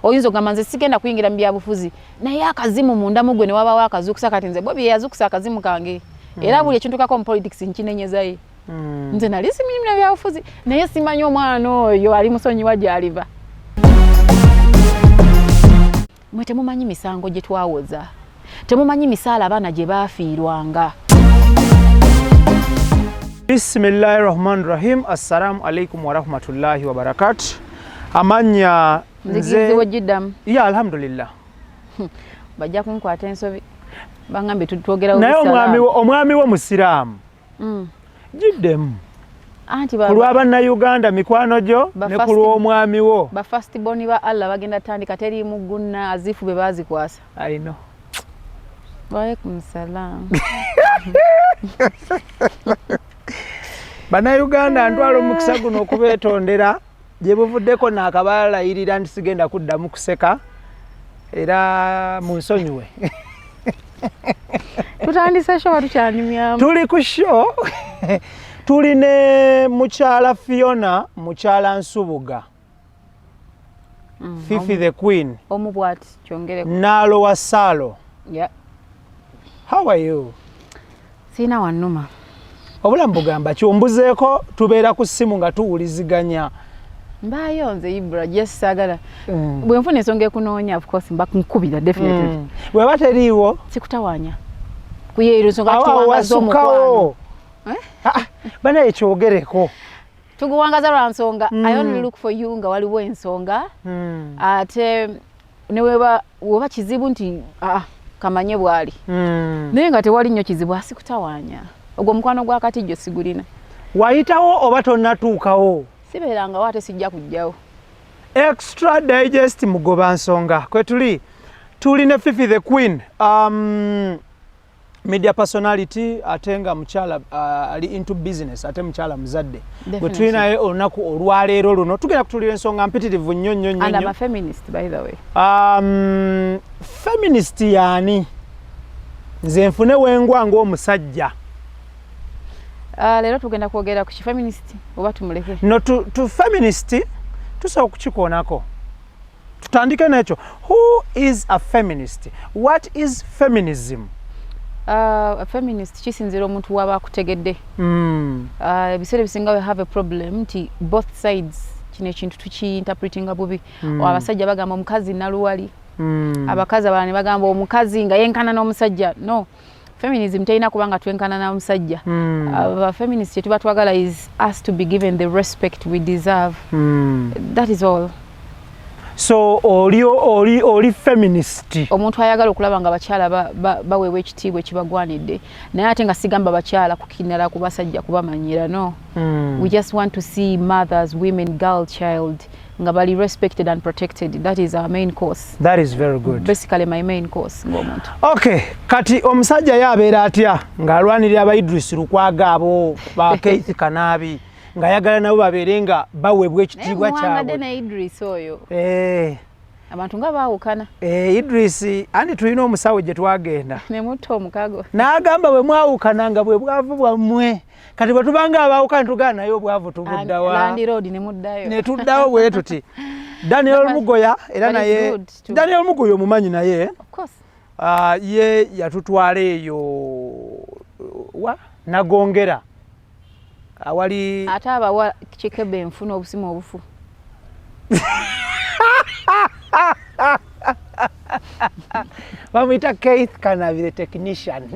Oyinza okugamba, "Nze sigenda kuyingira mu byabufuzi," naye akazimu munda mu gwe ne wabawo akazukusa. Kati nze Bobi yeyazukusa akazimu kange, era buli ekintukako mu politics nkinenyezaye. Nze nali simanyi byabufuzi, naye simanyi omwana oyo ali musonyiwa gy'aliva. Mwe temumanyi misango gye twawoza, temumanyi misaala abaana gye baafiirwanga. Bismillahi rahmani rahim. Assalamu alaikum warahmatullahi wabarakatu. Amanya? Nzikiriziwe giddamu. Ya, alhamdulillah. Bajja kunkwata ensobi, bangambye twogerawo. Naye omwami wo musiraamu. Giddemu. Anti ku lw'abannayuganda, mikwano gyo, ne ku lw'omwami wo. Ba first born ba Allah bagenda tandika teriimu gunna azifu be baazikwasa. I know. Waalaikum salaam. Bannayuganda, ntwala omukisa guno okubeetondera gye buvuddeko naakabalayirira nti sigenda kuddamu kuseka, era munsonyiwe. Tutandise show, tukyanyumyamu. Tuli ku show, tuli ne mukyala Fiona, mukyala Nsubuga, Fifi the Queen. Omu bwati, kyongereko. Naalo wa Saalo. Yeah. How are you? Siina wannuma. Obulamu bugamba kyombuzeeko, tubeera ku ssimu nga tuwuliziganya. Mbaayo nze Ibra, just saagala bwe nfuna ensonga ekunoonya, of course mba nkubira definitely. Bweba teriiwo? Sikutawaanya kuyeero ensonga. Awo tuwangaza omukwano. Wasukawo. Eh? Ah, banaye kyogereko. Tuguwangaza lwa nsonga. I only look for you nga waliwo ensonga. Ate neweba weba kizibu nti ah, kamanye bwali, naye nga tewali nnyo kizibu, asikutawaanya. Ogwo omukwano gwa katijjo sigulina. Wayitawo oba tonnatuukawo? Sibeerangawo, ate sijja kujjawo. Extra Digest, mugoba nsonga kwe tuli, tuli ne Fifi the Queen, media personality, ate nga mukyala ali into business, ate mukyala muzadde gwe tuli naye olunaku olwaleero luno. Tugenda kutulira ensonga mpitirivu nnyo nnyo nnyo And I'm nnyo. a feminist, by the way. Feminist yaani? Nze nfune wengwa ng'omusajja. Leero tugenda kwogera ku kifeminist oba tumuleke? No, tu feminist tusobola okukikoonako. Tutandike n'ekyo: who is a feminist? What is feminism? A feminist kisinziira omuntu waba akutegedde. Ebiseera ebisinga we have a problem nti both sides kino ekintu tukiinterpretinga bubi. Abasajja bagamba omukazi naluwali, abakazi abalala ne bagamba omukazi nga yenkana n'omusajja. No, feminism terina kuba nga twenkana n'omusajja. Abafeminist kye tuba twagala is us to be given the respect we deserve. That is all. So oli feminist? Omuntu ayagala okulaba nga abakyala baweebwa ekitiibwa ekibagwanidde, naye ate nga sigamba bakyala kukinala ku basajja kubamanyira, no. We just want to see mothers, women, girl child nga bali respected and protected. That is our main cause. That is very good. Basically my main cause ng'omuntu. Okay, kati omusajja ye abeera atya ng'alwanirira aba Idris Lukwago, abo ba Keith Kanaabi, ng'ayagala nabo babeere nga baweebwa naye ekitiibwa muwangadde kyabwe? Ne Idris oyo, Eh, abantu nga baawukana. Eh, Idris, andi tulina omusawo gye twagenda ne mutta omukago. N'agamba bwe mwawukana nga bwe bwavu bwammwe. Kati bwe tubanga abaawukana, tugana naye obwavu tubuddawa? Landlord ne muddayo. Ne tuddawo bwe tuti. Daniel Mugoya era But it's naye good too. Daniel Mugoya omumanyi naye? Of course. Ye yatutwala eyo wa Nagongera awali Ate abawa kikebe enfu n'obusimu obufu. Bamuyita Keith Kanabire, technician.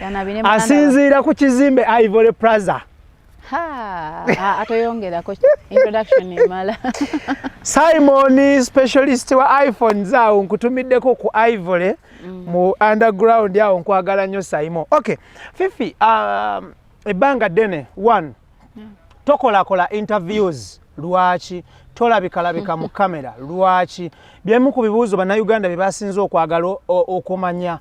Yanabine. Asinziira ku kizimbe Ivory Plaza. Atoyongerako, introduction emala. Simon, specialist wa iPhones, awo nkutumiddeko ku Ivory mu underground awo. Nkwagala nnyo, Simon. Okay, Fifi, ebbanga ddene one tokolakola interviews, lwaki tolabikalabika mu kamera? Lwaki? Byemu ku bibuuzo Bannayuganda bye basinze okwagala okumanya.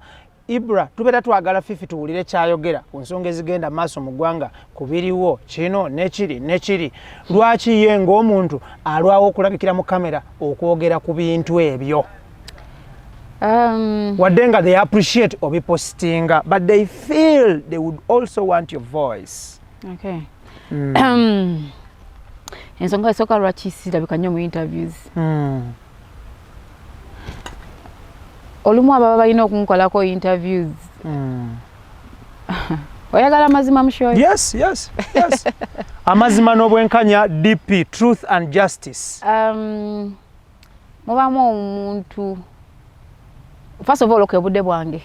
Ibra, tubeera twagala Fifi tuwulire kyayogera ku nsonga ezigenda maaso mu ggwanga, ku biriwo kino nekiri nekiri. Lwaki ye ng'omuntu alwawo okulabikira mu kamera okwogera ku bintu ebyo, wadde nga they appreciate obipostinga, but they feel they would also want your voice? Okay. Ensonga esooka lwaki sirabika nnyo mu interviews, olumu ababa balina okunkolako interviews, oyagala amazima mushoyo? Yes, amazima n'obwenkanya, DP, truth and justice. Mubamu omuntu, first of all, okay, obudde bwange,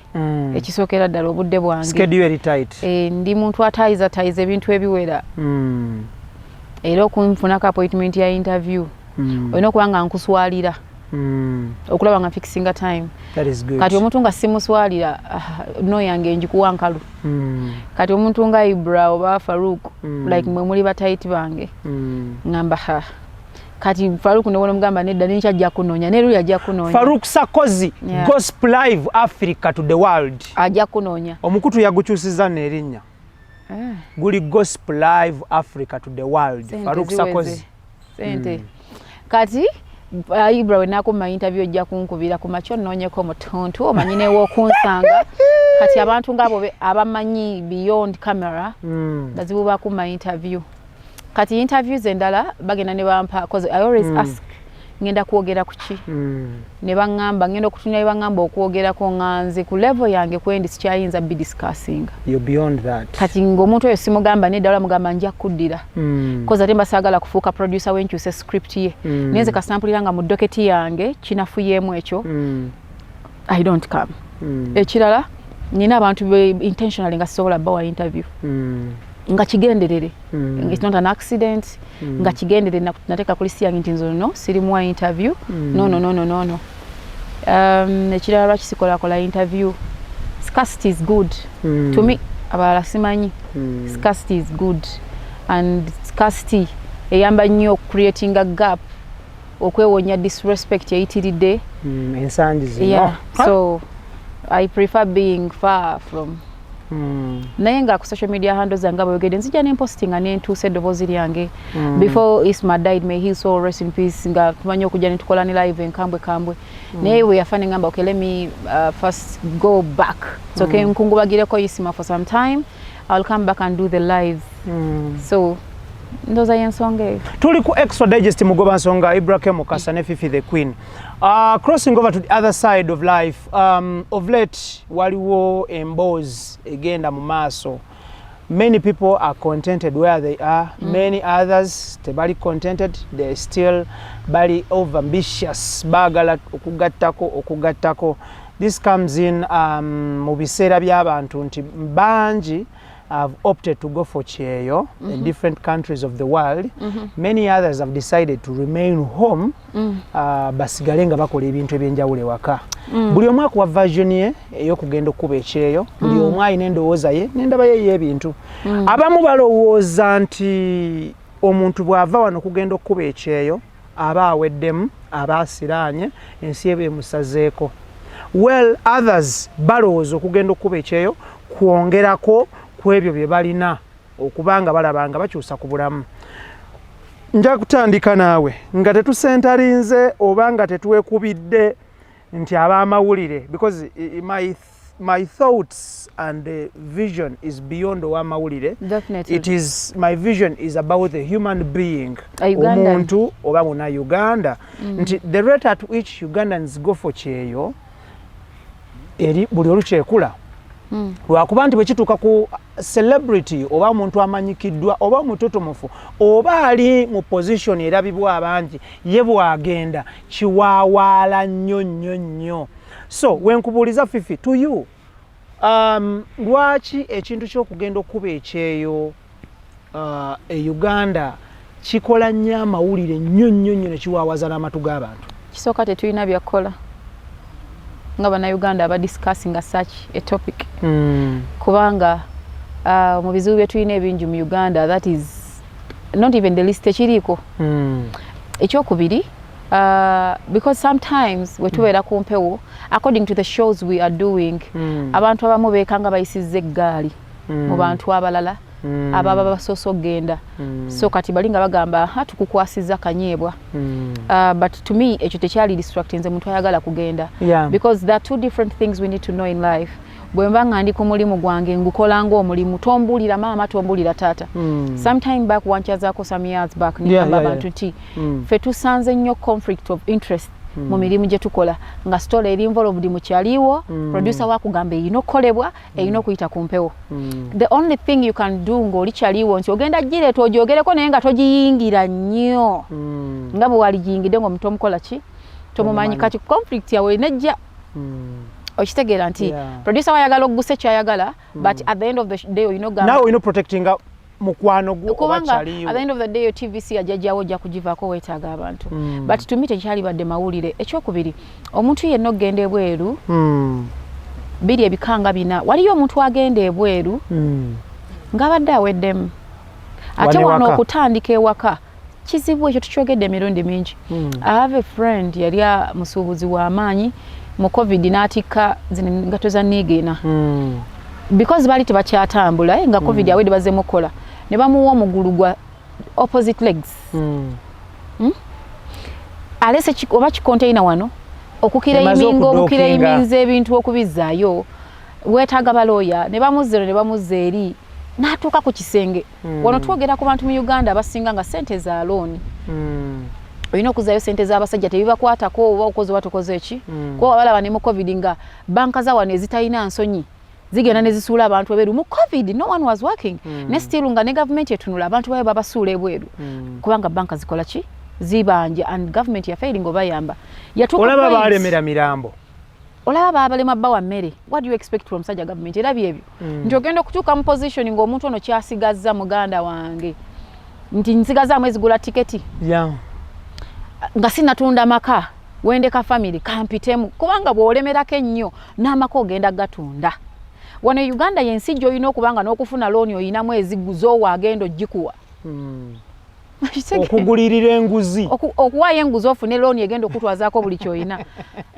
ekisookera ddala obudde bwange. Schedule eri tight. Ndi muntu atayizatayiza ebintu ebiwera, era okunfunako appointment ya interview, olina okuba nga nkuswalira okulaba nga fixinga time. That is good. Kati omuntu nga simuswalira, ah, no yange njikuwa nkalu. Kati omuntu nga Ibra oba Faruk, like mwe muli ba tight bange, ngamba ha, kati Faruk newona mugamba nedda, nenkya ajja kunoonya, neruli ajja kunoonya. Faruk Sakozi, Gospel Live Africa to the world. Ajja kunoonya. Omukutu yagukyusiza n'erinnya. Eh. Guli Gospel Live Africa to the world. Sente Faruk ziweze. Sakozi. Sente. Kati Ibra we nakuma interview, ojja kunkubira ku makyo nnoonyeko mutuntu, omanyi newokunsanga. Kati abantu ngaabo abamanyi beyond camera, bazibu bakuma interview. Kati interviews endala bagenda ne bampa, 'cause I always ask, ngenda kwogera ku ki? Ne baŋŋamba ngenda okutunya, ne baŋŋamba okwogerako, nga nze ku level yange kwendi sikyayinza bidiscussinga. You're beyond that. Kati ng'omuntu oyo simugamba nedda, wala mugamba nja kuddira, 'cause ate mbasaagala kufuuka producer wenkyuse script ye. Naye nze kasampulira nga mu docket yange kinafuyeemu ekyo, I don't come. Ekirala, nina abantu be intentionally nga sisobola bawa interview, nga kigenderere. It's not an accident, nga kigenderere. Nateeka ku list yange nti nze no sirimuwa interview. No, no, no, no, no, no. Ekirala lwaki sikolakola interview, scarcity is good to me, abalala simanyi. Scarcity is good, and scarcity eyamba nnyo creating a gap okwewonya disrespect eyitiridde. Ensangi zino. Yeah, so I prefer being far from, naye nga ku social media handles zange abayogedde nzija nempostinga nentuusa eddoboozi lyange. Before Isma died, may he so rest in peace, nga tumanyi okujja netukola ne live enkambwe kambwe, naye bwe yafa nengamba, "Okay, let me first go back." So okay, nkungubagireko Isma for some time, I'll come back and do the lives. So ndowooza y'ensonga eyo. Tuli ku Extra Digest, mugoba nsonga Ibrahim Mukasa ne Fifi the Queen. Crossing over to the other side of life, of late waliwo emboozi egenda mu maaso. Many people are contented where they are, many others tebali contented, they still bali over ambitious, baagala okugattako okugattako. This comes in mu biseera by'abantu nti bangi have opted to go for kyeyo in different countries of the world. Many others have decided to remain home, basigale nga bakola ebintu ebyenjawulo ewaka. Buli omu akuwa version ye ey'okugenda okukuba ekyeyo, buli omu alina endowooza ye n'endaba ye ey'ebintu. Abamu balowooza nti omuntu bw'ava wano okugenda okukuba ekyeyo aba aweddemu, aba asiraanye, ensi eba emusazeeko. Well, others balowooza okugenda okukuba ekyeyo kwongerako ku ebyo bye balina, okuba nga balaba nga bakyusa ku bulamu. Nja kutandika naawe nga tetusentarinze oba nga tetwekubidde nti ab'amawulire, because my thoughts and the vision is beyond ow'amawulire. Definitely. It is, my vision is about the human being, A Ugandan. omuntu oba muna Uganda, nti the rate at which Ugandans go for kyeyo eri buli olukyekula, lwakuba nti bwe kituuka ku celebrity oba omuntu amanyikiddwa oba omututumufu oba ali mu position erabibwa abangi, ye bw'agenda kiwaawaala nnyo nnyo nnyo. So wenkubuuliza, Fifi, to you, lwaki ekintu ky'okugenda okuba ekyeyo e Uganda kikola nnyo amawulire nnyo nnyo nnyo ne kiwaawaza n'amatu g'abantu? Kisooka, tetulina byakukola nga Bannayuganda abadiscussinga such a topic, kubanga mu bizibu bye tulina ebingi mu Uganda, that is not even the least, tekiriiko. Ekyokubiri, because sometimes we tubeera ku mpewo, according to the shows we are doing, abantu abamu beekanga bayisizza eggaali mu bantu abalala ababa basoose okugenda. So kati bali nga bagamba, "Ha, tukukwasizza kanyeebwa." But to me ekyo tekyali distracting, nze muntu ayagala kugenda, because there are two different things we need to know in life. Bwe mba nga ndi ku mulimu gwange, ngukola ng'omulimu. Tombuulira maama, tombuulira taata. Sometime back, wankyazaako some years back, nigamba abantu nti ffe tusanze nnyo conflict of interest mu mirimu gye tukola, nga story eri involved mu kyaliwo, producer wakugamba erina okukolebwa, erina okuyita ku mpewo. The only thing you can do ng'oli kyaliwo nti ogenda gireeta ogyogereko, naye nga togiyingira nnyo nga bwe waligiyingidde ng'omuntu omukola ki, tomumanyi. Kati conflict yawe nejja, okitegeera nti producer wayagala okugusa ekyayagala, but at the end of the day olina ogamba Naawe olina protectinga mukwano gwo oba kubanga kyaliwo. At the end of the day, yo TVC yajjajjawo ojja kugivaako, weetaaga abantu. But to me tekyalibadde mawulire. Ekyokubiri, omuntu yenna okugenda ebweru, biri ebikanga bina. Waliyo omuntu agenda ebweru ng'abadde aweddemu, ate Wano wano ewaka. okutandika ewaka kizibu. Ekyo tukyogedde emirundi mingi. I have a friend, yali musuubuzi w'amaanyi, mu COVID n'atikka zino engatto za niigiina because baali tebakyatambula, nga COVID awedde bazzeemu okukola, ne bamuwa omugulu gwa opposite legs. Alese oba kicontainer wano Emaze okuclaiminga, okudockinga. Okuclaiminza ebintu okubizzaayo weetaaga balooya, ne bamuzza eno ne bamuzza eri, n'atuuka ku kisenge. Wano twogera ku bantu mu Uganda abasinga nga sente za looni, olina okuzaayo sente z'abasajja, tebibakwatako oba okoze oba tokoze eki. Kuba balaba ne mu COVID nga banka za wano ezitalina nsonyi zigenda ne zisuula abantu ebweru. Mu COVID no one was working, ne still nga ne gavumenti etunula abantu bayo babasuula ebweru, kubanga banka zikola ki? Zibanja, and government yafailing obayamba. Yatuuka Olaba balemera mirambo. Olaba babalema bawa mmere. What do you expect from such a government? Era byebyo nti ogenda okutuuka mu position ng'omuntu ono kyasigazza, muganda wange, nti nsigazaamu ezigula tiketi nga sinatunda maka, wendeka family kampitemu, kubanga bw'olemerako ennyo n'amaka ogenda gatunda. Wano e Uganda yensi gy'olina okuba nga n'okufuna looni oyinamu eziguza agenda ogikuwa. Okugulirira enguzi. Okuwaayo enguzi ofune looni egenda okutwazaako buli kyolina.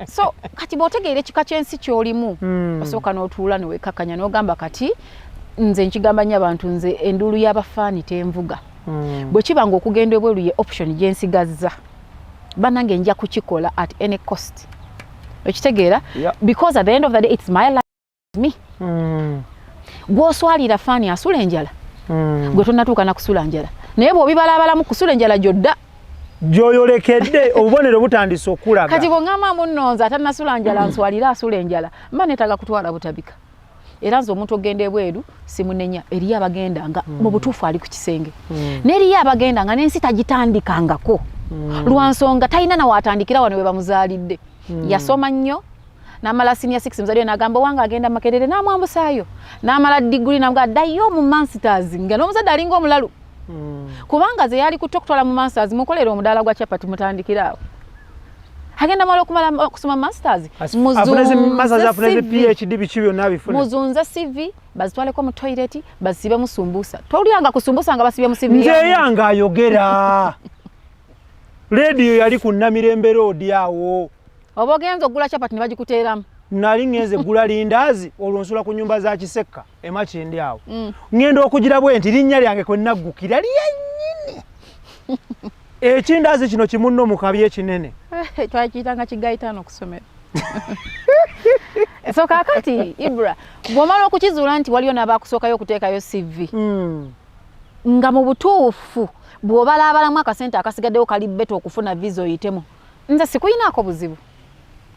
So kati bw'otegeera ekika ky'ensi ky'olimu, osooka n'otuula newekkakkanya n'ogamba, kati nze nkigamba nnyo abantu, nze enduulu y'abafaani tenvuga. Bwe kiba nga okugenda ebweru ye option gye nsigazza, bannange nja kukikola at any cost, okitegeera? Yeah. Because at the end of the day, it's my life, me. Gw'oswalira faani asula enjala, gwe tonnatuuka na kusula njala, naye bw'obibalabalamu kusula enjala gyodda. Gyoyolekedde obubonero butandise okulaga. Kati bw'oŋŋamba munno nze atannasula njala nswalire asula enjala, mba neetaaga kutwala butabika. Era nze omuntu ogenda ebweru simunenya. Eriyo abagenda nga mu butuufu ali ku kisenge, n'eriyo abagenda nga n'ensi tagitandikangako, lwa nsonga talina nawaatandikira wano we bamuzaalidde. Yasoma nnyo n'amala senior six, muzadde we n'agamba owange agenda Makerere, n'amwambusaayo n'amala diguli, namugaa ddayo mu masters, nga n'omuzadde alinga omulalu, kubanga ze yali kutte okutwala mu masters mukolera omudaala gwa chapati, mutandikire awo. Agenda mala okumala okusoma masters, Afune zi masters, afune zi CV. PhD, biki byonna abifune. Muzunze CV, bazitwaleko mu toilet, bazisibemu sumbusa. Towulyanga ku sumbusa nga basibye mu CV? Nze eyange ayogera rediyo yali ku Namirembe Road awo. Oba ogenza okugula chapati ne bagikuteeramu. Nali ngenze gula lindaazi, olwo nsula ku nyumba za Kisekka emakindi awo. Ngenda okugira bwe nti linnya lyange kwe naggukira lyennyini, ekindaazi kino kimunno mu kabi ekinene. Twakiyitanga kigayitaano okusomera. So kaakati Ibra, bw'omala okukizuula nti waliyo n'abakusookayo okuteekayo CV, nga mu butuufu bw'obalaabalamu akasente akasigaddewo kali better okufuna visa oyitemu, nze sikuyinaako buzibu.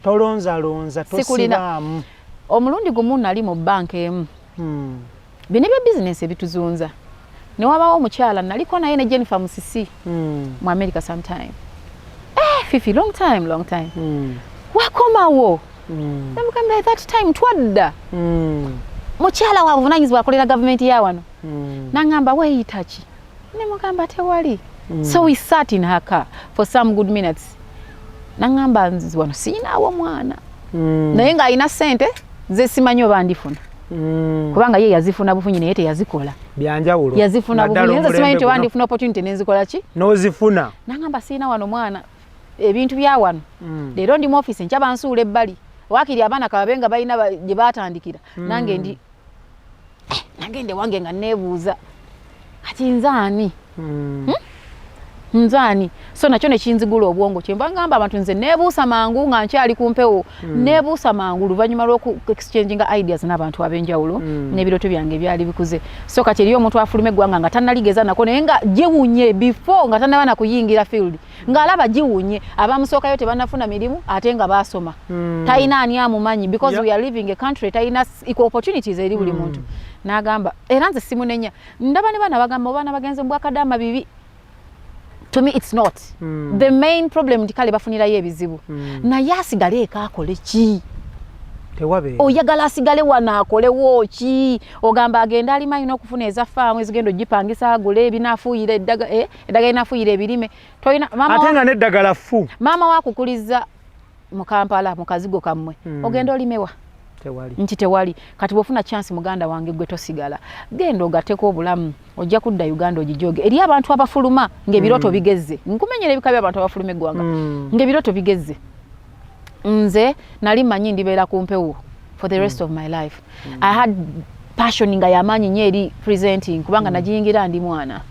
Tolonzalonza. Sikulina. Tosibaamu. Omulundi gumu nali mu banka emu, bino ebya bizinesi ebituzunza, ne wabawo omukyala naliko naye ne Jennifer Musisi mu America sometime, Fifi, long time, long time. Wakomawo? Namugamba, that time twadda. Mukyala wa buvunanyizibwa, akolera gavumenti ya wano. Naŋŋamba, weeyita ki? Nemugamba, tewali. So we sat in her car for some good minutes. Naŋŋamba, nze wano siyinaawo mwana, naye ng'alina ssente ze simanyi oba ndifuna, kubanga ye yazifuna bufunyi naye teyazikola. Byanjawulo. Yazifuna Naddala bufunyi, nze simanyi omulembe nti oba guno. ndifuna opportunity nenzikola ki. N'ozifuna. Naŋŋamba, siina wano mwana, ebintu bya wano, leero ndi mu office, nkya bansuula ebbali, waakiri abaana kababe nga balina gye baatandikira. Nange ndi nange ndi wange nga neebuuza, kati nze ani? Nzaani? So nakyo nekinzigula obwongo. Kyenva ngamba abantu, nze neebuusa mangu nga nkyali ku mpewo. Neebuusa mangu luvannyuma lw'oku exchanginga ideas n'abantu ab'enjawulo n'ebirooto byange byali bikuze. So kati eriyo omuntu afuluma eggwanga nga tannaligeza nako, naye nga giwunye before nga tannaba na kuyingira field, ng'alaba giwunye, abamusookayo tebannafuna mirimu ate nga baasoma. Talina ani amumanyi because we are living a country talina equal opportunities eri buli muntu. N'agamba, era nze simunenya, ndaba ne baana bagamba obaana bagenze mu bwakadaama bibi. To me it's not the main problem nti kale bafunirayo ebizibu, naye asigale eka akole ki? Tewabeera. Oyagala asigale wano akolewo ki? Ogamba agenda alima, alina okufuna eza faamu ezigenda ogipangisa, agule ebinaafuuyira eddagala linaafuuyira ebirime. Tolina maama Ate nga n'eddagala ffu. Maama wakukuliza mu Kampala mu kazigo kammwe, ogenda olimewa? Tewali. Nti tewali. Kati bwofuna chance, muganda wange, gwe tosigala, genda ogateko obulamu, ojja kudda Uganda ogijoge. Eri abantu abafuluma ng'ebirooto bigezze, nkumenyera ebika by'abantu abafuluma eggwanga ng'ebirooto bigezze. Nze nali mmanyi ndibeera ku mpewo for the rest of my life. I had passion nga yamaanyi nnyo eri presenting, kubanga nagiyingira ndi mwana.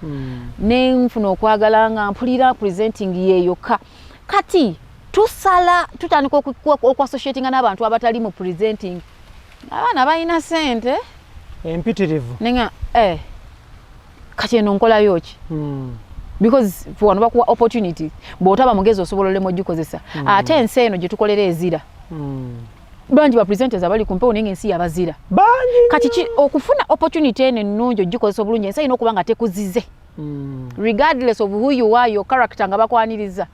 Nenfuna okwagala nga mpulira presenting yeyokka. Kati tusala tutandika okuassociatinga n'abantu abatali mu presenting, abaana balina sente Empitirivu. Nenga kati eno nkolayo ki? Because wano bakuwa opportunity, bw'otaba mugezi osobola olema ogikozesa. Ate ensi eno gye tukolera ezira. Bangi ba presenters abali ku mpewo, naye ng'ensi yabazira. Bangi. Kati ki okufuna opportunity eno ennungi ogikozesa obulungi, ensi erina okuba nga tekuzize. Regardless of who you are, your character, nga bakwaniriza,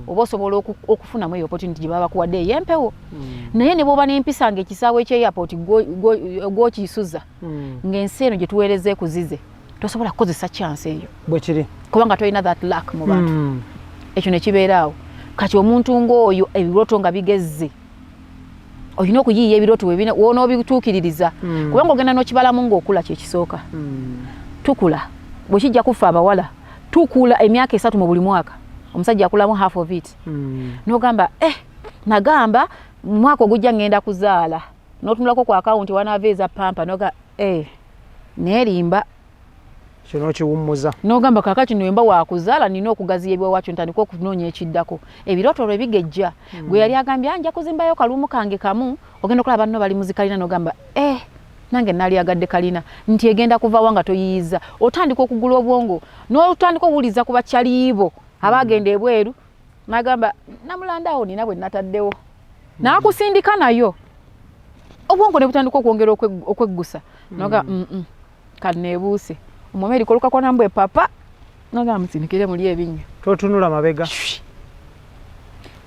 oba osobola okufunamu eyo opportunity gye baba bakuwadde ey'empewo. Naye ne bw'oba n'empisa ng'ekisaawe eky'airport gw'okisuza, ng'ensi eno gye tuweereza ekuzize, tosobola kukozesa chance eyo. Bwe kiri. Kubanga tolina that luck mu bantu. Ekyo ne kibeera awo. Kati omuntu ng'oyo ebirooto nga bigezze, olina okuyiiya ebirooto wonoobituukiririza, kubanga ogenda n'okibalamu ng'okula. Kyekisooka, tukula bwe kijja kufa abawala, tukula emyaka 3 mu buli mwaka, omusajja akulamu half of it. N'ogamba, nagamba mwaka ogujja ngenda kuzaala, n'otunulako ku akawunti wanaava eza pampa, noga neerimba. Kino okiwummuza. N'ogamba kaakati nwemba wakuzaala, nina okugaziya ebiwawakyo, ntandika okunoonya ekiddako. Ebirooto lwe bigejja. Gwe yali agambye, "Ah, nja kuzimbayo kalumu kange kamu," ogenda okulaba banno bali muzikalina, n'ogamba, nange naalyagadde kalina nti egenda kuvawa nga toyiyiza. Otandika okugula obwongo n'otandika owuliza ku bakyaliibo abagenda ebweru, nagamba namulanda awo nina bwe nataddewo, n'akusindika nayo, obwongo ne butandika okwongera okweggusa, noga kaneebuuse omumerika olukakwana mbwe papa, nogamba musindikire muli ebinnyo. Totunula mabega.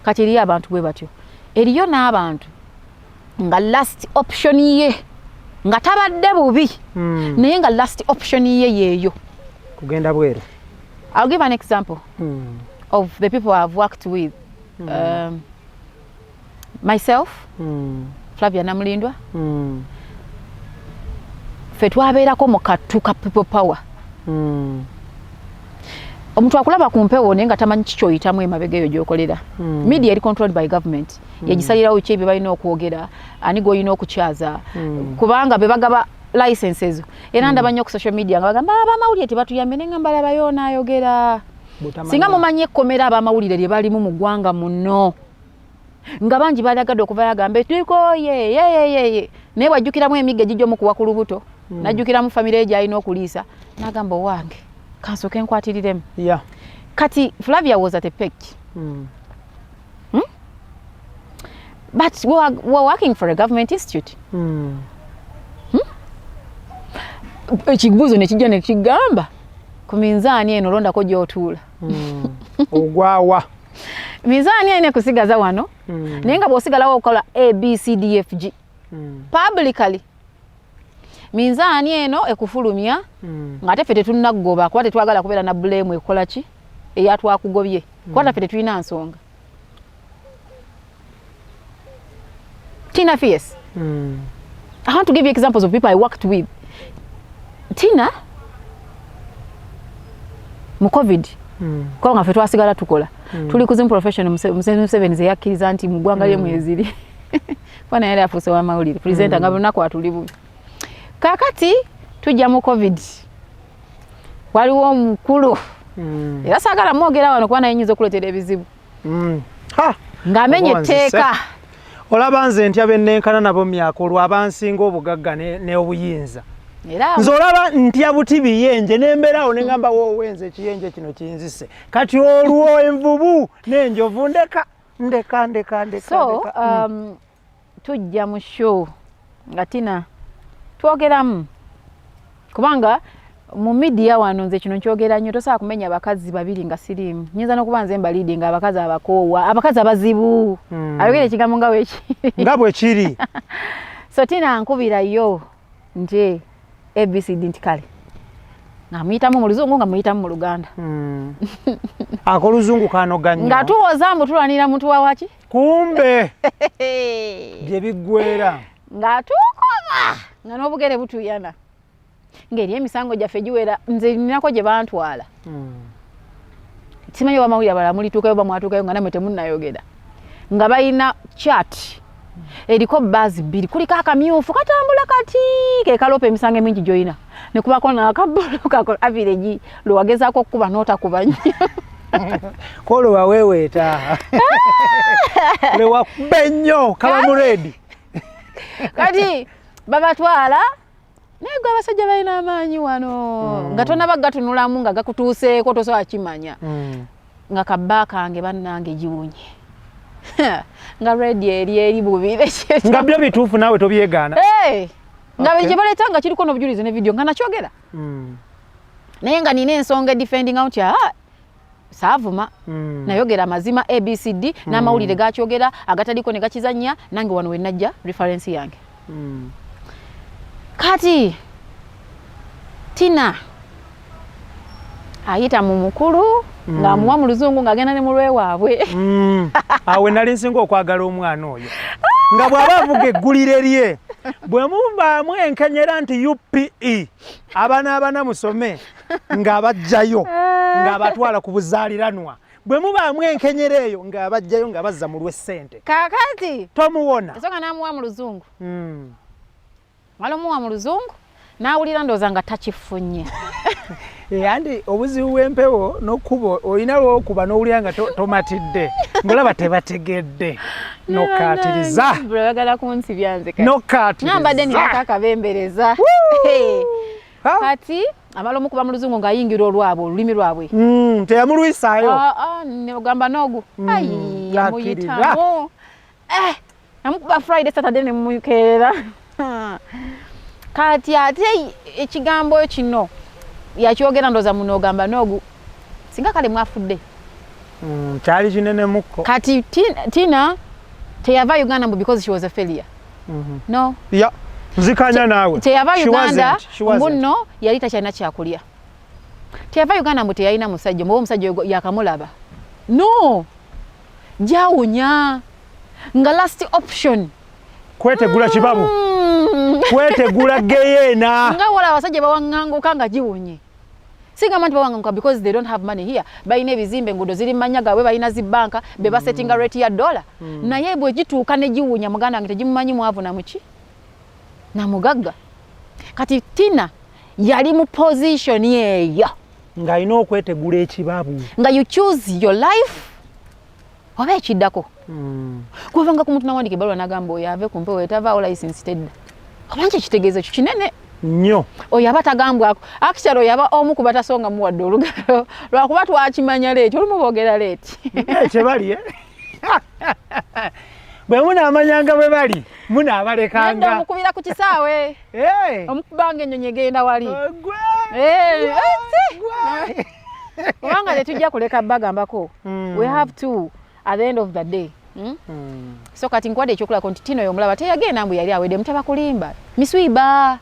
Kati eriyo abantu bwe batyo. Eriyo n'abantu nga last option ye, nga tabadde bubi, naye nga last option ye yeeyo. Kugenda bweru. I'll give an example of the people I've worked with. Myself, Flavia Namulindwa, ffe twabeerako mu kattu ka People Power. Omuntu akulaba ku mpewo naye nga tamanyi kikyoyitamu emabega eyo gy'okolera. Media eri controlled by government, yegisalirawo ki ebyo balina okwogera, ani gw'olina okukyaza, kubanga be bagaba licenses. Era ndaba nnyo ku social media nga bagamba abamawulire tebatuyambye, naye nga mbalabayo naayogera. Butamanya. Singa mumanyi ekkomera abamawulire lye balimu mu ggwanga muno, nga bangi balagadde okuva yagambe tukoye yeyeyeye, naye bwajjukiramu emigga egijja omukuwa ku lubuto, najjukiramu famire ye gy'alina okuliisa, n'agamba owange kansooke nkwatiriremu. Kati Flavia was at a peak, but we were working for a government institute. Ekibuuzo ne kijja ne kigamba, ku minzaani eno londako gy'otuula. Ogwawa? Minzaani eno ekusigaza wano, naye nga bw'osigalawo okola A B C D F G publicly, minzaani eno ekufulumya, ng'ate ffe tetunaggoba, kuba tetwagala kubeera na blame ekola ki eyatwakugobye, kuba naffe tetulina nsonga. Tina Fierce. I want to give you examples of people I worked with. Tina mu COVID, kubanga ffe twasigala tukola, tuli ku Zoom professional. Museveni ze yakkiriza nti mu ggwanga lye mweziri, kuba naye yali afuuse w'amawulire, presenter, nga lunaku atuli bubi. Kaakati tujja mu COVID, waliwo omukulu Era saagala mwogera wano kuba naye nyinza okuleetera ebizibu. Ha! Ng'amenya Oba nzise. etteeka. Olaba nze ntya bennenkana nabo myaka olwo abansinga obugagga n'obuyinza. Era Nze olaba ntya buti biyenje nembeerawo ne ŋŋamba woowe nze ekiyenje kino kinzise. Kati olwo envubu n'enjovu ndeka ndeka ndeka ndeka. So ndeka. Tujja mu show nga Tina twogeramu, kubanga mu media wano nze kino nkyogera nnyo, tosobola kumenya bakazi babiri nga siriimu. Nyinza n'okuba nze mbaliidi nga abakazi abakoowa, abakazi abazibu. Ayogera ekigambo nga bwekiri. Nga bwe kiri. So Tina nkubirayo nti ABCD, nti kale nga muyitamu mu Luzungu, nga muyitamu mu Luganda. Akoluzungu kanoga nnyo. Nga tuwoza mbu tulwanira muntu wa waki. Kumbe gye biggweera. Nga tukoba nga n'obugere butuyana ng'eri emisango gyaffe giwera. Nze ninako gye bantwala. Simanyi oba mawulire abalala mulituukayo oba mwatuukayo nga nammwe temunnayogera, nga balina chat eriko bars bbiri, kuliko akamyufu katambula kati ke kaloopa emisango emingi gy'olina, ne kubako n'akabbulu kako average lwe wagezaako okukuba n'otakuba nnyo. Kwolwo waweeweeta lwe wakuba ennyo kaba mu red. Kati babatwala, naye gwe abasajja balina amaanyi wano nga tonaba gatunulamu nga gakutuuseeko tosobola kimanya. Nga kabba kange bannange giwunye nga red eri eri bubire. Nga byo bituufu naawe tobyegaana. Hey! Nga gye baleeta nga kiriko n'obujulizi ne video nga nakyogera, naye nga nina ensonga edefendinga nti aa saavuma. Nayogera amazima ABCD n'amawulire gakyogera agataliko ne gakizannya. Nange wano we najja reference yange. Kati Tina ayita mu mukulu ng'amuwa mu Luzungu ng'agenda ne mu lwewaabwe. Awo nali nsinga okwagala omwana oyo nga bw'aba avuga eggulire lye bwe muvaamu enkenyera nti UPE abaana abana musome, ng'abajjayo ng'abatwala ku buzaaliranwa. Bwe mubaamu enkenyera eyo ng'abajjayo ng'abazza mu lw'essente. Kaakati tomuwona. Ensonga n'amuwa mu Luzungu. Mala omuwa mu Luzungu n'awulira ndowooza nga takifunye. Eh, anti obuzibu bw'empewo n'okkuba olina lwokuba n'owulira nga tomatidde ng'olaba tebategedde nokkaatiriza. Oyagala kunsibya nze kati. Nokkaatiriza. Nga mbadde ninako akabembereza. Ha? Kati amala omukuba mu Luzungu ng'ayingira olwabwe olulimi lwabwe. Teyamulwisaayo. Ah, ah, ogamba n'ogu ayi Akkiriza. yamuyitamu. Eh, namukuba Friday, Saturday nemukeera. Kati ate ekigambo kino yakyogera ndowooza muno ogamba n'ogu singa kale mwafudde. Kyali kinenemukko. Kati Tina teyava Uganda mbu because she was a failure. No. Ya nzikanya naawe. Teyava She Uganda wasn't, she wasn't. mbu nno yali takyalina kyakulya. Teyava Uganda mbu teyalina musajja, mbu oba omusajja oyo yakamulaba. No, gyawunya nga last option. Kwetegula kibabu. Kwetegula geyeena. Nga wala abasajja bawaŋŋanguka nga giwunye. Sigamba nti bawaŋŋanguka because they don't have money here. Balina ebizimbe, enguudo ziri mu mannya gaabwe, balina zi banka be basetinga rate ya dollar. Naye bwe gituuka ne giwunya, muganda wange, tegimumanyi mwavu namuki namugagga. Kati Tina yali mu position eyo ng'alina okwetegula ekibabu. Nga you choose your life oba ekiddako. Kubanga ku muntu nawandika ebbaluwa n'agamba oyo ave ku mpewo etavaawo license tedda, oba nki ekitegeezo ekyo kinene nnyo. Oyo aba tagambwako. Actually oyo aba omu ku batasonga muwadde olugalo lwakuba twakimanya late, olumu boogera late. Kyebali, eh? Bwe munaamanyanga bwe bali nenda munaabalekanga. Omukubira ku kisaawe. Eh. Omukubanga ennyonyi egenda wali. Gwe. Eh, eh, Gwe. Kubanga tetujja kuleka bagambako. We have to at the end of the day, So kati nkuwadde ekyokulako nti Tino yomulaba teyagenda mbu yali awedde mutaba kulimba miswiba.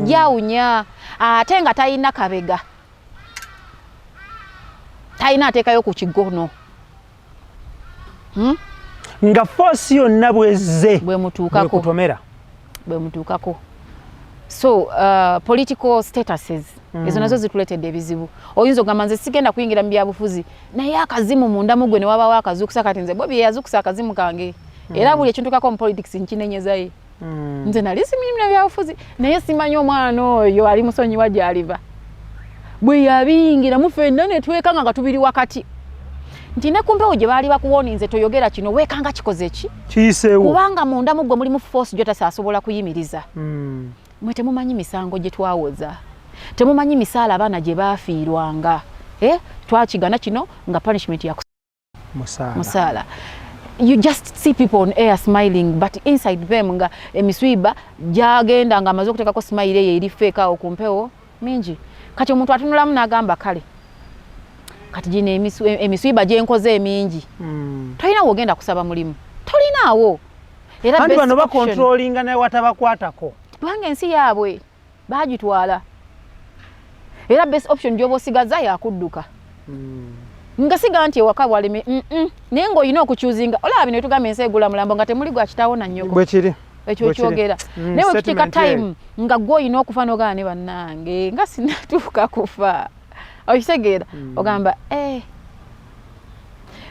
Gyawunya ate nga talina kabega, talina ateekayo ku kigono. Nga force yonna bwezze bwemutuukako bwekutomera. Bwemutuukako. So political statuses ezo nazo zituleetedde ebizibu. Oyinza okugamba nze sigenda kuyingira mu byabufuzi, naye akazimu mundamu gwe ne wabawo akazukusa. Kati nze Bobi yeyazukusa akazimu kange, era buli ekintukako mu politics nkinenyezaye. Nze nali simanyi byabufuzi, naye simanyi omwana oyo ali musonyiwa gy'aliva. Bwe yabiyingiramu, ffenna ne twekanga nga tubiri wakati nti ne ku mpewo gye baali bakuwoninze toyogera kino, weekanga kikoze ki? Kiyiseewo. Kubanga munda mu ggwe mulimu force gy'otasaasobola kuyimiriza. Mwe temumanyi misango gye twawoza, temumanyi misaala abaana gye baafiirwanga. Eh, twakigana kino nga punishment ya musaala. Musaala. You just see people on air smiling, but inside them nga emiswiba gyagenda nga amaze okuteekako smile eyo eri fake awo ku mpewo mingi. Kati omuntu atunulamu n'agamba, kale kati gino emiswiba gyenkoze emingi. Tolina wogenda kusaba mulimu, tolinaawo. Era anti bano bacontrollinga naye watabakwatako. Kubanga ensi yaabwe bagitwala, era best option gyoba osigaza yakudduka. Nga siga nti ewaka waleme, naye ng'olina okuchoosinga. Olaba bino etugamba ensi egula mulambo nga temuli gwa kitaawo na nnyoko. Bwekiri. Ekyo kyogera. Naye wekiteeka time nga gwe olina okufa n'ogamba, ne bannange nga sinatuuka kufa, okitegeera? Ogamba, eh.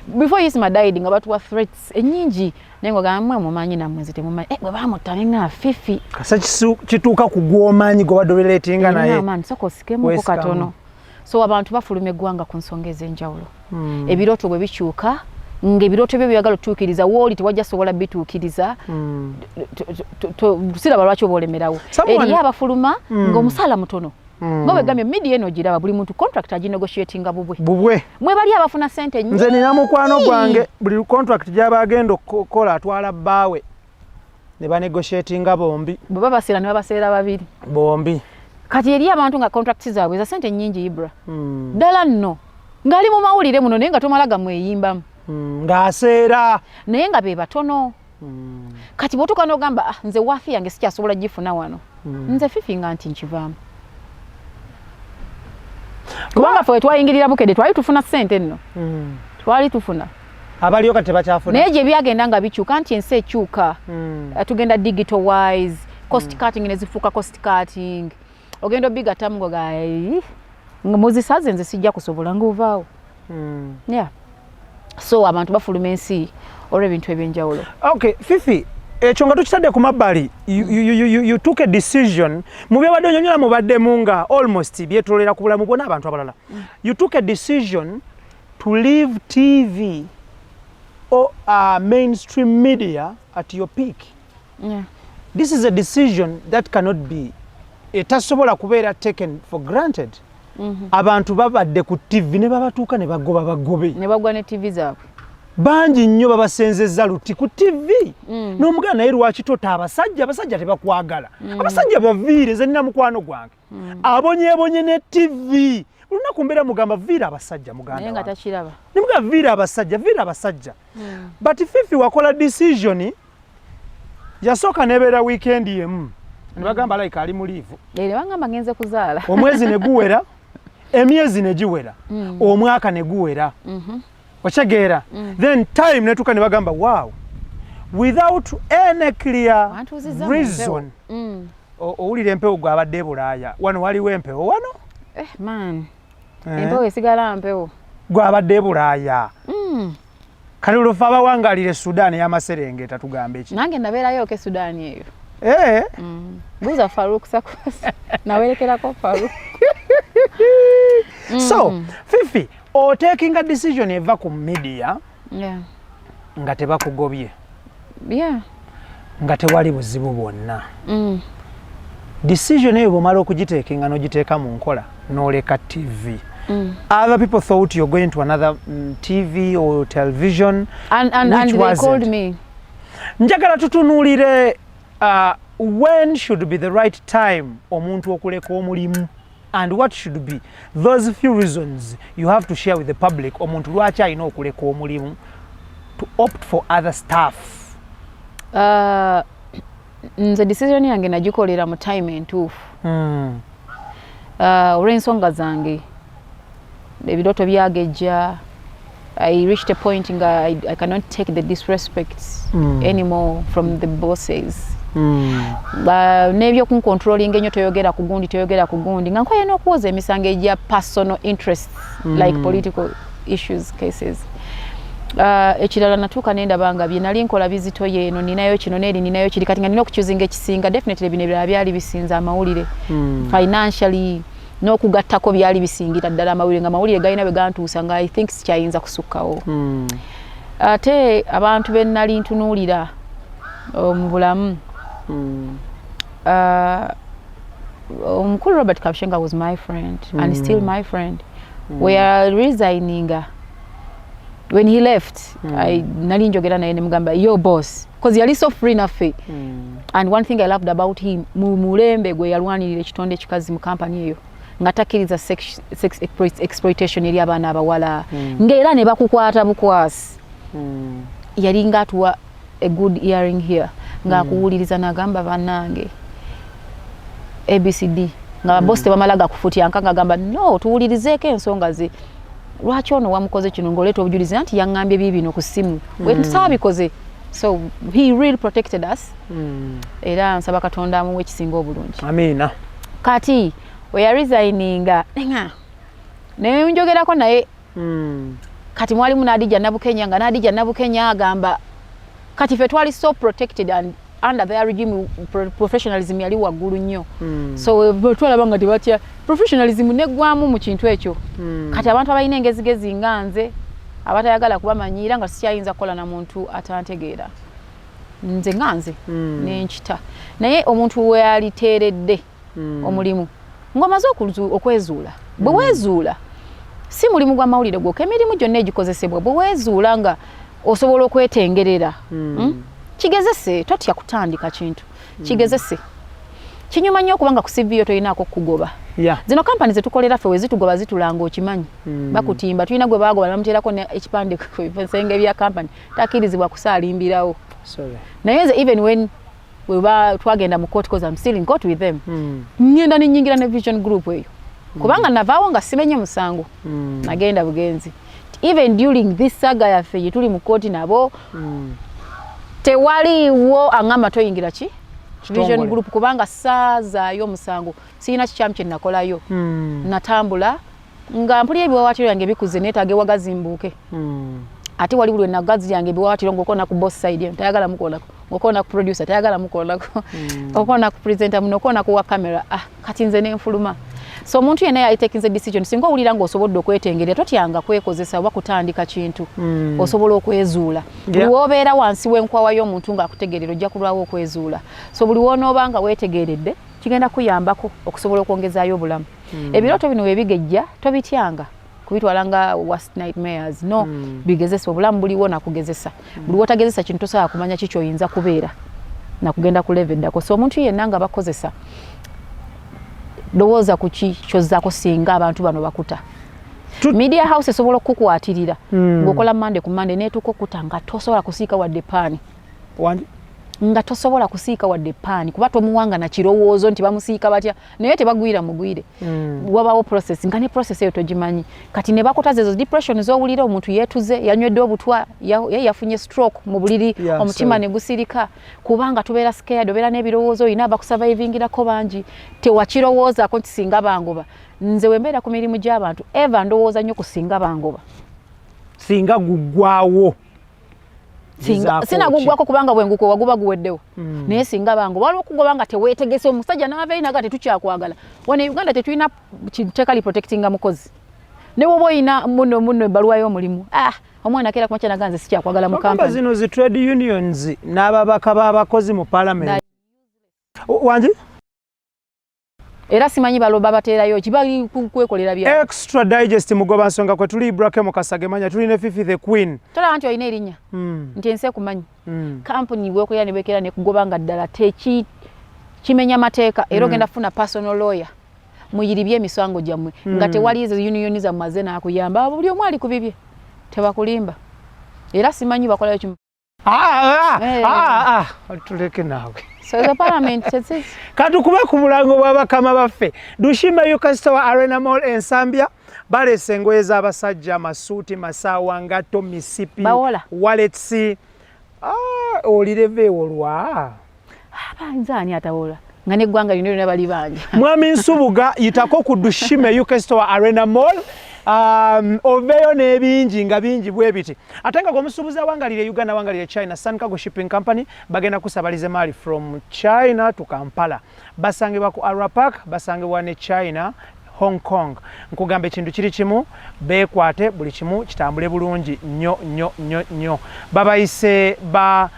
Before Isma died nga batuwa threats ennyingi, naye ng'ogamba, mmwe mumanyi, nammwe nze temumanyi. Eh, bwe bamutta neŋŋamba, Fifi. Kasa kituuka ku gwomanyi gwe badde orelatinga naye. Amaani, soka osikemuko katono. So abantu bafuluma eggwanga ku nsonga ez'enjawulo. Ebirooto bwe bikyuka, ng'ebirooto byo byagala otutuukiriza wooli tewajja sobola bituukiriza. Siraba lwaki oba olemerawo. Eriyo abafuluma ng'omusaala mutono. Nga bwegambye, media eno giraba buli muntu contract aginegotiatinga bubwe. Bubwe. Mwe bali abafuna sente. Nze nina mukwano gwange, buli contract gyaba agenda okukola atwala bbaawe ne banegotiatinga bombi. Bwe babaseera ne babaseera babiri. Bombi. Kati eri abantu nga contract zaabwe za sente nnyingi, Ibra. Ddala nno ng'ali mu mawulire muno, naye nga tomala gamweyimbamu. Ng'aseera. Naye nga be batono. Kati bw'otuuka n'ogamba, ah, nze waafi yange sikyasobola gifuna wano. Nze Fifi nga nti nkivaamu, kubanga ffe twayingirira Bukedde twali tufuna ssente nno. Twali tufuna. Abaliyo kati tebakyafuna. Naye gye byagenda nga bikyuka nti ensi ekyuka. Tugenda digital wise, cost cutting ne zifuuka cost cutting, ogenda obigattamu ngoga muzisaze, nze sijja kusobola, ng'ovaawo. Yeah, so abantu bafuluma ensi olw'ebintu ebyenjawulo. Okay, Fifi, ekyo nga tukitadde ku mabbali, you took a decision mu byabadde onyonyola mubaddemu nga almost byetolera ku bulamu bwona abantu abalala. You took a decision to leave TV or mainstream media at your peak. This is a decision that cannot be, etasobola kubeera taken for granted. Abantu babadde ku TV ne babatuuka ne bagoba bagobe. Ne bagwa ne TV zaabwe. Bangi nnyo babasenzezza luti ku TV. N'omuganda, naye lwaki tota abasajja? Abasajja tebakwagala. Abasajja baviire. Nze nina mukwano gwange abonyeebonye ne TV, olunaku mbeera mugamba, viira abasajja, muganda naye nga wange. Takiraba. Nimuga, viira abasajja, viira abasajja. But Fifi wakola decision yasooka nebeera weekend emu ne bagamba like ali mu leave. Ere bangamba ngenze kuzaala. Omwezi ne guwera, emyezi ne giwera, omwaka ne guwera. Okitegeera? Then time netuuka ne bagamba, wow, without any clear Wantuuzizza mu reason. Owulira empewo gwabadde e Bulaaya, wano waliwo empewo wano. Eh, man. Eh? Empewo esigala mpewo. Gwabadde e Bulaaya. Kale olufa abawangalira e Sudan ey'amaserengeta, tugamba eki? Nange nabeerayo ke Sudan eyo. Eh? Buuza Faruk Sakosi, nawerekerako Faruk. So Fifi, otakinga decision eva ku media nga tebakugobye, nga tewali buzibu bwonna. Decision eyo bwomala okugiteekinga n'ogiteeka mu nkola n'oleka TV, other people thought you're going to another TV or television, And which they wasn't. Called me. Njagala tutunuulire when should be the right time omuntu okuleka omulimu and what should be those few reasons you have to share with the public, omuntu lwaki alina okuleka omulimu to opt for other stuff. Nze decision yange nagikolera mu time entuufu. Olw'ensonga zange, ebirooto byagejja. I reached a point nga I cannot take the disrespect anymore from the bosses. N'ebyokuncontrollinga ennyo, toyogera ku gundi, toyogera ku gundi, nga nkoye n'okuwoza emisango egya personal interests like political issues, cases. Ekirala natuuka nendaba nga bye nali nkola bizitoye, eno ninayo kino neeri ninayo kiri, kati nga nina okuchoosinga ekisinga. Definitely bino ebirala byali bisinza amawulire financially. N'okugattako byali bisingira ddala amawulire, nga amawulire galina bwe gantuusa nga I think sikyayinza kusukkawo. Ate abantu be nali ntunuulira mu bulamu, omukulu Robert Kabushenga was my friend and still my friend. We are resigninga when he left, nali njogera naye nemugamba, "Yo boss," because yali so free naffe. And one thing I loved about him, mu mulembe gwe yalwanirira ekitonde ekikazi mu kampani eyo, nga takkiriza sex exploitation eri abaana abawala, ng'era ne bakukwata bukwasi. Yalinga atuwa a good hearing here, ng'akuwuliriza n'agamba, "Bannange, ABCD," nga babosi tebamala gakufutyanka, ng'agamba, "No, tuwulirizeeko ensonga ze. Lwaki ono wamukoze kino?" Ng'oleeta obujulizi nti yaŋŋambye biibino ku ssimu, mm. Saabikoze. So he really protected us. Era nsaba Katonda amuwe ekisinga obulungi. Amiina. Kati we yaresigninga, naye njogerako naye. Kati mwalimu Nadija Nabukenya, nga Nadija Nabukenya agamba kati ffe twali so protected and under their regime professionalism yali waggulu nnyo. So bwe twalaba nga tebatya, professionalism neggwamu mu kintu ekyo. Kati abantu abalina engezigezi nga nze, abatayagala kubamanyiira, nga sikyayinza kukola na muntu atantegeera nze nga nze. Nenkita naye omuntu we aliteeredde omulimu ng'omaze okwezuula. Bwe weezuula, si mulimu gwa mawulire gwokka, emirimu gyonna egikozesebwa, bwe weezuula nga osobola okwetengerera, Kigezese, totya kutandika kintu, kigezese. Kinyuma nnyo okubanga ku CV yo tolinaako kugoba. Zino kampani zetukolera ffe wezitugoba zitulanga, okimanyi? Bakutimba. Tulina gwe bagoba ne bamuteerako ekipande ku bisenge bya kampani, takkirizibwa kusaalimbirawo. Sorry. Naye nze even when weba twagenda mu court, 'cause I'm still in court with them, ngenda nenyingira ne Vision Group eyo, kubanga navaawo nga simenye musango. Nagenda bugenzi. Even during this saga yaffe gye tuli mu kooti nabo, tewaliiwo aŋŋamba toyingira ki Vision Kitongole. Group, kubanga saazaayo omusango, sirina kikyamu kye nakolayo. Natambula nga mpulira ebiwawaatiro byange bikuze, neetaaga ewagazimbuuke. Ate wali buli wenagazi yange ebiwawaatiro, ng'okoona ku boss side eno tayagala mukoonako, ng'okoona ku producer tayagala mukoonako, okoona ku presenter muno, okoona ku wa camera. Ah, kati nze nenfuluma. So omuntu yenna yali takinze decision, singa owulira ng'osobodde okwetengerera, totyanga kwekozesa oba kutandika kintu. Osobola okwezuula. Buli w'obeera wansi w'enkwawa y'omuntu ng'akutegeerera, ojja kulwawo okwezuula. So buli w'onooba nga weetegeeredde, kigenda kuyambako okusobola okwongezaayo obulamu. Ebirooto bino webigejja, tobityanga kubitwala nga worst nightmares, no. Bigezesa, obulamu buliwo nakugezesa. Buli wotagezesa kintu, tosobola kumanya ki kyoyinza kubeera nakugenda ku level eddako. So omuntu yenna nga bakozesa, lowooza ku ki kyozzaako singa abantu bano bakuta. Media house esobola okukukwatirira ng'okola Mande ku Mande, neetuuka okuta nga tosobola kusiika wadde paani. Wangi? Nga tosobola kusiika wadde paani, kuba tomuwanga na kirowoozo nti bamusiika batya, naye tebagwira mugwire. Wabawo process, nga ne process eyo togimanyi. Kati ne bakutaza ezo depression z'owulira, omuntu yeetuze, yanywedde obutwa, ye yafunye stroke mu buliri, omutima sorry. ne gusirika, kubanga tubeera scared, obeera n'ebirowoozo, olina abakusurvivingirako bangi, tewakirowoozaako nti singa bangoba. Nze wembeera ku mirimu gy'abantu, eva ndowooza nnyo ku singa bangoba. Singa guggwawo. Singa Gizaako sinaguggwako, kubanga bwenguko waguba guweddewo. Naye singa bangoba, waliwo okugoba nga teweetegese, omusajja n'ava eri naga tetukyakwagala. Wano e Uganda tetulina kiteeka li protectinga mukozi, ne woba oyina muno muno ebbaluwa y'omulimu, ah, omwana akeera kumakya naga nze sikyakwagala mu Ogamba kampani. Zino zi trade unions n'ababaka b'abakozi mu parliament, wangi? Era simanyi baloba bateerayo kibali kwekolera bya Extra Digest, mugoba nsonga kwe tuli, Ibrahim Mukasage manya tuli ne Fifi the Queen. Tolaba nti olina erinnya, nti ensi ekumanyi. Kampuni bwekolera ne bwekera nekugoba nga ddala teki kimenya mateeka, era ogenda kufuna personal lawyer, muyiribye emisango gyammwe, nga tewali ezo union zammwe azze n'akuyamba. Buli omu ali ku bibye, tebakulimba. Era simanyi bakolayo kimu. Ah, ah, Eh. ah, ah, tuleke naawe. So the parliament tezi Katukube ku bulango bw'abakama baffe, Dushima Ukasita Arena Mall Ensambya. Baleese engoye z'abasajja, amasuuti, masaawa, ngatto, misipi, Bawola. wallets. Ah, olireva ewolwa. Abanza ani atawola nga neggwanga lino lyonna bali banja? Mwami Nsubuga, yitako ku Dushime UK Store Arena Mall, oveeyo n'ebingi nga bingi bwe biti. Ate nga gweomusuubuzi awangalire Uganda, awangalire China, Sun Cargo Shipping Company bagenda kusabaliza emaali from China to Kampala. Basangibwa ku Arua Park, basangibwa ne China. Hong Kong. Nkugamba ekintu kiri kimu, beekwate buli kimu kitambule bulungi nnyo nnyo nnyo nnyo. Babayise ba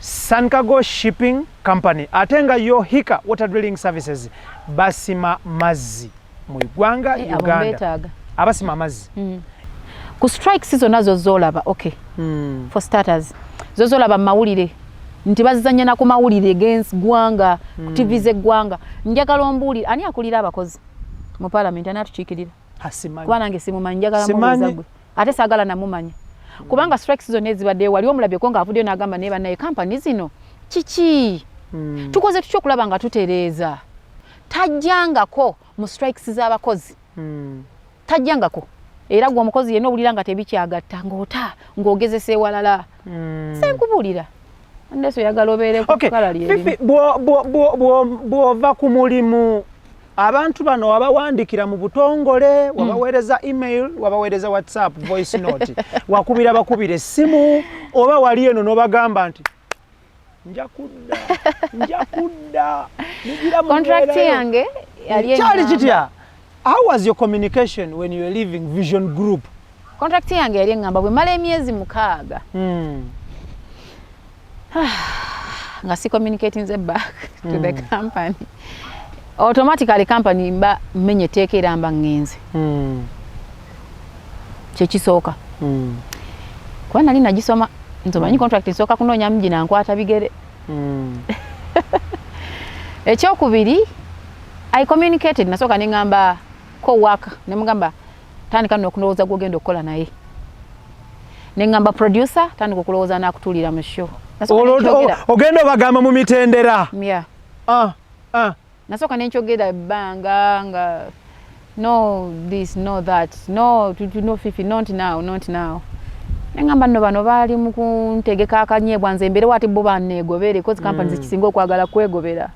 Sankago Shipping Company, ate nga yo Hika Water Drilling Services basima mazzi mu ggwanga Abo Uganda. Mbeetaaga. Abasima amazzi. Ku strikes zonna zo zolaba, okay, for starters, zo zolaba mu mawulire nti bazizanya na ku mawulire g'eggwanga, ku TV z'eggwanga, njagala ombuulire ani akulira abakozi mu parliament, ani atukiikirira? Asimanyi. Kuba nange simumanyi, njagala Simanyi. mubuuza gwe, ate saagala namumanya, kubanga strikes zonna ezibaddeyo wali omulabyeko ng'avuddeyo n'agamba naye bannaye kampani zino kiki, tukoze tutya okulaba nga tutereeza? Tajjangako mu strikes z'abakozi. Tajjangako. Era gwe omukozi yenna owulira nga tebikyagatta, ng'ota ng'ogezesa ewalala. Senkubuulira ndeso oyagala obeere ku kala lyerimu. Fifi, bw'ova ku mulimu, abantu bano wabawandikira mu butongole, wabaweereza email, wabaweereza WhatsApp voice note, wakubira bakubira essimu, oba wali eno n'obagamba nti nja kudda, nja kudda, mugira Contract mubeerayo. yange yali Kyali eŋŋamba- kitya? How was your communication when you were leaving Vision Group? Contract yange yali eŋŋamba bwe mala emyezi 6 nga si communicating back to the company, automatically company mba mmenye etteeka era mba ŋŋenze. Kyekisooka, kuba nali nagisoma nze omanyi contract nsooka kunoonya mugina nkwata bigere. Ekyokubiri, I communicated, nasooka neŋŋamba co-worker, nemugamba tandika nno okulowooza gwogenda okukola naye, neŋŋamba producer tandika okulowooza n'akutuulira mu show. Nasooka Olwo nenkyogera. Ogenda obagamba mu mitendera. Yeah. Ah. Nasooka nenkyogera ebbanga nga no this, no that, no no Fifi, not now, not now. Neŋŋamba nno bano baali mu kuntegeka akanyeebwa nze mbeerewo ate bo banneegobere, cause company zikisinga okwagala kwegobera,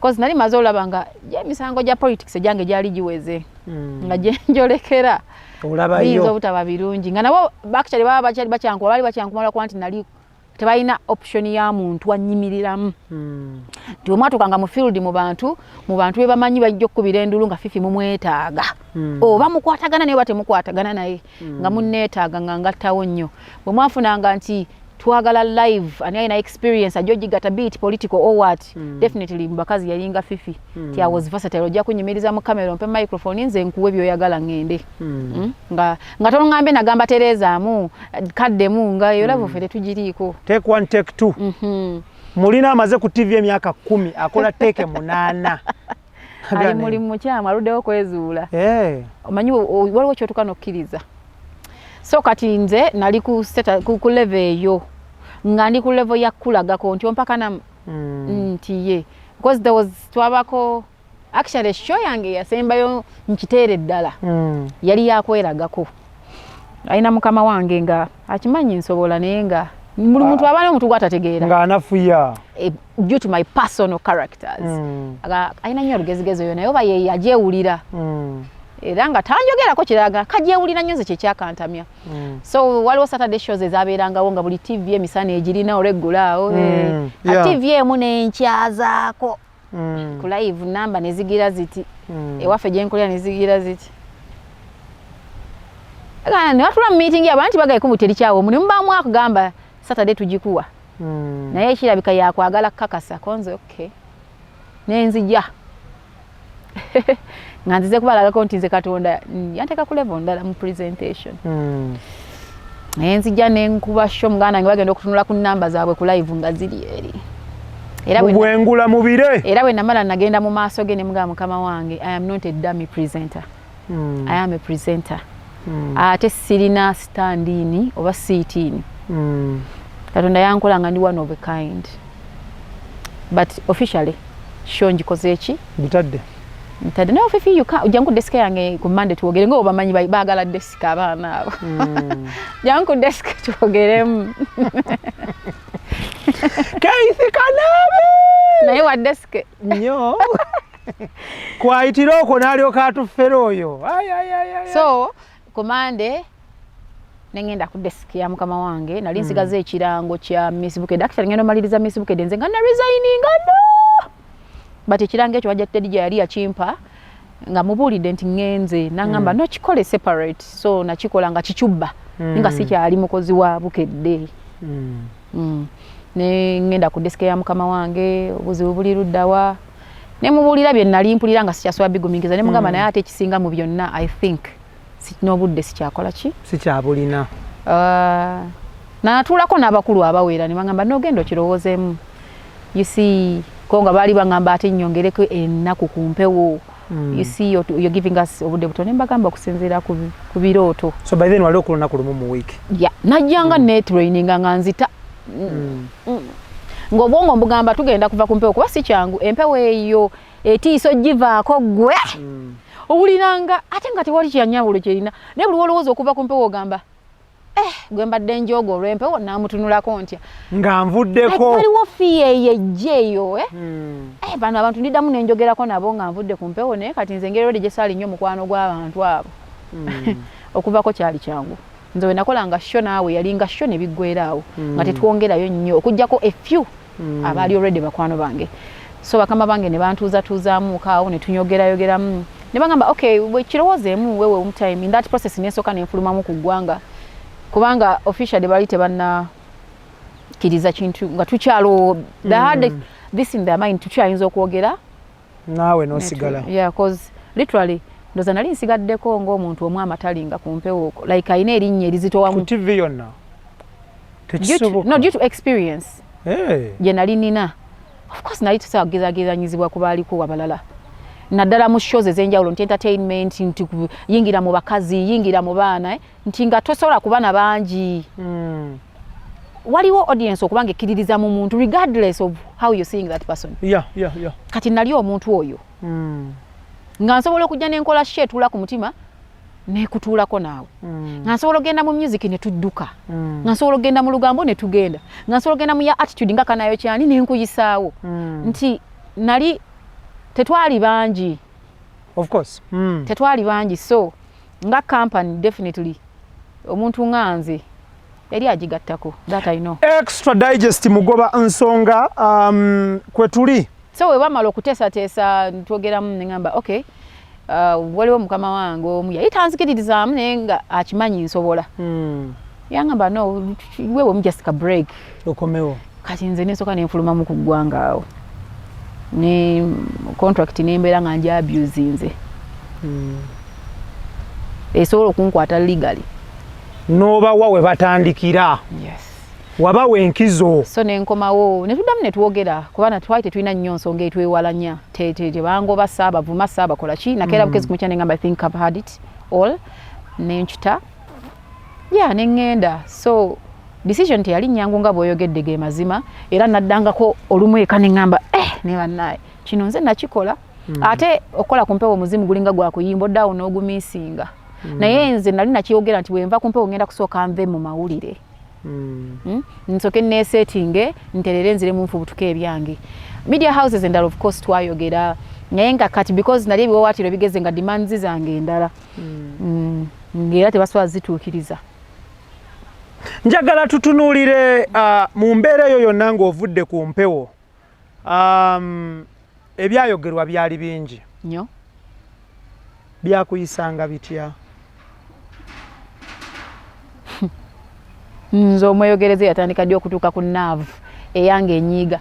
cause nali maze olaba nga emisango gya politics egyange gyali giweze, nga gyenjolekera biyinza Olabayo. obutaba birungi, nga nabo actually baba bakyali bakyankuba, baali bakyankumala kuba nti nali tebalina option ya muntu anyimiriramu, nti bwe mwatuukanga mu field, mu bantu be bamanyi bajja okukubira endulu nga Fifi mumwetaaga, oba mukwatagana naye oba temukwatagana naye, nga munneetaaga nga ngattawo nnyo. Bwe mwafunanga nti twagala live, ani alina experience ajja ogigata, be it political or what, definitely mu bakazi yalinga Fifi. Ti I was versatile, ojja kunyumiriza mu kamera, ompe microphone nze nkuwe byoyagala ŋŋende. Nga toŋŋambye nagamba tereezaamu kaddemu, nga eyo level ffe tetugiriiko. Take one, take two. Mulina amaze ku TV emyaka 10, akola take 8. Ali mulimu mukyamu, aluddewo kwezuula. Omanyi waliwo kyotuka nokkiriza. So kati nze nali ku level eyo, nga ndi ku level ya kulagako nti ompakanamu nti ye, because there was, twabako actually show yange yasembayo nkiteera eddala, yali yakweragako, alina mukama wange nga akimanyi nsobola, naye nga buli muntu aba n'omuntu gwatategeera. Ng'anafuya. Due to my personal characters. Alina nnyo olugezigezi oyo, naye oba ye yagyewulira, era nga tanjogerako kiraga kagyewulira nnyo, nze kyekyakantamya. So waliwo Saturday shows ezabeerangawo nga buli TV emisana egirina olweggulo awo. TV emu nenkyazaako ku live namba nezigira ziti, ewaffe gyenkolera nezigira ziti. Ne batula mu meeting yabo anti bagaye kumbu terikyawo omulimu, mubaamu akugamba Saturday tugikuwa, naye kirabika yakwagala kukakasa konze. Okay, nenzija nga nzize kubalagako nti nze Katonda yanteeka ku level ndala mu presentation. Naye nzija nenkuba show, muganda wange, bagenda okutunula ku namba zaabwe ku live nga ziri eri. Era Bwengula mubire. Era bwe namala nagenda mu maaso ge ne mugamba, mukama wange, I am not a dummy presenter. I am a presenter. Ate sirina stand-in oba sit-in. Katonda yankola nga ndi one of a kind, but officially show ngikoze eki? Gitadde. Ntadde naye. Fifi, jangu ku desk yange ku Monday twogere, nga obamanyi baagala desk abaana abo. Jangu ku desk twogeremu. Keith Kanaabe. Naye wa desk. Nnyo kwayitira okwo n'alyoka atufera oyo. Ai, ai, ai, ai. So ku Monday nengenda ku desk ya mukama wange, nali nsigaza ekirango kya Miss Bukedde. Actually ngenda omaliriza Miss Bukedde nze nga na resigninga no, but ekirango ekyo wajja Teddy yali yakimpa. Nga mubuulidde nti ŋŋenze, naŋŋamba nokikole separate. So nakikola nga kikyubba nga sikyali mukozi wa Bukedde. Ne ŋŋenda ku desk ya mukama wange, obuzibu buli luddawa? Ne mubuulira bye nali mpulira nga sikyasobola bigumiikiza. Ne mugamba, naye ate ekisinga mu byonna, I think n'obudde sikyakola ki? Sikyabulina. Natuulako n'abakulu abawera ne bagamba, nogenda okirowoozeemu. You see, ko nga baali bagamba ate nnyongereko ennaku ku mpewo. You see, you're giving us obudde butono. Ne mbagamba okusinziira ku birooto. So by then wali okola olunaku lumu mu wiiki? Ya, najjanga netraininga nga nzita ng'obwongo mbugamba tugenda kuva ku mpewo, kuba si kyangu. Empewo eyo etiisa ogivaako, ggwe owuliranga ate nga tewali kyanyawulo kyerina, naye buli wolowooza okuva ku mpewo ogamba, eh, gwe mbadde njooga olw'empewo naamutunulako ntya nga nvuddeko? Waliwo fear eyo ejja eyo, eh? Eh, bano abantu ndiddamu nenjogerako nabo nga nvudde ku mpewo? Naye kati nze engeri olwedde gye saali nnyo mukwano gw'abantu abo, okuvako kyali kyangu. Nze we nakolanga show naawe yalinga show ne biggweeraawo nga tetwongerayo nnyo, okugjako a few abaali already bakwano bange. So bakama bange ne bantuuzatuuzaamuko awo ne tunyogerayogeramu ne bagamba, okay, bwekirowoozeemu wewe time. In that process nensooka nenfulumamu ku ggwanga, kubanga officially baali tebannakkiriza kintu nga tukyalo. They had this in their mind, tukyayinza okwogera. Naawe n'osigala. Yeah, 'cause literally ndoza nali nsigaddeko ng'omuntu omu amatalinga ku mpewo, like alina erinnya ku erizitowamu. TV yonna? Due to, Tekisoboka. no, due to experience Hey. gye nali nina. Of course nali tusobola kugezagezanyizibwa ku baaliko abalala, naddala mu shows ez'enjawulo, nti entertainment, nti yingira mu bakazi, yingira mu baana, eh, nti nga tosobola kuba na bangi. Waliwo audience okuba nga ekkiririza mu muntu regardless of how you're seeing that person. Kati nali omuntu oyo nga nsobola okujja nenkola show etuula ku mutima nekutuulako naawe, nga nsobola okugenda mu music ne tudduka, nga nsobola okugenda mu lugambo ne tugenda, nga nsobola okugenda mu ya attitude nga kanayo kyani nenkuyisaawo, nti nali tetwali bangi. Of course. Tetwali bangi, so nga company definitely omuntu nga nze yali agigattako, that I know. Extra Digest, mugoba nsonga kwe tuli. So we bamala okuteesateesa twogeramu neŋamba, okay, waliwo mukama wange omu yali tanzikiririzaamu naye nga akimanyi nsobola. Yangamba, no, wewe just ka break. Okomewo. Kati nze nensooka nenfulumamu ku ggwanga awo ne contract nembeera nga nja abusinze esobola okunkwata legally. N'obawa we batandikira. Yes. Wabawa enkizo. So nenkomawo netuddamu netwogera, kuba twali tetulina nnyo nsonga etwewalanya. Tebangoba, saabavuma, saabakola ki. Nakeera bukezi kumukya nengamba, I think I've had it all, nenkita ya neŋŋenda. So decision teyali nnyangu nga bw'oyogedde, ge mazima. Era naddangako olumu eka neŋŋamba, eh, ne bannaaye kino nze nakikola. Ate okukola ku mpewo omuzimu gulinga gwa kuyimba, oddaawo n'ogumiisinga. Naye nze nali nakiyogera nti bwenva ku mpewo ngenda kusooka nve mu mawulire. Nsooke neesetinge, nterere, nziremu nfubutuka ebyange. Media houses endala of course twayogera, naye nga kati because nali ebiwawaatiro bigeze nga demands zange endala, ng'era tebasobola zituukiriza. Njagala tutunuulire mu mbeera eyo yonna ng'ovudde ku mpewo, ebyayogerwa byali bingi. Nnyo. Byakuyisanga bitya? Nze omweyogereze yatandika ddi okutuuka ku nerve eyange enyiiga?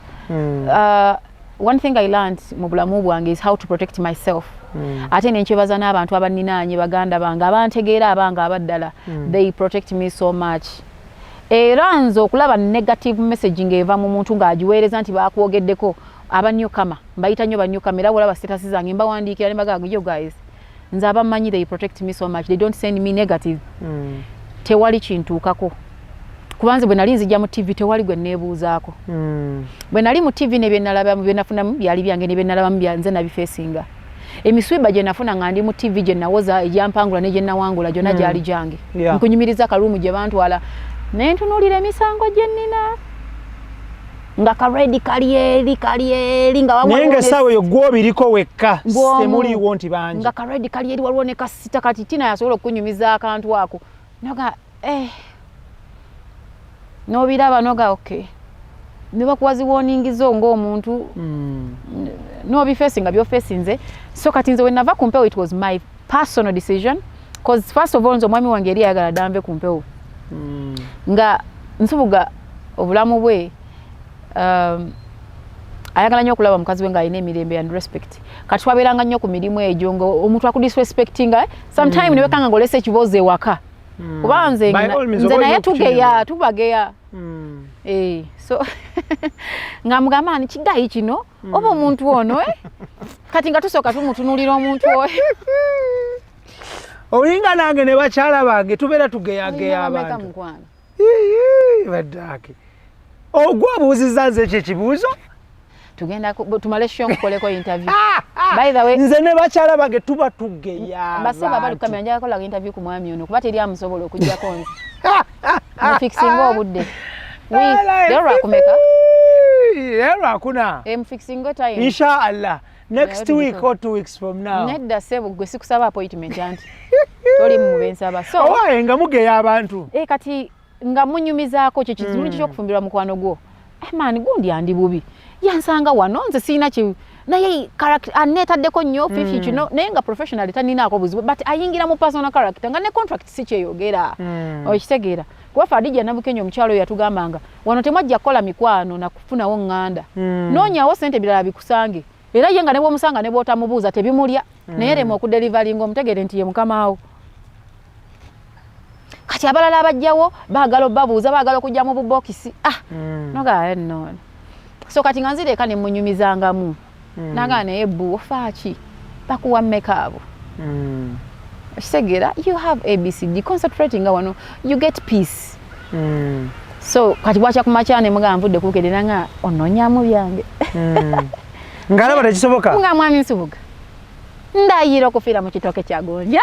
One thing I learned mu bulamu bwange is how to protect myself. Ate nenkyebaza n'abantu abaninaanye, baganda bange abantegeera, abange abaddala. They protect me so much. Era nze okulaba negative message ng'eva mu muntu ng'agiweereza nti bakwogeddeko, aba newcomer mbayita nnyo ba newcomer, era olaba status zange mbawandiikira ne mbagamba, yo guys, nze abamanyi, they protect me so much, they don't send me negative. Tewali kintuukako, kuba nze bwe nali nzijja mu TV tewali gwe neebuuzaako. Bwe nali mu TV ne byenalabamu, byenafunamu byali byange, ne byenalabamu nze nabifeesinga. Emiswiba gye nafuna nga ndi mu TV, gye nawoza, egyampangula ne gye nawangula, gyonna gyali gyange. Nkunyumiriza akaluumu gye bantwala ne ntunuulira emisango gye nnina nga karedi kali eri, kali eri nga naye nga essaawa eyo gwobiriko wekka, temuliiwo nti bangi. Nga karedi kali eri, waliwo ne kasita. Kati tina yasobola okukunyumiza akantu ako noga, eh, nobiraba noga, okay. Ne bakuwa zi warning zo ng'omuntu n'obifacinga by'ofacinze. So kati nze wenava ku mpewo, it was my personal decision, 'cause first of all, nze omwami wange yali ayagala dda nve ku mpewo. Nga Nsubuga obulamu bwe ayagala nnyo okulaba mukazi we ng'alina emirembe and respect. Kati twabeeranga nnyo ku mirimu egyo nga omuntu akudisrespectinga sometime, ne wekanga ng'olesa ekibuuzo ewaka, kuba nze By all means, nze oba naye olina tugeya, okukinyumya. Tubageya. So nga mugamba ni kigayi kino oba omuntu ono, eh? Kati nga tusooka tumutunuulira omuntu oyo. Olinga nange ne bakyala bange tubeera tugeyageya Olina bameka, abantu. Mukwano? Ii, baddaake ogwo obuuzizza nze ekyo ekibuuzo. Tugenda tumale show nkukoleko interview. By the way, Nze ne bakyala bange tuba tugeya baseba bali abantu. Kamera, njagala kola interview ku mwami ono, kuba teri amusobola okuggyako nze. Mufixinga obudde. Leero lwakumeka? Leero lwakuna. Mufixinga time. Inshallah, next Naye week tugiko. or 2 weeks from now. Nedda ssebo, gwe sikusaba appointment, anti toli mu bensaba, so Owaaye nga mugeya abantu. Kati nga munyumizaako kyo kizibu kyokufumbirwa mukwano gwo. Man, gundi andi bubi, yansanga wano, nze siina ki naye character aneetaddeko nnyo Fifi kino, naye nga professionally taninaako buzibu, but ayingira mu personal character nga ne contract si kyeyogera. Okitegeera? Kuba Fadija Nabukenya, omukyalo oyo, yatugambanga wano temwajja kukola mikwano nakufunawo ŋŋanda. Noonyawo sente, birala bikusange. Era ye nga ne bw'omusanga ne bw'otamubuuza tebimulya, naye lema okudeliveringa, omutegere nti ye mukamaawo. Kati abalala abajjawo baagala obabuuza, baagala okujja mu bubokisi, ah. Nogaa no. So kati nga nzireka ne munyumizangamu. Nagaa naye bbu ofaaki, bakuwa mmeka abo? Okitegeera? You have ABCD, concentrating nga wano you get peace. So kati bwakya kumakya ne mugamba nvudde kubukedera nga onoonyamu byange. Ng'alaba tekisoboka. Nga mwami Nsubuga, ndayira okufiira mu kitooke kya gonja,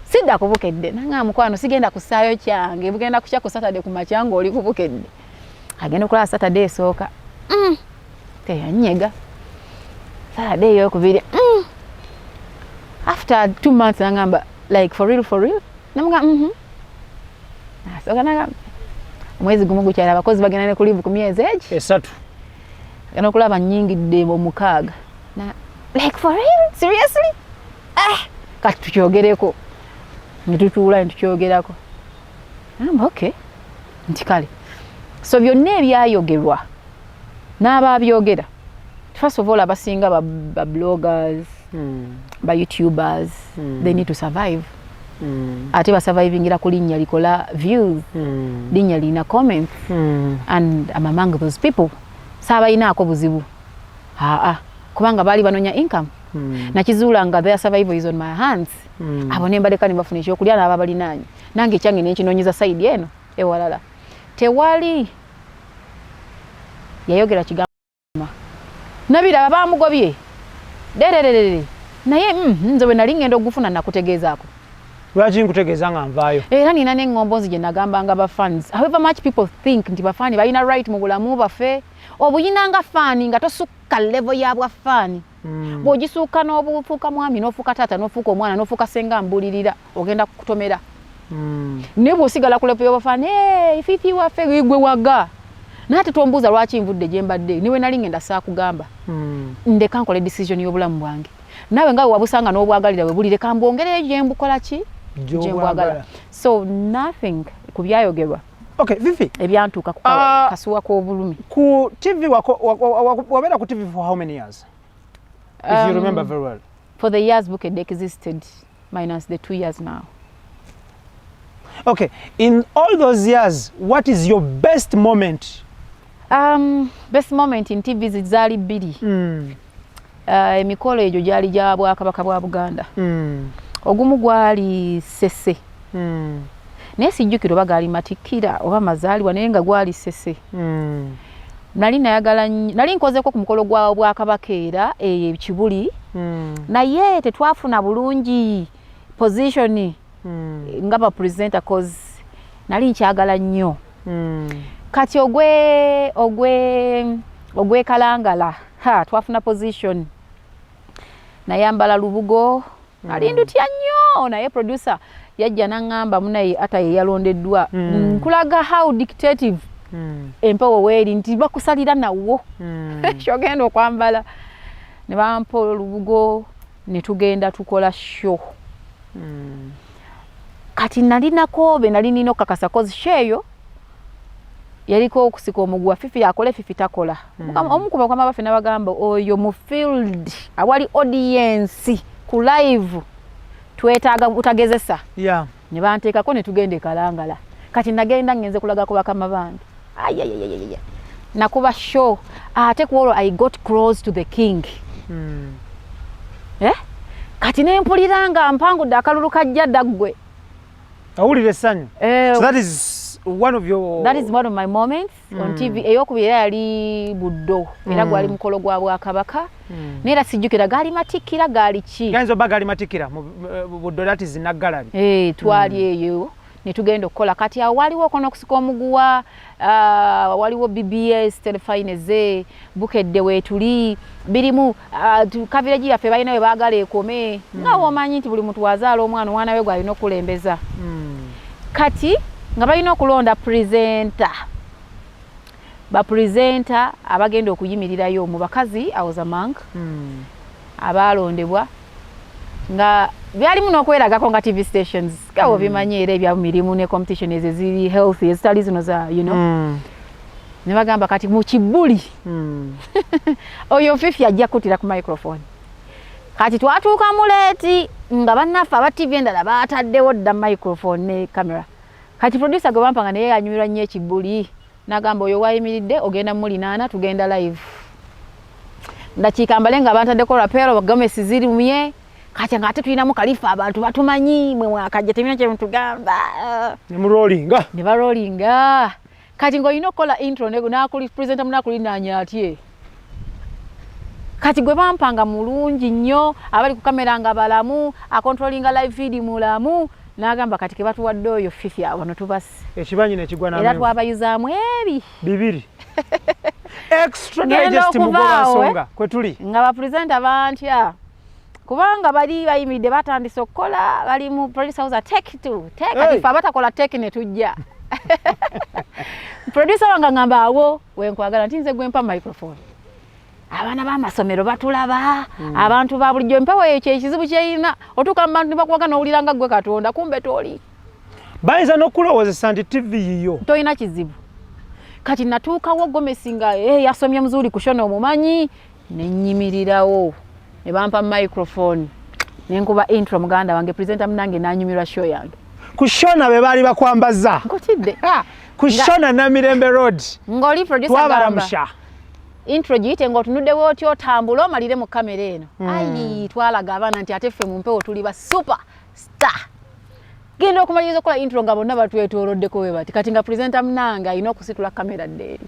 sidda kubukedde. Nanga mukwano, sigenda kusaayo kyange, bugenda kukya ku Saturday ku makya ng'oli kubukedde. Agenda okulaba Saturday esooka, teyanyega. Saturday eyokubiri, After 2 months nangamba, "Like for real, for real?" Namuga, Asooka nagamba omwezi gumu gukyala, abakozi bagenda ne ku leave ku myezi egi 3. Agenda okulaba nnyingidde omukaaga na, "Like for real, seriously?" Ah, kati tukyogereko. Ne tutuula ne tukyogerako. Namba okay, nti kale. So byonna ebyayogerwa n'ababyogera, first of all, abasinga ba bloggers, ba YouTubers, they need to survive. Ate basurvivingira ku linnya likola views, linnya lirina comments, and I'm among those people. Saabalinaako buzibu, aa, kubanga baali banonya income. Nakizuula nga their survival is on my hands. Abo ne mbaleka ne bafuna ekyokulya n'aba balinaanye, nange ekyange nenkinoonyeza side eno ewalala. Tewali yayogera kigambo nabiraba bamugobye derererere, naye nze bwe nali ngenda ogufuna nakutegeezaako. Lwaki nkutegeeza nga nvaayo? Era nina n'eŋŋombo nzi gye nagambanga ba fans, however much people think nti bafaani balina right mu bulamu bwaffe, obuyinanga faani nga tosukka level ya bwa faani. Bw'ogisuuka n'obufuuka mwami, n'ofuuka taata, n'ofuuka omwana, n'ofuuka senga mbulirira, ogenda kukutomera. Naye bw'osigala ku level y'obafaani, "Hey, Fifi waffe, gwe waga," naye ate tombuuza lwaki nvudde gye mbadde, niwe nali ngenda saakugamba. Ndeka nkole decision y'obulamu bwange. Naawe nga bwe wabusanga n'obwagalira bwe buli, leka mbwongereyo gye mbukola ki, gye mbwagala. So nothing ku byayogerwa Okay, Fifi. ebyantuuka ku kasuwa k'obulumi. Ku TV wabeera ku TV for how many years, if you remember very well? For the years Bukedde existed, minus the 2 years now. Okay, in all those years, what is your best moment? Best moment in TV zaali bbiri. Emikolo egyo gyali gya Bwakabaka bwa Buganda. Ogumu gwali Sese. Naye sijjukira oba gaali matikkira oba mazaalibwa, naye nga gwali Sese. Nali nayagala nali nkozeeko ku mukolo gwa Bwakabaka era eyo Kibuli, naye tetwafuna bulungi position nga ba presenter, 'cause nali nkyagala nnyo. Kati ogwe Kalangala, ha, twafuna position, nayambala lubugo, nali ndutya nnyo, naye producer yajja naŋŋamba, munaye ata ye yalondeddwa. Nkulaga how dictative Empewo weeri nti bakusalira nawo kyogenda okwambala. Ne bampa olubugo ne tugenda tukola show. Kati nalinako be nali nina okukakasa, cause show eyo yaliko okusika omuguwa, Fifi akole, Fifi takola. Omu ku bakama baffe nabagamba, oyo mu field awali audience ku live twetaaga butagezesa. Ne banteekako ne tugenda e Kalangala. Kati nagenda ngenze kulagako bakama bange. Ayayayaya, nakuba show, ate ku olwo I got close to the king. Eh? Kati nempulira nga mpangudde akalulu kajja dda ggwe. Awulira essanyu. Eh, So that is one of your that is one of my moments on TV. Eyokubiri era yali Buddo, era gwali mukolo gwa bwakabaka. Naye era sijjukira gaali matikkira, gaali ki. Gayinza obba gaali matikkira mu Buddo, that is Naggalabi. Eh, twali eyo ne tugenda okukola. Kati awo waliwo oko n'okusika omuguwa, waliwo BBS terefayina, Bukedde weetuli birimu coverage yaffe balina we baagala ekome. Nga womanyi nti buli muntu wazaala omwana, omwana we gwalina okukulembeza. Kati nga balina okulonda presenter, bapresenter abagenda okuyimirirayo mu bakazi. I was among abaalondebwa, nga byalimu n'okweragako nga TV stations nga obimanyi, era ebya mirimu ne competition ezo eziri healthy, ezitali zino za. Ne bagamba kati mu kibuli oyo Fifi ajja kutira ku microphone. Kati twatuuka mu late, nga bannaffe aba TV endala baataddewo dda microphone ne camera. Kati producer gwe bampanga naye yanyumirwa nnyo ekibuli, n'agamba oyo wayimiridde ogenda mulinaana, tugenda live ndakiika mbale nga bantaddeko lapel, gomesi zirumye. Kati nga ate tulinamu kalifa, abantu batumanyi, mwe mwakajja temina kye mutugamba. Ne murolinga. Ne barolinga. Kati ng'olina okukola intro nakuli presenter munakulinaanya atye. Kati gwe bampanga mulungi nnyo, abali ku kamera nga balamu, acontrollinga live feed mulamu, n'agamba kati ke batuwadde oyo Fifi, wano tubase. Ekibanyi nekigwa. Era n'amenvu. Twabayuzaamu ebi Bibiri. Extra Ngenda Digest mugoba okuvaawo, nsonga kwe tuli. Nga bapresenter bantya, kubanga bali bayimiridde batandise okukola, bali mu producer house, take two, take. Hey. Kati ffe abatakola take ne tujja, producer wange ngamba awo wenkwagala nti nze gwempa microphone, abaana b'amasomero batulaba, abantu ba bulijjo. Empewo eyo kyekizibu kyeyina, otuuka mu bantu ne bakuwaga n'owulira nga ggwe Katonda, kumbe toli. Bayinza n'okulowoozesa nti TV yiyo. Tolina kizibu. Kati natuukawo gomesi nga yasomye muzuri kushona omumanyi, nenyimirirawo ne bampa microphone nenkuba intro. Muganda wange presenter munange nanyumirwa show yange. Kushona be baali bakwambaza. Nkutidde. Kushona Namirembe Road. Ng'oli producer gamba Twabalamusha. Intro giyite ng'otunuddewo otya, otambule omalire mu kamera eno. Ayi, twalaga abaana nti ate ffe mu mpewo tuli ba super star. Genda okumaliriza okukola intro nga bonna batwetooloddeko we bati. Kati nga presenter munange alina okusitula kamera dde eri,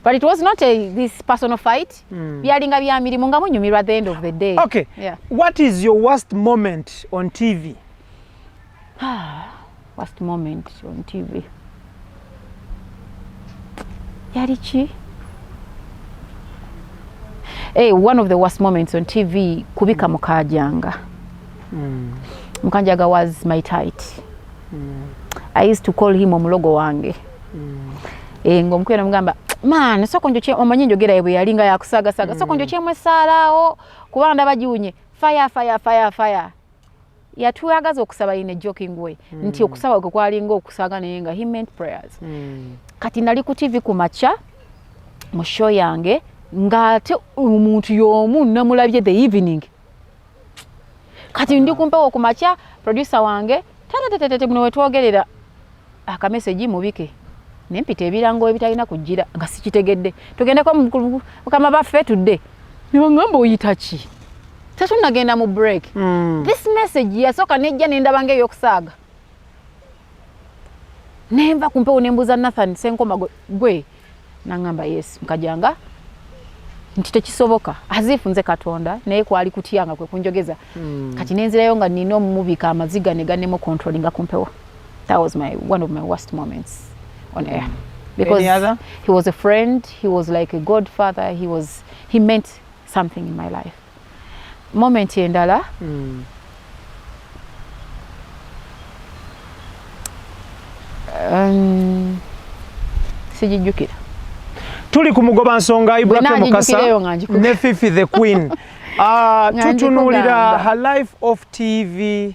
but it was not a, this personal fight. Byalinga bya mirimu nga munyumirwa at the end of the day. Okay. Yeah. What is your worst moment on TV? Worst moment on TV yali ki? Hey, one of the worst moments on TV kubika Mukajanga. Mukajanga was my tight. I used to call him omulogo wange. Eh, ng'omukwera mugamba, man, soko njokye, omanyi njogera ye bwe yali nga yakusaagasaga, soko njokyemu essaalaawo kubanga ndaba giwunye fire, fire, fire, fire. Yatwagaza okusaba in a joking way, nti okusaba kwe kwalinga okusaaga, naye nga he meant prayers. Kati nali ku TV ku makya mu show yange, ng'ate omuntu y'omu namulabye the evening. Kati ndi ku mpewo ku makya, producer wange tatatete muno wetwogerera akamesegi mubike nempita ebirango ebitalina kujjira nga sikitegedde, tugendeko mukama baffe tudde. Ne baŋŋamba oyita ki, tetunnagenda mu break. This message yasooka nejja nendaba nga ey'okusaaga, nenva ku mpewo nembuuza Nathan Senkoma gwe naŋŋamba yes, Mukajanga, nti tekisoboka azifu nze Katonda, naye kwali kutya nga kwe kunjogeza. Kati nenzirayo nga nina omumubika amaziga ne ganema controllinga ku mpewo. That was my one of my worst moments on air because Any other? He was a friend, he was like a godfather, he meant something in my life. Moment endala, Sijijjukira. Tuli ku mugoba nsonga Ibrahim Mukasa ne Fifi the Queen. Tutunuulira her life off TV,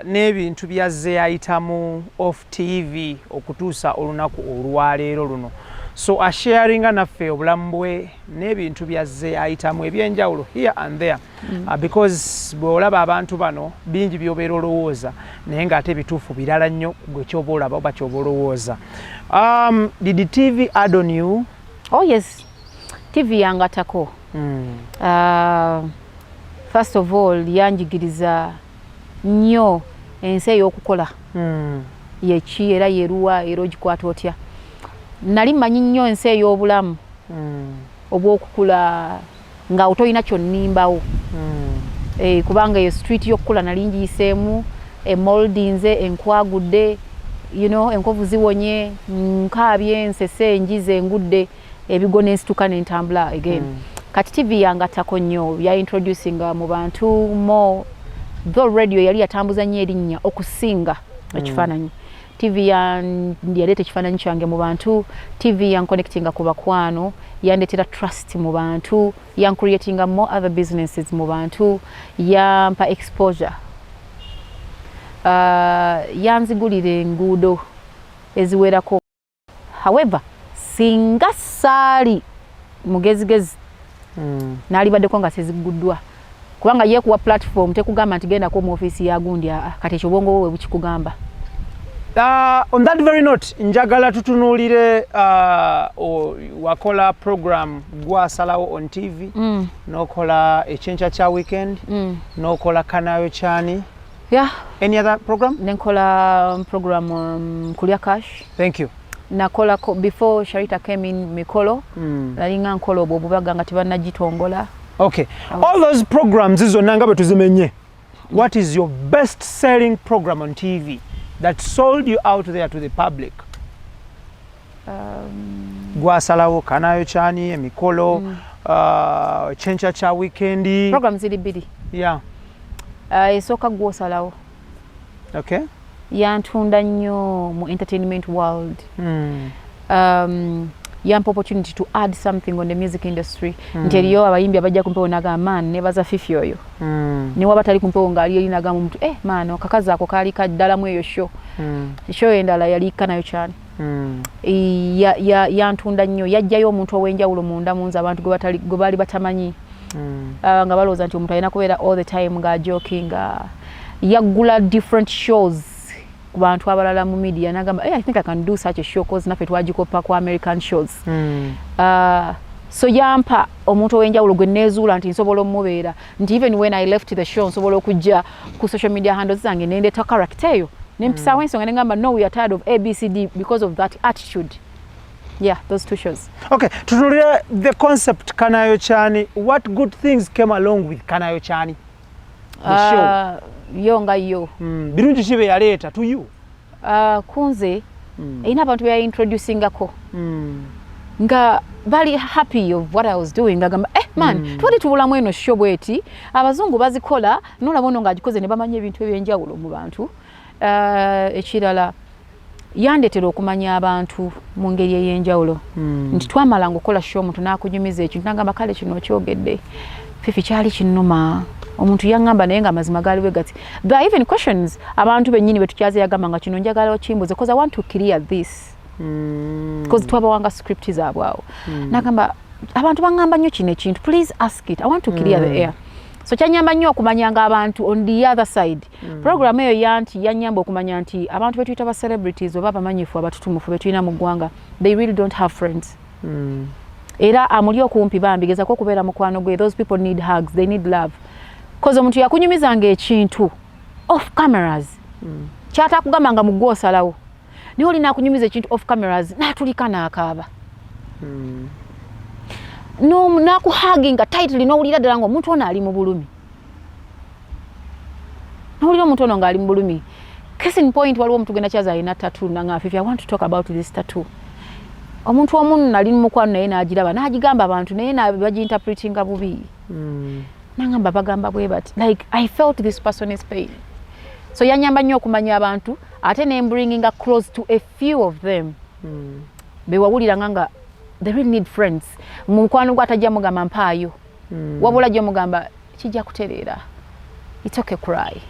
n'ebintu byazze ayitamu off TV okutuusa olunaku olwaleero luno. So asharinga naffe obulamu bwe n'ebintu byazze ayitamu ebyenjawulo here and there, because bw'olaba abantu bano, bingi by'obeera olowooza, naye ng'ate ebituufu birala nnyo gwe kyoba olaba oba kyoba olowooza. Did the TV add on you? Oh yes, TV yangatako. First of all, yanjigiriza nnyo ensi ey'okukola yeki, era yeruwa, era ogikwata otya. Nali mmanyi nnyo ensi ey'obulamu obw'okukula nga tolina kyonnimbawo, kubanga eyo street y'okukula nali ngiyiseemu, emoldinze, enkwagudde, enkovu ziwonye, nkaabye, nsese, njize, engudde ebigo, nensituka nentambula again. Kati TV yangattako nnyo, yaintroducinga mu bantu more, though radio yali yatambuza nnyo erinnya okusinga ekifaananyi. TV yaleeta ekifaananyi kyange mu bantu. TV yanconnectinga ku bakwano, yandeetera trust mu bantu, yancreatinga more other businesses mu bantu, yampa exposure, yanzigulira enguudo eziwerako. However, singa saali mugezigezi, naalibaddeko nga sezigguddwa, kubanga yeekuwa platform, tekugamba nti gendako mu ofiisi ya gundi. Aa, kati ekyo obwongo bwe bukikugamba. On that very note, njagala tutunuulire, wakola program Gwasalawo on TV, n'okola Ekyenkya kya Weekend, n'okola Kanayo Kyani. Any other program? Nenkola program, Kulya Cash. Thank you. Nakolako before Sharita came in, Mikolo. Nalinga nkola obwo obubaga nga tebannagitongola. Okay, all those programs zonna nga bwe tuzimenye, what is your best selling program on TV that sold you out there to the public? Gwasalawo, Kanayo Kyani, Emikolo, Ekyenkya kya Weekend. Program ziri bbiri. Esooka Gwosalawo. Yantunda nnyo mu entertainment world. Yampa opportunity to add something on the music industry, nti eriyo abayimbi abajja ku mpewo nagamba, "Man, nebaza Fifi oyo." Newaba tali ku mpewo ng'ali eri, nagamba omuntu, "Eh man, akakazi ako kaali kaddalamu eyo show." Show endala yali Kanayo Kyani. Yantunda nnyo, yajjayo omuntu ow'enjawulo munda munze abantu gwe baali batamanyi, nga balowooza nti omuntu alina kubeera all the time ng'ajokinga. Yaggula different shows ku bantu abalala mu media, nagamba, "Hey, I think I can do such a show," cause naffe twagikopa ku American shows. So yampa omuntu ow'enjawulo gwe neezuula nti nsobola omubeera, nti even when I left the show, nsobola okujja ku social media handles zange nendeeta character eyo, nempisaawo ensonga, nengamba, "No, we are tired of ABCD," because of that attitude. Yeah, those two shows. Okay, tutunulire the concept Kanayo Kyani. What good things came along with Kanayo Kyani, the show? Yo nga yo. Birungi ki bye yaleeta to you? Kunze, erina abantu beyaintroducingako nga bali happy of what I was doing, ngagamba, "Eh man, twali tubulamu eno show bweti, abazungu bazikola, nolaba ono ng'agikoze," ne bamanya ebintu ebyenjawulo mu bantu. Ekirala, yandeetera okumanya abantu mu ngeri ey'enjawulo, nti twamalanga okukola show, omuntu n'akunyumiza ekintu nagamba, "Kale kino okyogedde, Fifi, kyali kinnuma, omuntu yaŋŋamba, naye nga amazima gaali bwe gati." There are even questions abantu bennyini betukyaze yagamba nga, "Kino njagala okimbuze because I want to clear this," because twabawanga script zaabwe awo. Nagamba, "Abantu baŋŋamba nnyo kino ekintu, please ask it, I want to clear the air." So kyanyamba nnyo okumanyanga abantu on the other side. Program eyo yanti yanyamba okumanya nti abantu betuyita ba celebrities oba abamanyifu abatutumufu betulina mu ggwanga, they really don't have friends. Era amuli okumpi bambi gezako okubeera mukwano gwe. Those people need hugs, they need love, cause omuntu yakunyumizanga ekintu off cameras, kyatakugamba nga mugwe osalawo, naye olina akunyumiza ekintu off cameras n'atulika n'akaaba, n'akuhuginga tightly, n'owulira ddala nga omuntu ono ali mu bulumi, n'owulira omuntu ono ng'ali mu bulumi. Case in point, waliwo omuntu genda kyaza alina tattoo, nanga, "Fifi, I want to talk about this tattoo." Omuntu omu nali mukwano naye n'agiraba n'agigamba abantu, naye bagiinterpretinga bubi. Nangamba, "Bagamba bwe bati." Like, I felt this person is pain. So yanyamba nnyo okumanya abantu, ate nembringinga close to a few of them. Bewawuliranga nga they really need friends. Mukwano gwe atajja mugamba mpaayo, wabula jja mugamba kijja kutereera, it's okay, cry,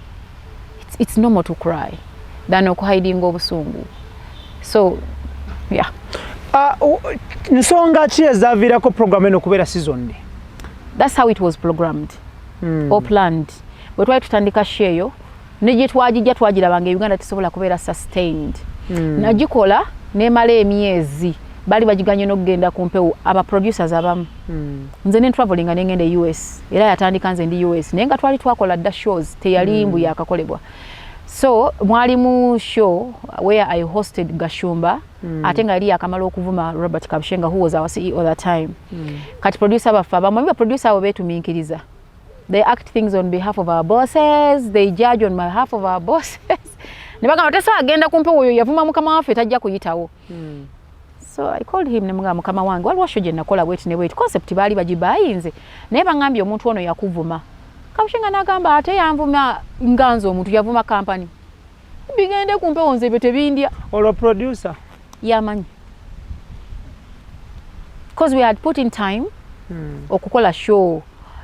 it's normal to cry than okuhidinga obusungu. So yeah. Nsonga ki ezaviirako program eno okubeera season? That's how it was programmed or planned. Bwe twali tutandika show eyo ne gye twagijja, twagirabanga e Uganda tesobola kubeera sustained. Nagikola nemala emyezi, baali bagiganye n'okugenda ku mpewo aba producers abamu. Nze ne travelinga nengenda e US, era yatandika nze ndi US, naye nga twali twakola dda shows, teyali mbu yakakolebwa. So mwalimu show where I hosted Gashumba, ate nga yali yakamala okuvuma Robert Kabushenga, who was our CEO that time. Kati producer baffe abamu, ba producer abo beetumiikiriza, they act things on behalf of our bosses, they judge on behalf of our bosses, ne bagamba tesobola agenda ku mpewo, oyo yavuma mukama waffe, tajja kuyitawo. So I called him, nemugamba, "Mukama wange, waliwo show gye nakola bweti ne bweti, concept baali bagibayinze, naye baŋŋambye omuntu ono yakuvuma." Kabushenga n'agamba, "Ate yanvuma nga nze omuntu, yavuma kampani, bigende ku mpewo, nze ebyo tebindya." Olwo producer? Yamanyi, because we had put in time okukola show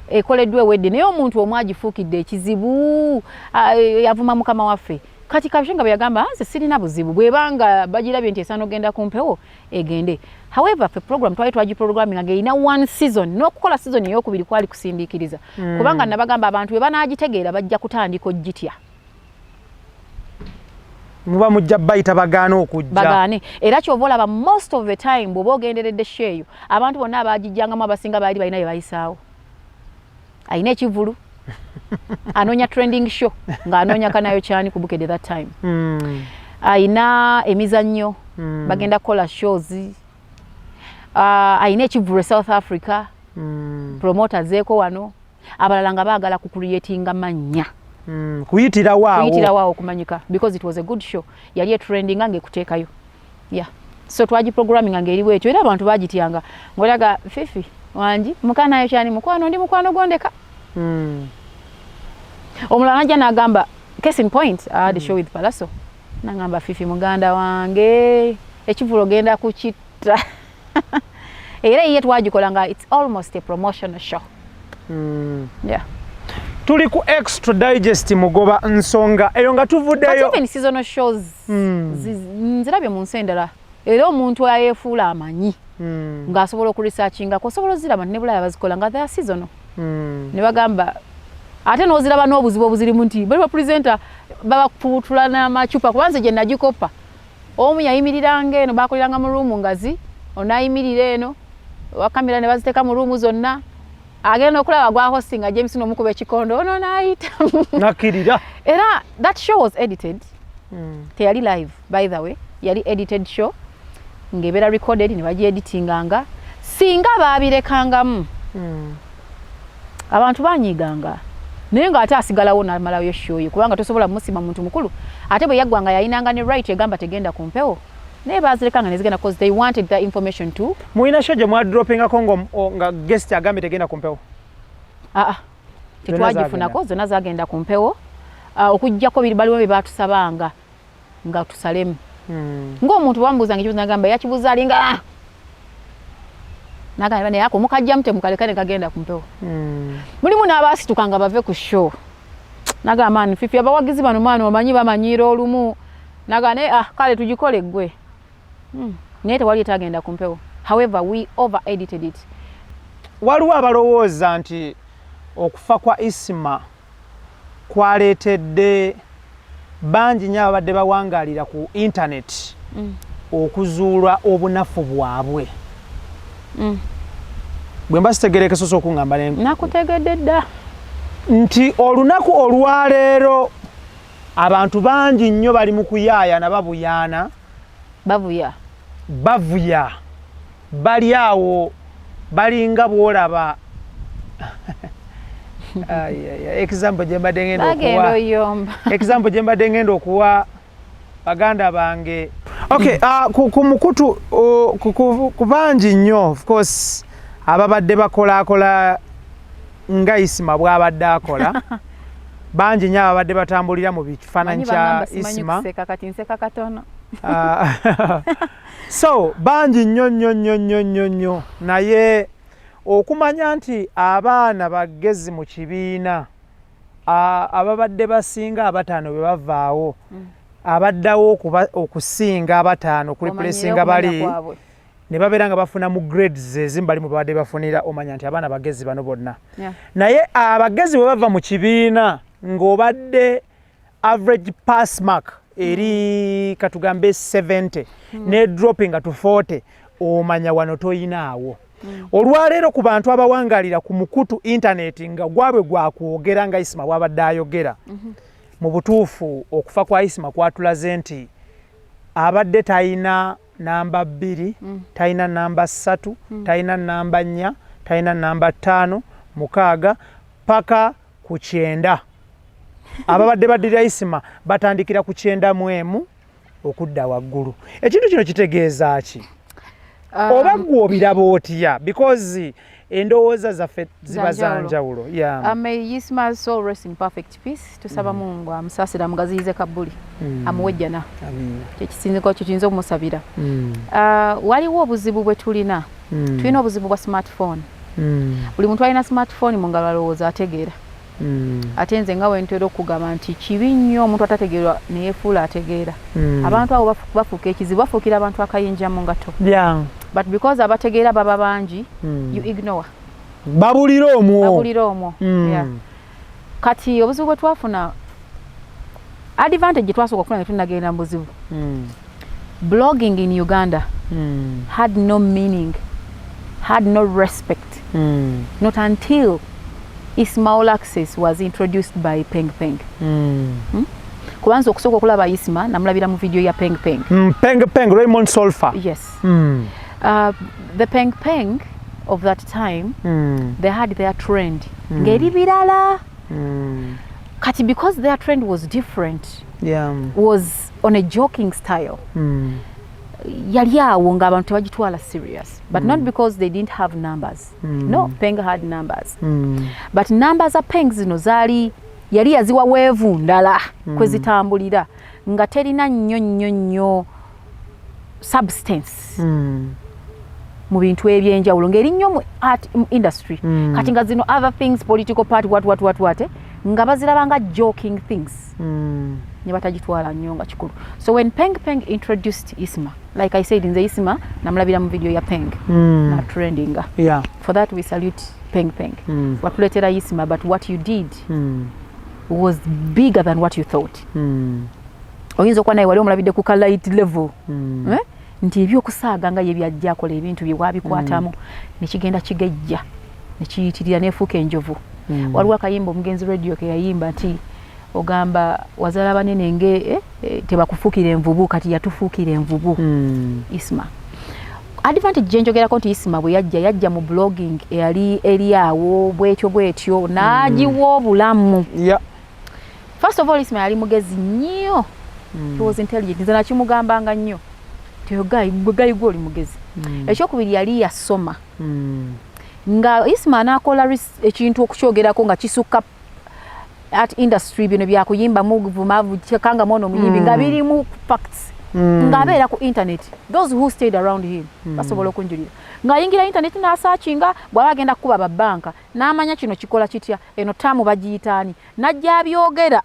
ekoleddwa ewedde, naye omuntu omu agifuukidde ekizibu, yavuma mukama waffe. Kati Kabushenga bwe yagamba, "Nze sirina buzibu, bwebanga bagirabye nti esaana ogenda ku mpewo, egende." However, ffe program twali twagiprogramming nga erina one season, n'okukola season eyokubiri kwali kusindiikiriza, kubanga nabagamba abantu bwe banaagitegeera bajja kutandika ogitya. Muba mujja bayita bagaane okujja. Bagaane. Era kyova olaba most of the time bw'oba ogenderedde show eyo, abantu bonna abagijjangamu abasinga baali balina bye bayisaawo, alina ekivulu, anoonya trending show, ng'anoonya kanayo kyani ku Bukedde that time, ayina emizannyo, bagenda kukola shows, ayina ekivulu e South Africa, promoter zeeko wano, abalala nga baagala kucreatinga mannya. Kuyitirawo awo. Kuyitirawo awo okumanyika, because it was a good show, yali etrendinga ng'ekuteekayo. Yeah, so twagiprogramminga ng'eriwo etyo, era abantu bagityanga ng'olaga Fifi wangi mukanayo kyani, mukwano ndi mukwano gwondeka. Omulala najja n'agamba, case in point, I had a show with Palaso, nagamba, "Fifi muganda wange, ekivulo ogenda kukitta." Era ye twagikola nga it's almost a promotional show. Yeah. Tuli ku Extra Digest, mugoba nsonga eyo nga But tuvuddeyo. even seasonal shows nzirabye mu nsi endala, era omuntu ayeefuula amanyi ng'asobola okuresearchingako, osobola oziraba ne Bulaya bazikola nga they are seasonal. Ne bagamba ate n'oziraba n'obuzibu obuzirimu nti bali bapresenter babafuutula n'amacupa, kuba nze gye nagikopa omu yayimiriranga eno, bakoleranga mu room ngazi, onayimirira eno wakamera ne baziteeka mu room zonna, agenda okulaba gwa hosting James n'omukuba ekikondo ono n'ayita. Nakkirira. Era that show was edited. Teyali live, by the way, yali edited show ng'ebeera recorded ne bagieditinganga. Singa baabirekangamu, abantu banyiiganga, naye ng'ate asigalawo n'amalayo show ye, kubanga tosobola musima muntu mukulu. Ate bwe yaggwanga yayinanga ne right egamba tegenda ku mpewo, naye bazirekanga nezigenda cause they wanted the information to Mulina show gye mwadropingako nga guest agambye tegenda ku mpewo? Aa, tetwagifunako, zonna zagenda ku mpewo. Ah, okugjako biri baliwo bye batusabanga nga tusalemu. Ng'omuntu bamubuuzanga ekibuzo nagamba yakibuuza alinga, "Ah!" Nagamba naye ako mukajjamu, temukaleka ne kagenda ku mpewo. Mulimu n'abaasituka nga bave ku show, nagamba, "Man, Fifi, abawagizi bano maani omanyi bamanyiira olumu." Nagamba naye, "Ah, kale tugikole ggwe." Naye tewali etagenda ku mpewo. However, we over edited it. Waliwo abalowooza nti okufa kwa Isima kwaleetedde bangi nnyo ababadde bawangaalira ku internet okuzuula obunafu bwabwe. Bwe mba sitegereka, sosa okuŋŋamba Nakutegedde dda. Nti olunaku olwaleero abantu bangi nnyo bali mu kuyaayana, babuyaana. Bavuya. Bavuya, bali awo balinga bwolaba. Ai, ai, ai, example gye mbadde ngenda bagenda okuwa oyomba. Example gye mbadde ngenda okuwa baganda bange, okay, ku mukutu ku bangi nnyo, of course, ababadde bakolaakola nga Isima bw'abadde akola, bangi nnyo ababadde batambulira mu bifaananyi Manyi kya bagamba simanyi Isima. kuseka, kati nseka katono. So bangi nnyo nnyo nnyo nnyo nnyo nnyo, naye okumanya nti abaana bagezi mu kibiina, ababadde basinga abataano bwe bavaawo, abaddawo okusinga abataano okureplacinga bali ne babeera nga bafuna mu grades ezimu bali mu babadde bafunira, omanya nti abaana bagezi bano bonna. Naye abagezi bwe bava mu kibiina ng'obadde average pass mark eri katugambe 70 ne dropping to 40, omanya wano toyinaawo. Olwaleero ku bantu abawangalira ku mukutu internet nga gwabwe gwakwogera nga Isima bwabadde ayogera, mu butuufu okufa kwa Isima kwatulaze nti abadde talina namba 2, talina namba 3, talina namba 4, talina namba 5, 6 paka ku 90. Ababadde baddirira Isima batandikira ku 91 okudda waggulu. Ekintu kino kitegeeza ki? Oba gwe obiraba otya? Because endowooza zaffe ziba za njawulo. May Isma's soul rest in perfect peace. Tusaba Mungu amusaasire, amugaziyize kabbuli, amuwe ejjana. Kyekisinziko kye tuyinza okumusabira. Waliwo obuzibu bwe tulina. Tulina obuzibu bwa smartphone. Buli muntu alina smartphone mu ngalo alowooza ategeera. Ate nze nga wentera okugamba nti kibi nnyo omuntu atategeerwa neyefuula ategeera. Abantu abo bafuuka ekizibu, bafuukira abantu akayinja mu ngato. But because abategeera baba bangi, you ignore. Babulira omwo. Babulira omwo. Kati obuzibu bwe twafuna, advantage gye twasooka okufuna nga tunagenda mu buzibu, blogging in Uganda had no meaning, had no respect, not until Isma All Access was introduced by Peng Peng. Kubanza okusooka okulaba Isma namulabira mu video ya Peng Peng. Peng Peng, Raymond Solfa. Yes. The Peng Peng of that time, they had their trend ng'eri birala. Kati because their trend was different, was on a joking style, yali awo ng'abantu tebagitwala serious, but not because they didn't have numbers. No, Peng had numbers, but numbers za Peng zino zaali yali yaziwa weevu ndala kwe zitambulira nga terina nnyo nnyo nnyo substance mu bintu ebyenjawulo, ng'eri nnyo mu art industry. Kati nga zino other things, political party, what what what what, nga baziraba nga joking things, ne batagitwala nnyo nga kikulu. So when Peng Peng introduced Isma, like I said, nze Isma namulabira mu video ya Peng na trendinga. For that we salute Peng Peng. Watuleetera Isma, but what you did was bigger than what you thought. Oyinza okuba naye wali omulabidde ku ka light level, eh? Nti ebyokusaaga nga ye byajja akola ebintu bye wabikwatamu, nekigenda kigejja nekiyitirira nefuuka enjovu. Waliwo akayimba omugenzi Radio ke yayimba nti ogamba wazaala banene nge tebakufuukira envubu. Kati yatufuukira envubu. Isma, advantage gyenjogerako nti Isma bwe yajja, yajja mu blogging eyali eri awo bwetyo bwetyo n'agiwa obulamu. First of all, Isma yali mugezi nnyo. He was intelligent. Nze nakimugambanga nnyo ti guy gwe, guy gwe oli mugezi. Ekyokubiri, yali yasoma. Nga Isma anaakola ekintu okukyogerako nga kisukka art industry, bino byakuyimba muvumavu kanga mwono omuyimbi, nga birimu facts, ng'abeera ku internet. Those who stayed around him basobola okunjulira ng'ayingira internet n'asearchinga bw'aba agenda kukuba babanka, n'amanya kino kikola kitya, eno taamu bagiyitaani, n'ajja abyogera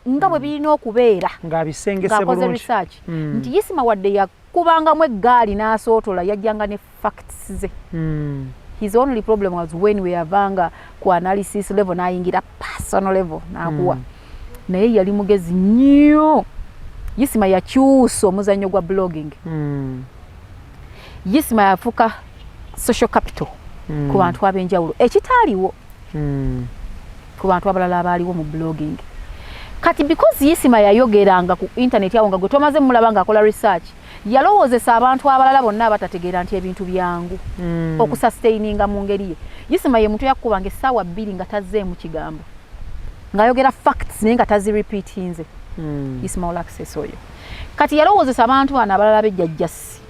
nga bwe birina okubeera ng'abisengese ng'akoze bulungi. research. Nti Isima wadde yakubangamu eggaali n'asootola, yajjanga ne facts ze. His only problem was when we yavanga ku analysis level n'ayingira personal level n'akuwa. Naye yali mugezi nnyo. Isima yakyusa omuzannyo gwa blogging. Isima yafuuka social capital ku bantu ab'enjawulo ekitaaliwo ku bantu abalala abaaliwo mu blogging. Kati because Isima yayogeranga ku internet awo nga gwe tomaze mulaba ng'akola research, yalowoozesa abantu abalala bonna abatategeera nti ebintu byangu okusustaininga mu ngeri ye. Isima ye muntu yakubanga essaawa 2 nga tazzeemu kigambo, ng'ayogera facts naye nga tazirepeatinze. Isma All Access oyo kati yalowoozesa abantu bano abalala bejjajjasi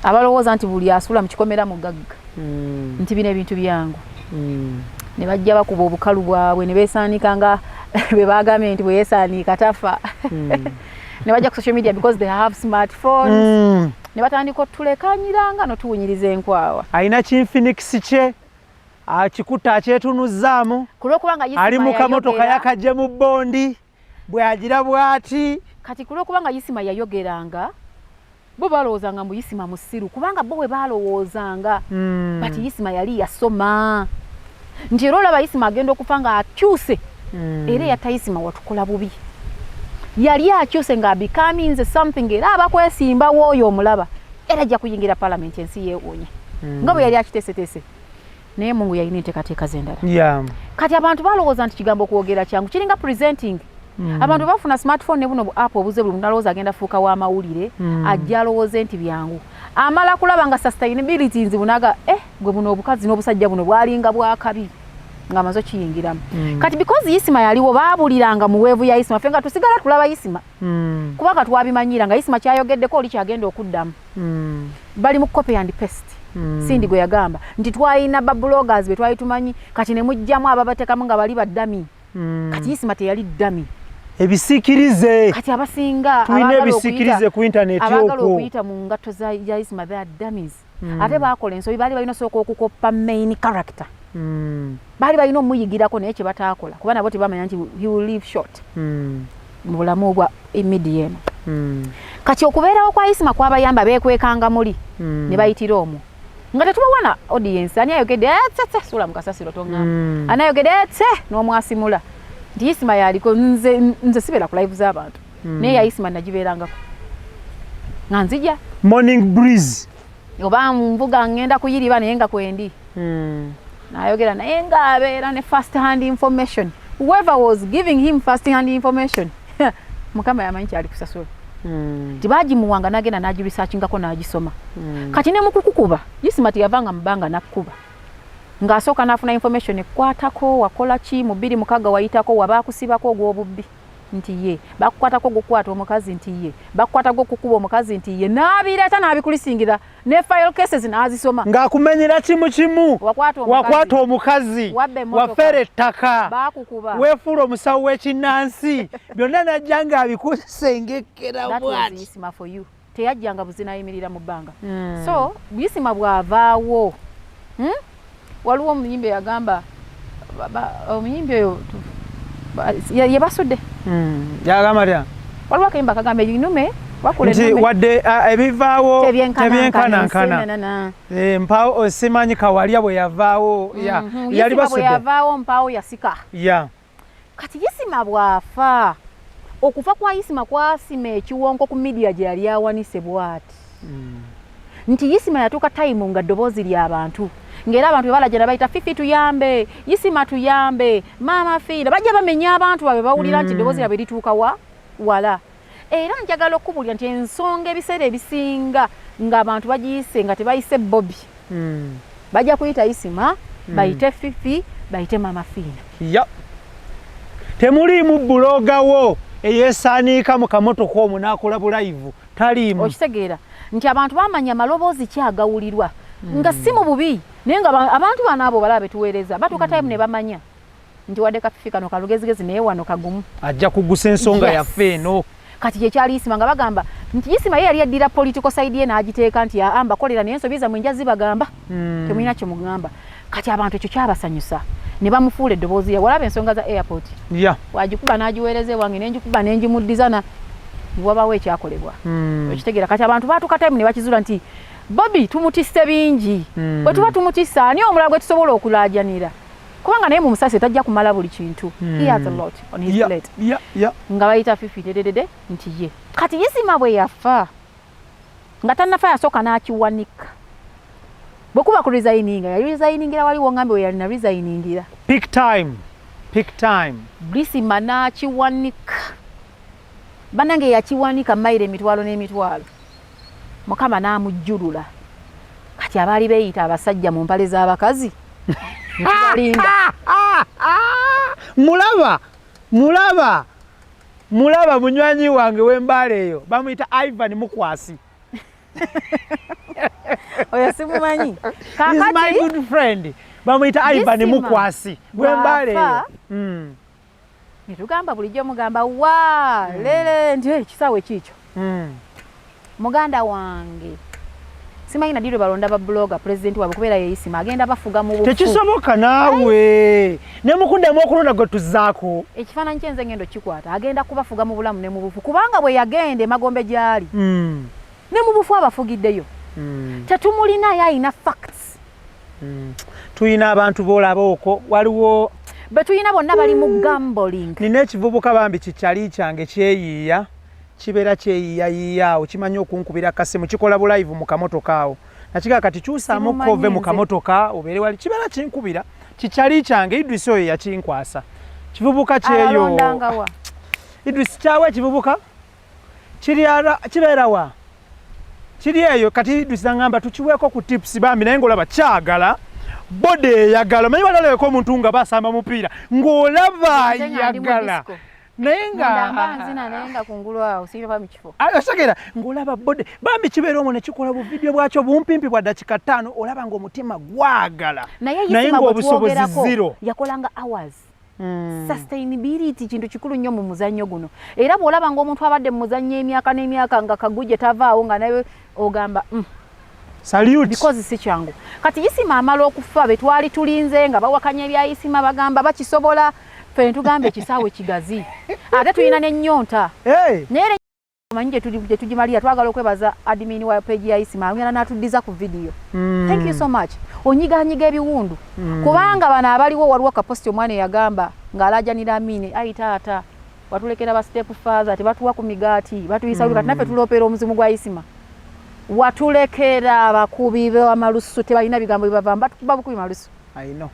abalowooza nti buli asula mu kikomera mugagga, nti bino ebintu byangu, ne bajja bakuba obukalu bwabwe ne beesaanika nga bwe bagambye nti bwe yeesaanika tafa. Ne bajja ku social media because they have smartphones. Ne batandika otulekanyiranga notuwunyiriza enkwawa. Alina kinfinix kye akikutte, akyetunuzzaamu. Ku lwokubanga Isima Ali mu kamotoka, yayogera- yakajje mu bondi bw'agira bw'ati. Kati ku lwokubanga Isima yayogeranga, bo balowoozanga mbu Isima musiru, kubanga bo bwe balowoozanga. But Isima yali yasoma nti era olaba Isima agenda okufa nga akyuse. Era eyatta Isima watukola bubi, yali akyuse nga becominze something, era abakwesimbawo oyo omulaba era ajja kuyingira palamenti, ensi yeewuunye nga bwe yali akiteeseteese, naye Mungu yalina enteekateeka z'endala. Kati abantu balowooza nti kigambo okwogera kyangu, kiringa presenting. Abantu bafuna smartphone ne buno bu app obuze, buli muntu alowooza agenda fuuka w'amawulire. Ajja alowooze nti byangu, amala kulaba nga sustainability nzibu, naga eh, gwe buno obukazi n'obusajja buno bwalinga bwakabi ng'amaze okiyingiramu. Kati because Isima yaliwo, baabuliranga mu wave ya Isima, ffe nga tusigala tulaba Isima, kubanga twabimanyira nga Isima kyayogeddeko oli kyagenda okuddamu. Bali mu copy and paste. Sindi gwe yagamba nti twalina ba bloggers be twali tumanyi, kati ne mugjamu ababatekamu nga bali badami. Kati Isima teyali dummy. Ebisiikirize. Kati abasinga Tulina abaagala ebisiikirize ku intaneti abaagala okwo. okuyita mu ngatto za ya Isima, they are dummies. Ate baakola ensobi, baali balina osooka okukoppa main character. Baali balina omuyigirako, naye kye bataakola, kuba nabo tebamanya nti he will live short mu bulamu bwa media eno. Kati okubeerawo kwa Isima kwabayamba, beekwekanga muli ne bayitira omwo nga tetubawana audience. Ani ayogedde etsetse suula mu kasasiro, toŋŋamba. Ani ayogedde etse n'omwasimula nti Isima yaliko. Nze sibeera ku live z'abantu, naye ya Isima nagibeerangako nga nzija Morning breeze. Oba nvuga ngenda kuyiriba, naye nga kwendi nayogera, naye ng'abeera ne first hand information. Whoever was giving him first hand information, Mukama yamanyi kyali kusasula. Tibagimuwanga, nagenda nagiresearchingako, nagisoma. Kati ne mukukukuba, Isima teyavanga mu bbanga nakkuba, ng'asooka n'afuna information ekwatako wakola ki mu 2006, wayitako wabaakusibako ogw'obubbi nti ye bakukwatako ogwokukwata omukazi, nti ye bakukwatako okukuba omukazi, nti ye n'abireeta n'abikulisingira ne file cases n'azisoma. Ng'akumenyera kimu kimu. Wakwata omukazi. Wakwata omukazi. Wabba emmotoka. Wafera ettaka. Baakukuba. Weefuula omusawo w'ekinnansi, byonna najja ng'abikusengekera. That was Bwati. Isima for you. Teyajjanga buzina ayimirira mu bbanga. So Isima bw'avaawo, Waliwo omuyimbi eyagamba omuyimbi oyo ye Basudde. Yagamba tya? Waliwo akayimba akagamba ebinume wakula nti ennume wadde ebivaawo tebyenkanankana. Tebyenkanankana. Mpaawo simanyi Kawalya bwe yavaawo yali Isima bwe Basudde. yavaawo, mpaawo yasika. Kati Isima bw'afa, okufa kwa Isima kwasima ekiwonko ku media gye yali awanise bw'ati nti Isima yatuuka time nga ddoboozi ly'abantu, ng'era abantu bwe balajana bayita Fifi tuyambe, Isima tuyambe, Maama Fiina, bajja bamenya abantu baabwe bawulira nti eddoboozi lyabwe lituuka wa wala. Era njagala okubulira nti ensonga ebiseera ebisinga ng'abantu bagiyise nga tebayise Bobi, bajja kuyita Isima, bayite Fifi, bayite Maama Fiina. Ya, temuliimu blogger wo eyeesaaniika mu kamotoka omwo n'akola bu live, taliimu. Okitegeera nti abantu bamanya amaloboozi ki agawulirwa, nga si mu bubi, naye nga abantu bano abo balaba betuweereza batuuka time ne bamanya nti wadde kafifi kano kalugezigezi, naye wano kagumu. Ajja kugusa ensonga yaffe eno. Kati kyekyali Isima, nga bagamba nti Isima ye yali addira political side ye n'agiteeka nti aa, mbakolera, naye ensobi zammwe nja zibagamba, temulina kye mugamba. Kati abantu ekyo kyabasanyusa ne bamufuula eddoboozi lye. Walaba ensonga za airport, wagikuba n'agiweereza ewange, nenjikuba nenjimuddiza, na wabawo ekyakolebwa. Okitegeera? Kati abantu baatuka time ne bakizuula nti Bobi tumutisse bingi. Bwe tuba tumutisse, ani omulala gwe tusobola okulaajanira? Kubanga naye mu musasi tajja kumala buli kintu. He has a lot on his plate. Nga bayita Fifi dededede nti ye. Kati Isima bwe yafa, nga tannafa yasooka n'akiwanika. Bwe kuba ku resigninga, yali resigningira waliwo ngambe we yalina resigningira. Peak time, peak time. Isima n'akiwanika, bannange, yakiwanika mayiro emitwalo n'emitwalo, Mukama n'amujjulula. Kati abaali beeyita abasajja mu mpale z'abakazi netubalinda. Mulaba, mulaba, mulaba munywanyi wange w'embaala eyo bamuyita Ivan Mukwasi. Oyo simumanyi. He's my Kakati good friend, bamuyita Ivan Isima Mukwasi w'embaala eyo. bw'afa, Netugamba bulijjo mugamba wa lele nti, "Hey, ekisaawe kiikyo." Muganda wange, simanyi naddi lwe balonda ba blogger pulezidenti waabwe, kubeera yeeyisima agenda bafuga mu bufu. Tekisoboka naawe, ne mukuddamu okulonda gwe tuzzaako. Ekifaananyi kyenze ngendo kikwata, agenda kubafuga mu bulamu ne mu bufu, kubanga bwe yagenda emagombe gy'ali ne mu bufu abafugiddeyo. Tetumulinayo ayina facts. Tulina abantu boolaba okwo, waliwo Be tulina bonna bali mu gambling. Nina ekivubuka bambi kikyali kyange kyeyiiya, kibeera kyeyiiyayiiya awo, kimanyi okunkubira kasimu, kikola bu live mu kamotoka awo. Nakigaa kati kyusaamu Simumanyi kove mu nze. kamotoka obeere wali, kibeera kinkubira kikyali kyange. Idris oyo yakinkwasa kivubuka kyeyo. Abalondangawa? Idris kyawe ekivubuka kiri kibeera wa kiri eyo. Kati Idris nangamba tukiweeko ku tips bambi, naye ng'olaba kyagala bode eyagala, omanyi balalabeko omuntu nga basamba mupiira ng'olaba Nze nga ndi mu ayagala disco. Naye nga Munda mba nzina, naye nga kungulu awo siriva mu kifo. Osegera ng'olaba bode bambi kibeera omwo ne kikola buvidiyo bwakyo bumpimpi bwa dakika 5, olaba ng'omutima gwagala Naye naye Isima gwe ng'obusobozi twogerako zero. yakolanga hours. Sustainability kintu kikulu nnyo mu muzannyo guno, era bw'olaba ng'omuntu abadde mu muzannyo emyaka n'emyaka nga kagujje tavaawo nga nawe ogamba, Salute. Because si kyangu. Kati Isima amala okufa, be twali tulinze nga bawakanya ebya Isima bagamba bakisobola, ffe ne tugamba ekisaawe kigazi ate tulina n'ennyonta. Hey. Naye era omanyi gye tugimalira. Twagala okwebaza admin wa page ya Isima, agenda n'atuddiza ku video. Thank you so much. Onyiganyiga ebiwundu, kubanga bano abaliwo, waliwo ka post omwana eyagamba ng'alajanira Amini, "Ayi taata, watulekera ba step father, tebatuwa ku migaati, batuyisa bubi." Kati naffe tuloopera omuzimu gwa Isima. Watulekera abakubi b'amalusu, tebalina bigambo bibavamu, batukuba bukubi malusu. I know.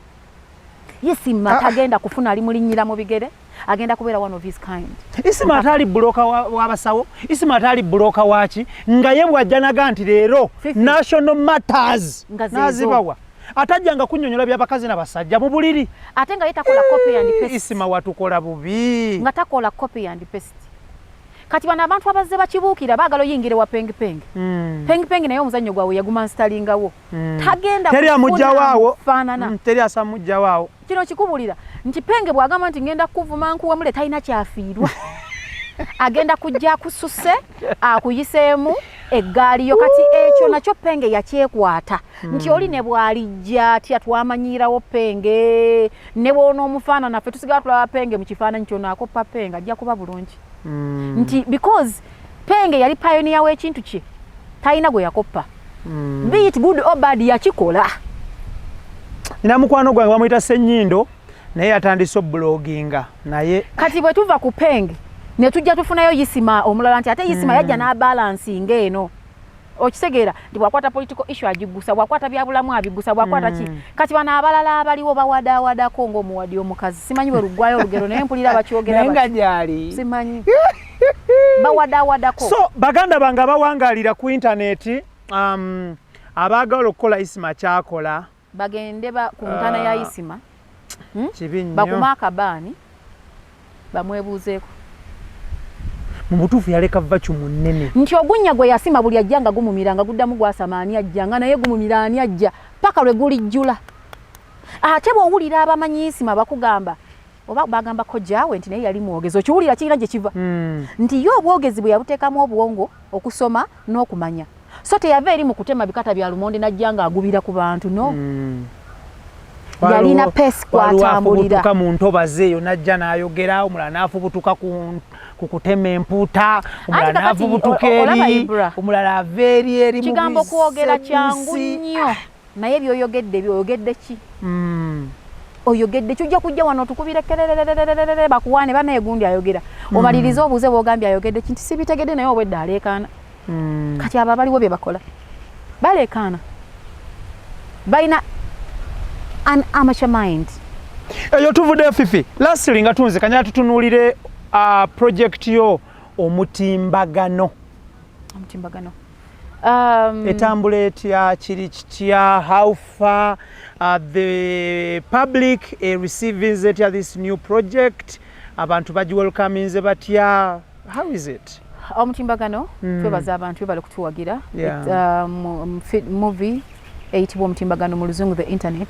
Isima Ah. tagenda kufuna alimulinnyira mu bigere, agenda kubeera one of his kind. Isima ataali blogger w'abasawo, Isima ataali blogger waki, nga ye bw'ajja naga nti leero Fifi. national matters Nga zeezo. n'azibawa, atajjanga kunnyonnyola byabakazi n'abasajja mu buliri. Ate nga ye takola copy and paste. Isima watukola bubi. Nga takola copy and paste. Kati bano abantu abazze bakibuukira baagala oyingire wa Pengpeng. Pengpeng naye omuzannyo gwabwe yaguma nsitalingawo. Tagenda Teri amugjawo awo. Faanana. Teri asamugjawo awo. Kino kikubulira nti Penge bw'agamba nti ngenda kukuvuma nkuwemule, talina kyafiirwa, agenda kujja akususe akuyiseemu eggaali yo. Kati ekyo nakyo Penge yakyekwata nti oli ne bw'alijja atya, twamanyirawo Penge, ne bw'onoomufaanana ffe tusigala tulaba Penge mu kifaananyi kyona. Akoppa Penge ajja kuba bulungi nti because Penge yali pioneer w'ekintu kye, talina gwe yakoppa. Be it good or bad, yakikola. Nina mukwano gwange bamuyita Sennyindo, naye yatandise obloginga naye. Kati bwe tuva ku Penge ne tujja tufunayo Isima omulala, nti ate Isima yajja n'abalansinga eno. Okitegeera nti bwakwata political issue agigusa, bwakwata byabulamu abigusa, bwakwata ki. Kati bano abalala abaliwo bawadaawadako ng'omuwadi omukazi, simanyi bwe luggwayo olugero, naye mpulira bakyogera. Naye nga bati. Gyali. Simanyi bawadaawadako. So baganda bange abawangalira ku intaneti, abaagala okukola Isima kyakola, bagende ku ntaana ya Ah. Isima. Kibi nnyo. Bakume akabaani bamwebuuzeeko. Mu butuufu yaleka vacuum nnene. Nti ogunnya gwe yasima, buli ajja nga gumumira, nga guddamu gwasama, ani ajja nga naye gumumira, ani ajja, paka lwe gulijjula. Ate bw'owulira abamanyi Isima bakugamba, oba bagamba kojjaawe nti naye yali mwogezi, okiwulira kirina gye kiva nti ye obwogezi bwe yabuteekamu obwongo, okusoma n'okumanya, so teyava eri mu kutema bikata bya lumonde najja ng'agubira ku bantu, no. Yalina pace Waliwo kwatambulira. afubutuka mu ntobazi eyo najja n'ayogera, omulala n'afubutuka ku kutema empuuta, omulala Anti kakati n'afubutuka olaba eri, Ibra. omulala ava eri eri mu Kigambo kwogera kyangu bisebusi. nnyo, naye byoyogedde, byoyogedde ki? Oyogedde ki? Ojja kujja wano otukubire kerererererere, bakuwaane banaye gundi ayogera, omalirize obuuze bwogambye ayogedde ki nti sibitegedde, naye obwedda aleekaana. Kati abo abaliwo bye bakola baleekaana, balina an amateur mind. Eyo tuvuddeyo. Fifi, lastly, nga tunze kanyala tutunuulire project yo omutimbagano. Omutimbagano, Etambula etya? Kiri kitya? How far the public receiving etya this new project? Abantu bagiwelcominze batya? How is it? Omutimbagano, twebaza abantu bebale kutuwagira. It, movie. Eyitibwa omutimbagano, mu Luzungu the internet.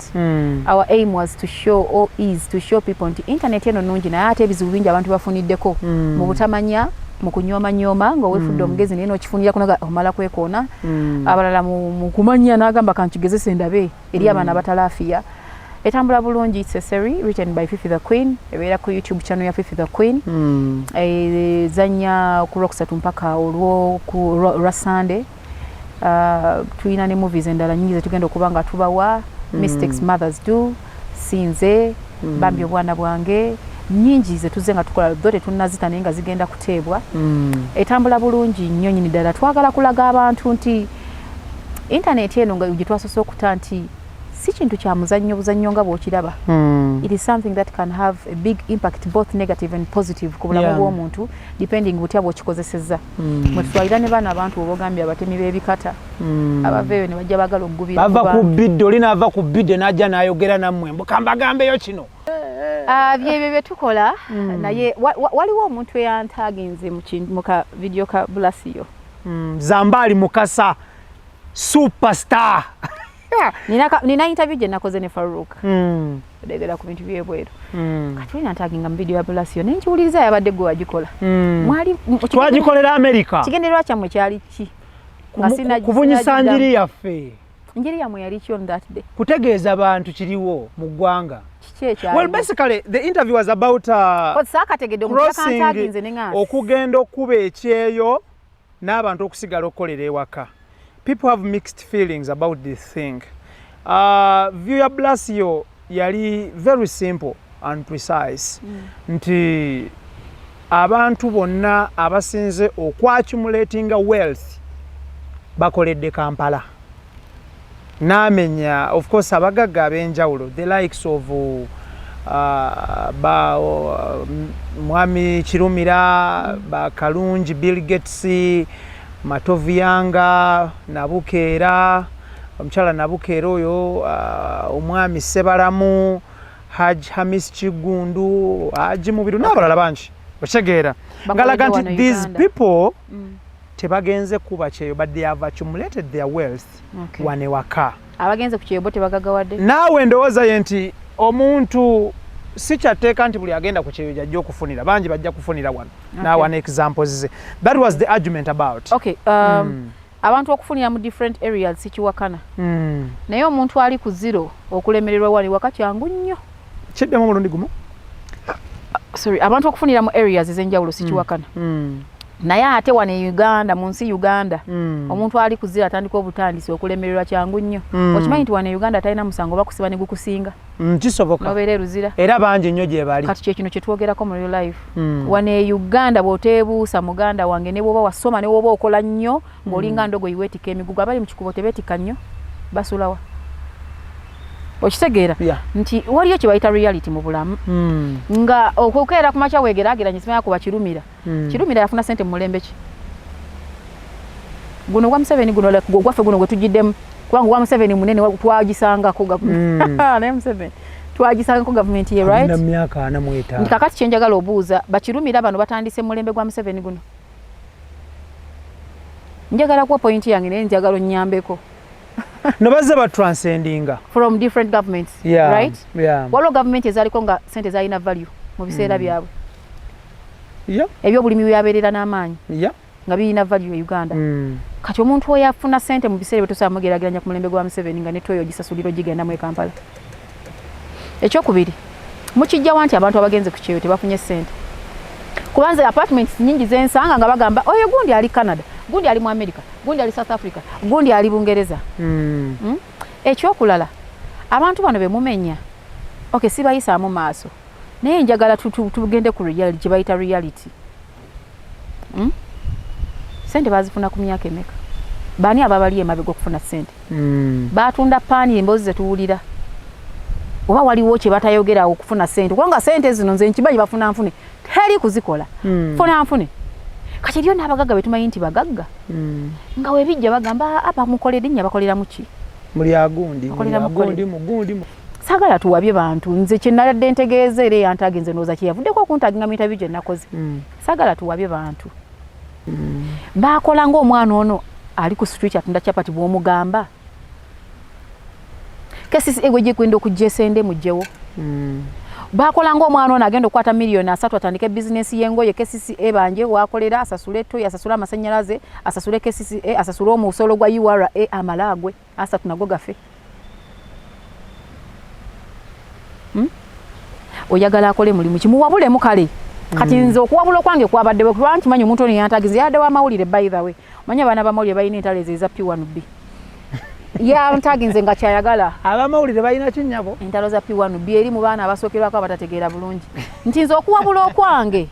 Our aim was to show or is to show people nti internet eno nungi, naye ate ebizibu bingi abantu bafuniddeko mu butamanya, mu kunyoomanyoma nga owefudde omugezi, naye nokifunira kunaga omala kwekoona. Abalala mu kumanya n'agamba kankigezese ndabe eri abaana abatalaafiya. Etambula bulungi. It's a series written by Fifi the Queen, ebeera ku YouTube channel ya Fifi the Queen. Ezanya ku Lwokusatu mpaka olwa Sunday. Tulina ne movies endala nyingi zetugenda okuba nga tubawa. Mistakes Mothers Do, Sinze, Bambi Obwana Bwange, nyingi zetuze nga tukola, tho tetunnazita naye nga zigenda kuteebwa. Etambula bulungi nnyo nyini ddala. Twagala kulaga abantu nti internet eno nga gye twasoose okuta nti si kintu kya muzannyo buzannyo nga bw'okiraba. It is something that can have a big impact, both negative and positive, ku bulamu bw'omuntu, depending butya bw'okikozesezza. Mwetutwalira ne baana abantu oba ogambye abatemi b'ebikata abava eyo ne bajja bagala okugubira. Bava ku bidde, oli naava ku bidde n'ajja n'ayogera nammwe mbu kambagambeyo kino. Byebyo bye tukola. Naye waliwo omuntu eyantaginze mu ka video ka Bulasiyo. Zambaali Mukasa superstar. Nina interview gye nakoze ne Farouk odegera ku bintu byebweru. Kati olina ntaginga mu video ya Bulasiyo naye nkiwuliriza, yabadde gwe wagikola. Mwali twagikolera America. Kigendererwa kyammwe kyali ki? Kubunyisa njiri yaffe. Njiri yammwe yali ki on that day? Kutegeeza bantu kiriwo mu ggwanga. Kiki ekyaliwo? Well, basically the interview was about saakategedde. Crossing, okugenda okuba ekyeyo n'abantu okusigala okukolera ewaka. People have mixed feelings about this thing. View ya Blasio yali very simple and precise nti abantu bonna abasinze okwaccumulatinga wealth bakoledde Kampala. N'amenya of course abagagga ab'enjawulo, the likes of ba Mwami Kirumira, ba Kalungi, Bill Gates, Matovu, Yanga Nabukeera, omukyala Nabukeera oyo, omwami Sebalamu, Haj Hamis Kigundu, Haji Mubiru n'abalala bangi, okitegeera, ngalaga nti these people tebagenze kuba kyeyo, but they have accumulated their wealth wano ewaka. Abagenze ku kyeyo bo tebagagawadde. Naawe endowooza ye nti omuntu si kyatteeka nti buli agenda ku kyeyo gyajja okufunira, bangi bajja kufunira wano. Naawe ne examples ze, that was the argument about. Okay, abantu okufunira mu different areas sikiwakana, naye omuntu ali ku zero okulemererwa wali waka kyangu nnyo. Kiddemu omulundi gumu. Sorry, abantu okufunira mu areas ez'enjawulo sikiwakana, naye ate wano e Uganda, mu nsi Uganda, omuntu ali ku zero atandika obutandisi okulemererwa kyangu nnyo. Okimanyi nti wano e Uganda talina musango bakusiba ne gukusinga? Kisoboka. Nobeera eruzira. Era bangi nnyo gye bali. Kati kyekino kyetwogerako mu real life. Wano e Uganda bw'oteebuusa, muganda wange, ne bw'oba wasoma, ne bw'oba okola nnyo ng'olinga ndogoyi weetikka emigugu, abali mu kikubo tebeetikka nnyo, basulawa? Okitegeera nti waliyo kye bayita reality mu bulamu, nga okukeera ku makya weegeraageranye, simanya kuba Kirumira. Kirumira yafuna sente mu mulembe ki? Guno gwa Museveni guno, like gwe gwaffe guno gwe tugiddemu, kubanga gwa Museveni munene twagisangako naye Museveni twagisangako gavumenti ye, right? Alina myaka 45. Nti kakati kyenjagala obuuza, bakirumira bano batandise mu mulembe gwa Museveni guno? Njagala kuwa point yange, naye njagala onnyambeko. No, bazze batranscendinga. From different governments, right? Yeah. Waliwo gavumenti ezaliko nga sente zalina value mu biseera byabwe, ebyobulimi byabeerera n'amaanyi, nga birina value e Uganda. Kati omuntu oyo afuna sente mu biseera bye tosobola mugeraageranya ku mulembe gwa Museveni nga netweyo ogisasulira ogigendamu e Kampala. Ekyokubiri, mukijjawa nti abantu abagenze ku kyeyo tebafunye sente? Kubanze apartments nyingi zensanga nga bagamba oyo gundi ali Canada, gundi ali mu America, gundi ali South Africa, gundi ali Bungereza. Ekyokulala, abantu bano bemumenya, okay, sibayisaamu maaso, naye njagala tugende ku reality, kye bayita reality. Sente bazifuna ku myaka emeka? Baani ababali emabega okufuna sente? Batunda paani, emboozi zetuwulira, oba waliwo kye batayogera okufuna sente? Kubanga sente zino nze nkimanyi bafuna nfune, teri kuzikola. Funa nfune. Kati eriyo n'abagagga betumanyi nti bagagga, nga webijja bagamba, "Ah, bamukolera erinnya, bakolera muki?" Muli agundi. Bakolera muli mukolera. Agundi mugundi Saagala tuwabye bantu. Nze kye naladde ntegeeza, era eyantaginze ndowooza kyeyavuddeko okuntaginga mu interview gye nakoze, saagala tuwabye bantu. Bakola ng'omwana ono ali ku street atunda chapati, bw'omugamba KCCA gwe okujja esende mugyewo. Bakola ng'omwana ono agenda okukwata 30 million atandike bizinesi y'engoye. KCCA banje wakolera, asasule ettoyi, asasule amasannyalaze, asasule KCCA, asasule omusolo gwa URA, amala agwe 30 nago gafe. Oyagala akole mulimu ki? Muwabulemu. Kale kati nze okuwabula okwange kwabadde bwe kuba nkimanyi omuntu ono yantagiza yadde w'amawulire. By the way, omanyi abaana b'amawulire balina entalo ezo eza P1B. Yantaginze nga kyayagala. Abamawulire balina kinyabo. Entalo za P1B eri mu baana abasookerwako abatategeera bulungi nti nze okuwabula okwange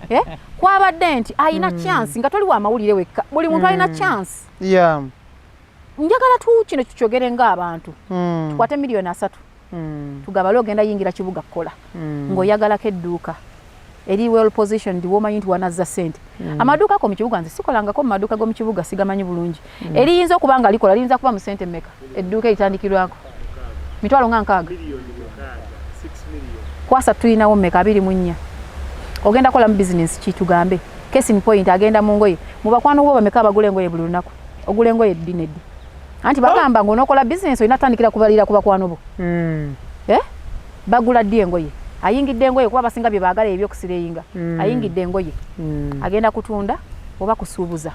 kwabadde nti alina chance nga toli wamawulire wekka, buli muntu alina chance. Njagala tu kino tukyogere ng'abantu. Tukwate 30 million, tugabale. Ogenda yingira kibuga kukola, ng'oyagalako edduuka eri well positioned, womanyi nti wanazza ssente. Amaduuka ako mu kibuga, nze sikolangako mu maduuka g'omu kibuga, sigamanyi bulungi. Eriyinza okuba nga likola liyinza kuba mu ssente mmeka? Edduuka eritandikirwako mitwalo nga 60 kwasa, tulinawo mmeka? 24. Ogenda kukolamu bizinesi ki? Tugambe case in point, agenda mu ngoye. Mu bakwano bo bameka abagula engoye buli lunaku? Ogula engoye ddi neddi? Anti bagamba ng'onookola bizinesi olina tandikira kubalira ku bakwano bo. Eh? Bagula ddi engoye? Ayingidde engoye kuba abasinga bye baagala ebyokusireyinga. Ayingidde engoye, agenda kutunda oba kusuubuza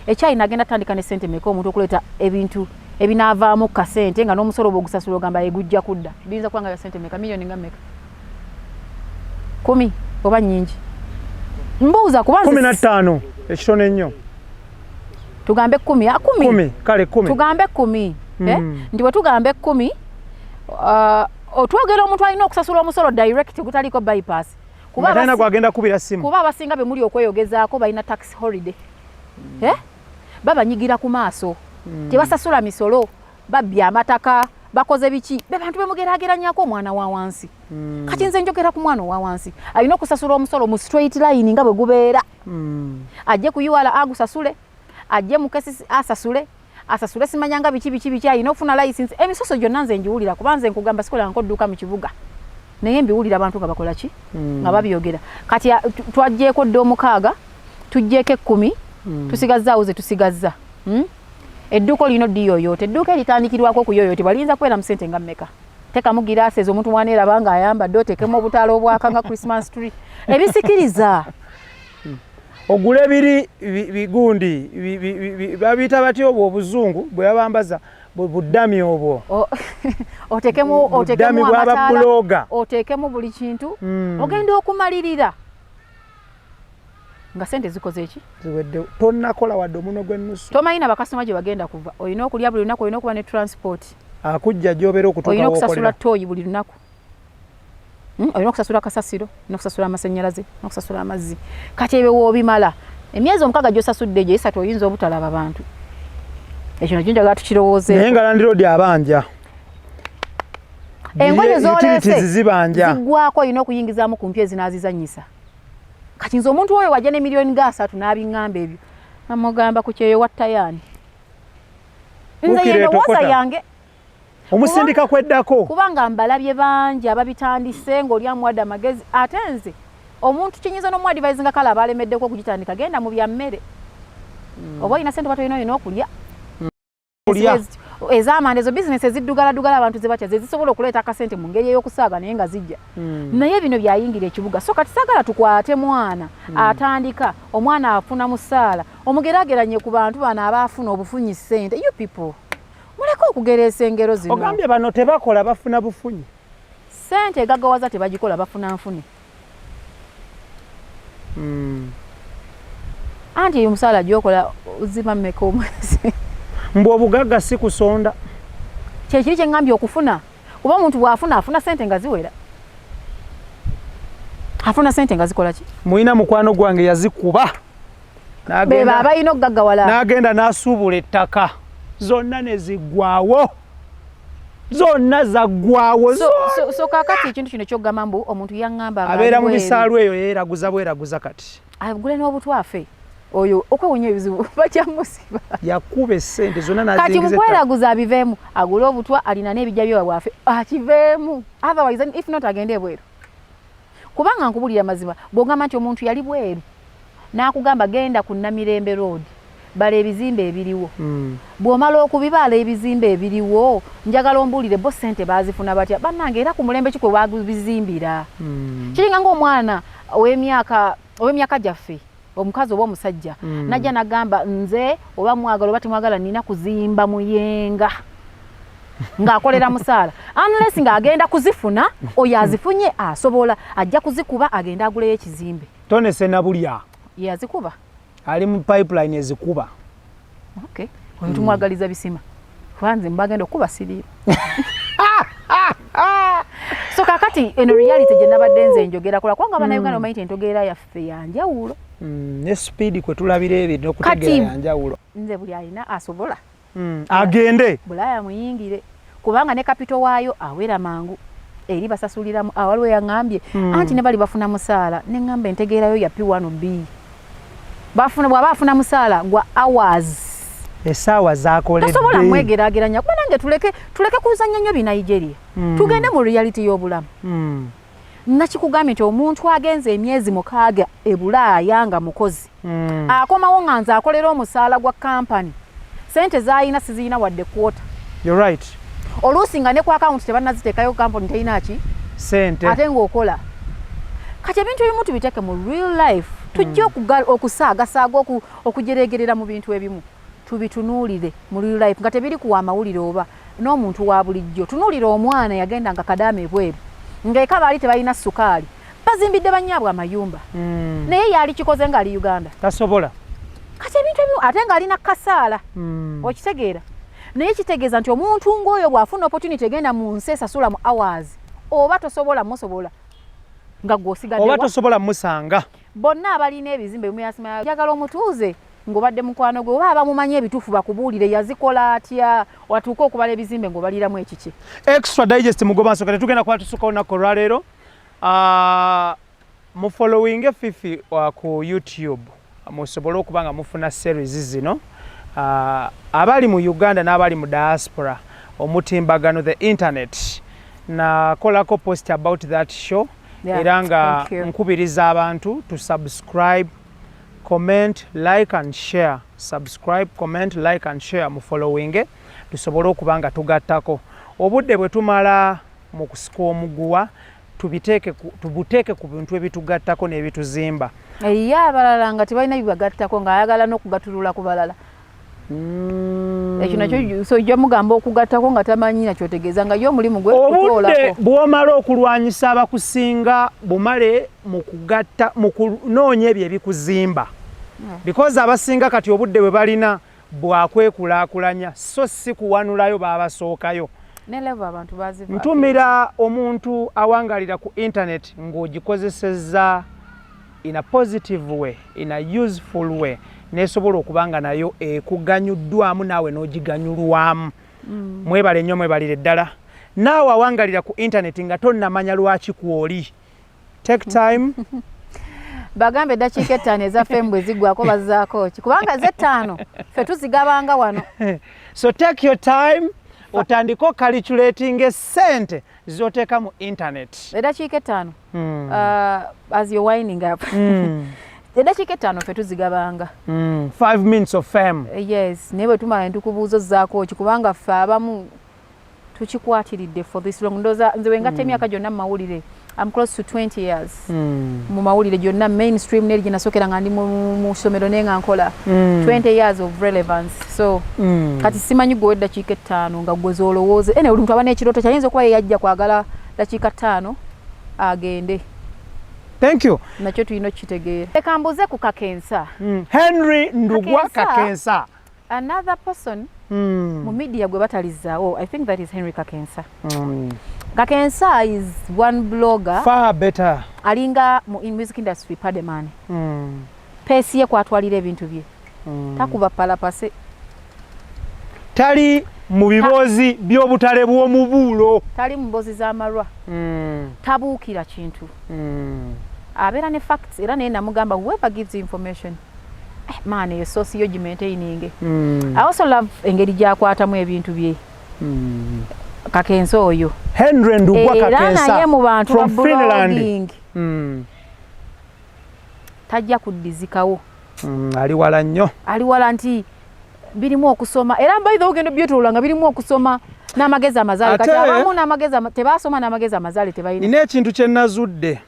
ekyayina, agenda tandika ne sente meka? Omuntu okuleeta ebintu ebinaavaamu kasente nga n'omusolo bwogusasula ogamba egujja kudda, biyinza kuba nga bya sente meka? Miliyoni nga meka? 10 oba nyingi? Mbuuza kuba nze 15 ekitono ennyo. Tugambe 10, 10. 10, kale 10. Tugambe 10, eh? Nti bwe tugamba 10, otwogera omuntu alina okusasula omusolo direct gutaliko bypass, kuba nga talina gwagenda kubira simu. Kuba abasinga be muli okweyogezaako balina tax holiday, eh? Babanyigira ku maaso, tebasasula misolo, babbye amataka, bakoze biki, be bantu bemugeraageranyako omwana wa wansi. Kati nze njogera ku mwana owa wansi alina okusasula omusolo mu straight line nga bwe gubeera. Ajje ku URA agusasule, ajje mu KCC asasule, asasule simanyanga biki biki biki, alina okufuna license, emisoso gyonna nze ngiwulira, kuba nze nkugamba sikolanga odduuka mu kibuga, naye mbiwulira abantu nga bakola ki, nga babyogera. Kati twaggyeko dda 6, tuggyeko 10, tusigazzaawo ze tusigazza. Edduuka olina oddiyoyoota, edduuka eritandikirwako okuyoyootebwa liyinza kubeera mu sente nga mmeka? Tekamu giraasi ezo omuntu mwaneeraba ng'ayambadde, oteekemu obutaala obwaka nga Christmas tree, ebisikiriza. Ogule biri bigundi babiyita batya obwo obuzungu bwe babambaza, buddami obwo? Otekemu Buddami otekemu bw'aba amataala, blogger. Otekemu buli kintu. Ogenda okumalirira nga sente zikoze eki? Ziwedde, tonnakola wadde omunwe gw'ennusu. Tomanyi na bakasitoma gye bagenda kuva. Olina okulya buli lunaku, olina okuba ne transport, akujja gy'obeera okutuuka olina okusasula w'okolera. Tooyi buli lunaku. Olina okusasula kasasiro, olina okusasula amasannyalaze, olina okusasula amazzi. Kati ebyo woobimala emyezi 6 gy'osasudde egyo 3, oyinza obutalaba bantu. Ekyo nakyo njagala tukirowoozeeko. Naye nga landlord abanja. Engoye Utilities z'oleese zibanja. Ziggwako, olina okuyingizaamu ku mpya ezinaazizannyisa. Kati nze omuntu oyo wajja ne miliyoni ga 30 n'abiŋŋamba ebyo, namugamba ku kyeyo wattayaani. Nze Bukira yendowooza etokota. yange. Omusindika kweddako. Kubanga mbalabye bangi ababitandise ng'oli amuwadde amagezi. Ate nze omuntu kinyinza n'omuadvisinga, kale aba alemeddeko okugitandika, genda mu bya mmere. Oba olina sente oba tolina, olina okulya. Kulya. Ez'amanda ezo bizinesi eziddugaladugala abantu ze batya ze zisobola okuleeta akasente mu ngeri ey'okusaaga, naye nga zijja. Naye bino byayingira ekibuga, so kati saagala tukwate mwana atandika, omwana afuna musaala, omugeraageranye ku bantu bano abaafuna obufunyi ssente. You people, muleke okugereesa engero zino. Ogambye bano tebakola, bafuna bufunyi. Ssente egaggawaza tebagikola, bafuna nfune. Anti eyo omusaala gyokola ziba mmeka omwezi? Mbu obugagga si kusonda. Kyekiri kyeŋŋambye okufuna, kuba omuntu bw'afuna afuna ssente nga ziwera, afuna ssente nga zikola ki? Mulina mukwano gwange yazikuba. Beba abalina okugaggawala. N'agenda n'asuubula ettaka, zonna ne ziggwawo, zonna zaggwawo. So kaakati ekintu kino kyogamba mbu omuntu yaŋŋamba nga abeera mu ali bweru. Bisaalu eyo yeeraguza bweraguza kati. Agule n'obutwafe oyo okwewonya ebizibu bakyamusiba. Yakuba essente zonna Kati n'azingiza ettaka. Mukweraguza abiveemu, agule obutwa, alina n'ebijja byewa bwafe, akiveemu. Otherwise, if not, agende ebweru, kubanga nkubulira mazima, bw'ogamba nti omuntu yali bweru n'akugamba genda ku Namirembe Road, Bala ebizimbe ebiriwo. Bw'omala okubibala ebizimbe ebiriwo, njagala ombuulire bo ssente baazifuna batya? Bannange, era ku mulembe ki kwe babizimbira? Kiringa ng'omwana ow'emyaka gyaffe, omukazi oba omusajja, najja nagamba, "Nze oba mwagala oba temwagala, nina kuzimba Muyenga," ng'akolera musaala. Unless ng'agenda kuzifuna, oyo azifunye asobola, ajja kuzikuba agende aguleyo ekizimbe. Tone Senabulya. Ye azikuba. Ali mu pipeline ezikuba. Okay, oyo tumwagaliza bisima, kuba nze mbagenda okukuba siriyo. So kakati eno reality gye nabadde nze njogera kola, kubanga Bannayuganda omanyi nti entogeera yaffe yanjawulo. Ne speed kwe tulabira ebyo n'okutegeera yanjawulo. Nze buli alina asobola Agende. Bulaaya muyingire, kubanga ne capital waayo awera mangu eri basasuliramu. Awaliwo yaŋŋambye anti ne bali bafuna musaala, ne ŋŋamba entegeerayo ya P1 B bafuna, bw'aba afuna musaala gwa hours. Essaawa zakoledde. Tosobola mwegeraageranya, kuba nange tuleke kuzannya nnyo Binigeria. Tugende mu reality y'obulamu. Nakikugambye nti omuntu agenze emyezi 6 e Bulaaya nga mukozi, akomawo nga nze akolera omusaala gwa kampani, sente z'alina sizirina wadde kwota. You're right. Oluusi nga ne ku akawunti tebannaziteekayo, kampani terina ki? Sente. Ate ng'okola. Kati ebintu ebimu tubiteeke mu real life, tujje okusaagasaaga, okujeregerera mu bintu ebimu, tubitunuulire mu real life nga tebiri kuwa amawulire oba n'omuntu wa bulijjo. Tunuulira omwana yagenda nga kadaama ebweru, ng'eka baali tebalina sukaali, bazimbidde bannyaabwe amayumba, naye yali kikoze ng'ali Uganda? Tasobola. Kati ebintu ebimu, ate ng'alina kasaala. Okitegeera? Naye kitegeeza nti omuntu ng'oyo bw'afuna opportunity egenda mu nsi esasula mu hours, oba tosobola musobola nga gw'osigadde Oba tosobola musanga. Bonna abalina ebizimbe bimuyasima, njagala omutuuze ng'obadde mukwano gwe oba abamumanyi ebituufu bakubuulire yazikola atya watuuke okubala ebizimbe ng'obaliramu ekiki. Extra Digest mugoba nsonga, tetugenda kuba tusuka olunaku olwaleero. Mufollowinge Fifi ku YouTube musobole okuba nga mufuna series zino. Abali mu Uganda n'abali mu diaspora, omutimbagano, the internet, nakolako post about that show. Era nga nkubiriza abantu to subscribe, comment, like and share. Subscribe, comment, like and share, mufollowinge tusobole okuba nga tugattako. Obudde bwe tumala mu kusika omuguwa tubuteeke ku bintu ebitugattako n'ebituzimba. Eriyo abalala nga tebalina bibagattako, ng'ayagala n'okugatulula ku balala. Ekyo nakyo, so ojja mugamba okugattako nga tamanyi nakyotegeeza, nga ye omulimu gwe Obudde kutoolako. bw'omala okulwanyisa abakusinga, bumale mu kugatta, mu kunoonya ebyo ebikuzimba, because abasinga kati obudde bwe balina bwakwekulaakulanya, so si kuwanulayo baabasookayo. Ne level abantu bazivaako. Ntumira omuntu awangalira ku internet ng'ogikozesezza in a positive way, in a useful way, nesobola okuba nga nayo ekuganyuddwamu naawe n'ogiganyulwamu. Mwebale nnyo, mwebalire ddala. Naawe awangalira ku internet nga tonnamanya lwaki kwoli, take time. Bagambe eddakiika 5 ezaffe mbwe ziggwako bazzaako ki? Kubanga z'ettaano ffe tuzigabanga wano. So take your time, otandike ocalculating esente zoteeka mu internet. Eddakiika 5, as you're winding up, eddakiika 5 ffe tuzigabanga. 5 minutes of fame. Yes, naye bwe tumala ne tukubuuza ozzaako ki, kubanga ffe abamu tukikwatiridde for this long. Ndowooza nze wengatta emyaka gyonna mu mawulire, I'm close to 20 years mu mawulire gyonna, mainstream neri gye nasookera nga ndi mu ssomero, naye nga nkola 20 years of relevance. So kati simanyi gwe eddakiika 5 nga gwe z'olowooza ene. Buli muntu aba n'ekirooto kyayinza okuba ye yajja kwagala dakiika 5 agende. Thank you. Nakyo tulina okukitegeera. Leka mbuze ku Kakensa. Henry Ndugwa. Kakensa. Kakensa. Another person mu media gwe batalizaawo, I think that is Henry Kakensa. Kakensa is one blogger Far better. alinga mu in music industry Pademan. Pace ye kwatwalira ebintu bye, takuba palapase. Tali mu biboozi by'obutale bw'omubuulo. Tali mu mboozi z'amalwa. Tabuukira kintu. Abeera ne facts. Era naye namugamba, whoever gives you information, man, eyo source yo gimaintaining. I also love engeri gy'akwatamu ebintu bye. Kakensa oyo. Henry Ndugwa. Era Kakensa naye mu bantu ba from Finland. blogging, tajja kuddizikawo. Ali wala nnyo. Ali wala nti birimu okusoma, era mbaitha ogenda obyetolola nga birimu okusoma n'amagezi amazaale. Kati abamu n'amagezi tebasoma, n'amagezi amazaale tebalina. Nina ekintu kye nazudde: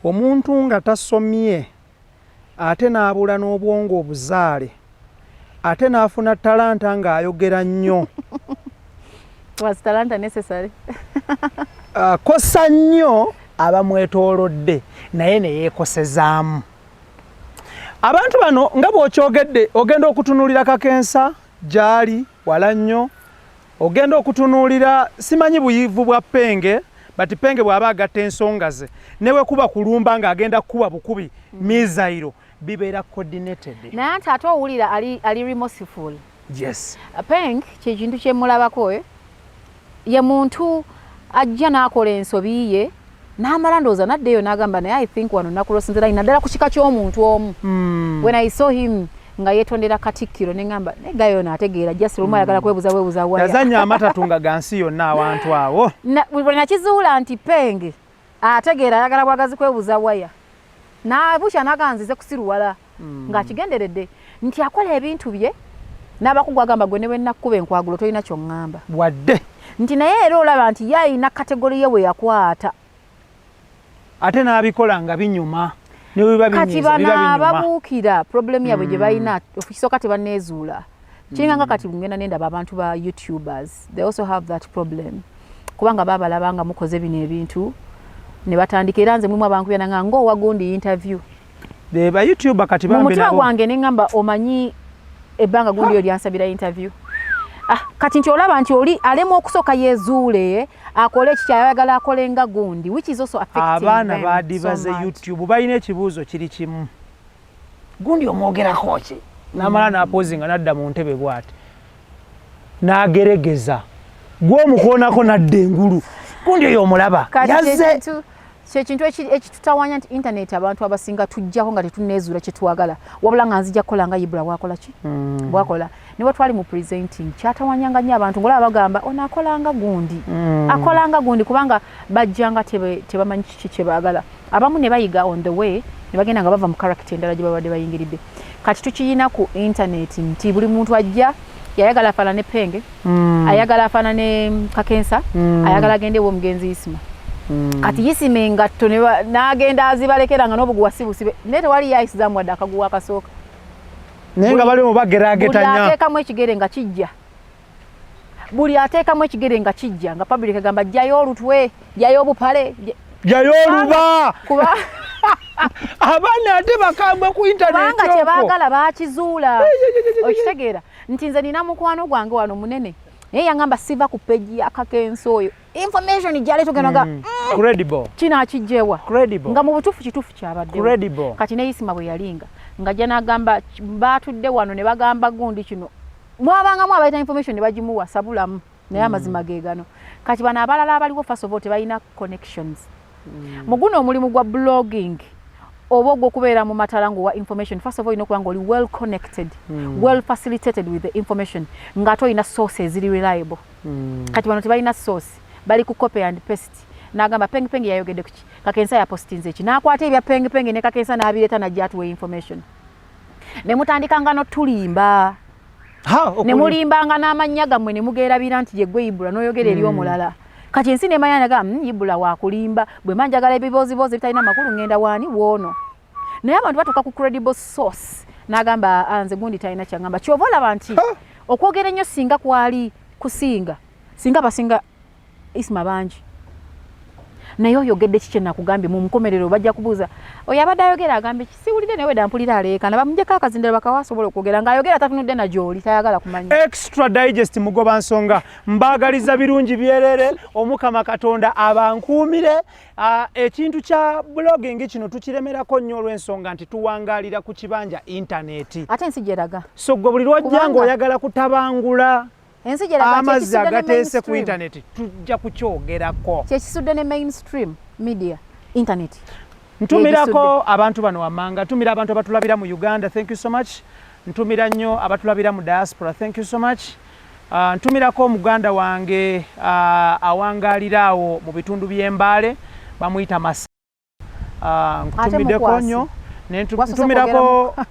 omuntu nga tasomye ate n'abula n'obwongo obuzaale, ate n'afuna talanta ng'ayogera nnyo. Was talanta necessary? Akosa nnyo abamwetoolodde, naye ne yeekosezaamu. Abantu bano nga bw'okyogedde, ogenda okutunuulira Kakensa gy'ali wala nnyo, ogenda okutunuulira simanyi buyivu bwa Penge, but Penge bw'aba agatta ensonga ze, ne kuba kulumba ng'agenda kukuba bukubi missile, bibeera coordinated. Naye ate ate owulira ali remorseful. Yes. Peng kyekintu kyemulabako, eh? Ye muntu ajja n'akola ensobi ye n'amala, ndowooza n'addeyo n'agamba, "Naye I think wano nacrossinze line," naddala ku kika ky'omuntu omu. When I saw him nga yeetondera Katikkiro, ne ŋŋamba, "Naye gayo ono ategeera, just lumu ayagala kwebuza bwebuza waya." Yazannya amatatu nga gansi yonna awantu awo. Bwe nakizuula nti Penge ategeera, ayagala bwagazi kwebuza waya, nabukya naga nzize kusiruwala ng'akigenderedde nti akola ebintu bye n'abakugu, agamba, "Gwe ne bwe nakkuba enkwagulo tolina ky'oŋŋamba." Wadde. Nti naye era olaba nti ye ayina category ye we yakwata. Ate n'abikola nga binyuma, ne bwe biba Kati binyiiza bano biba binyuma. ababuukira, problem yaabwe gye balina, ekisooka tebanneezuula. Kiringa nga kati ngenda nendaba abantu ba YouTubers, they also have that problem, kubanga babalaba nga mukoze bino ebintu ne batandika. Era nze mulimu abankubya nanga ngaowa gundi interview. Be ba YouTuber kati mu bambi mutima nabo. gwange ne ŋŋamba, "Omanyi ebbanga gundi oyo lyansabira interview." Ah, kati nti olaba nti oli alema okusooka yezuule, akole eki kyayagala, akole nga gundi, which is also affecting Abaana them badibaze so much. YouTube balina ekibuuzo kiri kimu: "Gundi omwogerako ki?" N'amala n'apausinga, n'adda mu ntebe bw'ati n'ageregeza gw'omukoonako, n'adda engulu. Gundi oyo omulaba? Kati Yazze. Kyekintu ekitutawanya nti internet abantu abasinga tujjako nga tetunezuula kyetwagala, wabula nga nzija kukola nga Ibra bwakola ki, bwakola. Niwe twali mu presenting, kyatawanyanga nnyo abantu, ngaolaba bagamba ono akolanga gundi, akolanga gundi, kubanga bajjanga tebamanyi kiki kyebaagala. Abamu ne bayiga on the way, ne bagenda nga bava mu character endala gye babadde bayingiridde. Kati tukiyina ku internet nti buli muntu ajja yayagala afaanane Penge, ayagala afaanane Kakensa, ayagala agende ewomugenzi Isima. Kati Isima engatto n'agenda azibalekera nga n'obuguwa si busibe, naye tewali yayisizaamu wadde akaguwa akasooka. Naye nga bali mu Buli bageragetanya. ateekamu ekigere nga kijja, buli ateekamu ekigere nga kijja, nga public egamba, "Jjayo olutwe, jjayo obupale." Jayo oluba. Kuba Abaana ate bakambwe ku internet. Kubanga Okwo. kyebaagala bakizuula. Okitegeera nti nze nina mukwano gwange wano munene, naye yaŋŋamba, "Siva ku page ya Kakensa oyo, information gyaleeta ogenda nga Credible. kino akijjewa?" Credible. Nga mu butuufu kituufu kyabaddewo. Credible. Kati ne Isima bwe yalinga ng'ajja n'agamba, baatudde wano ne bagamba gundi kino, mwabangamu abaleta information ne bagimuwa sabulamu, naye amazima ge gano. Kati bano abalala abaliwo, first of all tebalina connections mu guno omulimu gwa blogging oba ogw'okubeera mu matala ng'owa information. First of all olina okuba nga oli well connected, well facilitated with the information, ng'ate olina source eziri reliable. Kati bano tebalina source, bali ku copy and paste. N'agamba Peng Peng yayogedde kuki, Kakensa yapostinze eki, n'akwata ebya Peng Peng ne Kakensa n'abireeta, najja atuwa information, ne mutandikanga n'otulimba, ne mulimbanga n'amannya gammwe, ne mugeerabira nti ye gwe Ibula, n'oyogera eri omulala. Kati ensi nemanya naga, Ibula wakulimba. Bwe mba njagala ebibooziboozi ebitalina makulu, ŋŋenda waani woono." Naye abantu batuuka ku credible source n'agamba, "Ah, nze gundi talina kyaŋŋamba." Kyova olaba nti okwogera ennyo singa kwali kusinga, singa basinga Isima bangi. Naye oyogedde ki kyenakugambye? Mu nkomerero bajja kubuuza, "Oyo abadde ayogera agambye ki? Siwulidde." Naye wedda mpulira aleekana, bamuggyeko akazindalo bakawa asobola okwogera ng'ayogera tatunudde na gy'oli, tayagala kumanya. Extra Digest mugoba nsonga, mbaagaliza birungi byerere. Omukama Katonda abankuumire. Ekintu kya blogging kino tukiremerako nnyo olw'ensonga nti tuwangaalira ku kibanja intaneti. Ate ensi gyeraga. So gwe buli lwojja Kubanga- ng'oyagala kutabangula Ensi gyeraga amazzi kyekisudde ne agateese ku mainstream. intaneti, tujja kukyogerako. Kyekisudde ne mainstream media, internet. Ntumirako abantu bano wammanga. Ntumira abantu abatulabira mu Uganda, thank you so much. Ntumira nnyo abatulabira mu diaspora, thank you so much. Ntumirako muganda wange awangaalira awo mu bitundu by'Embaale, bamuyita Masa. Nkutumiddeko Mukwasi. nnyo.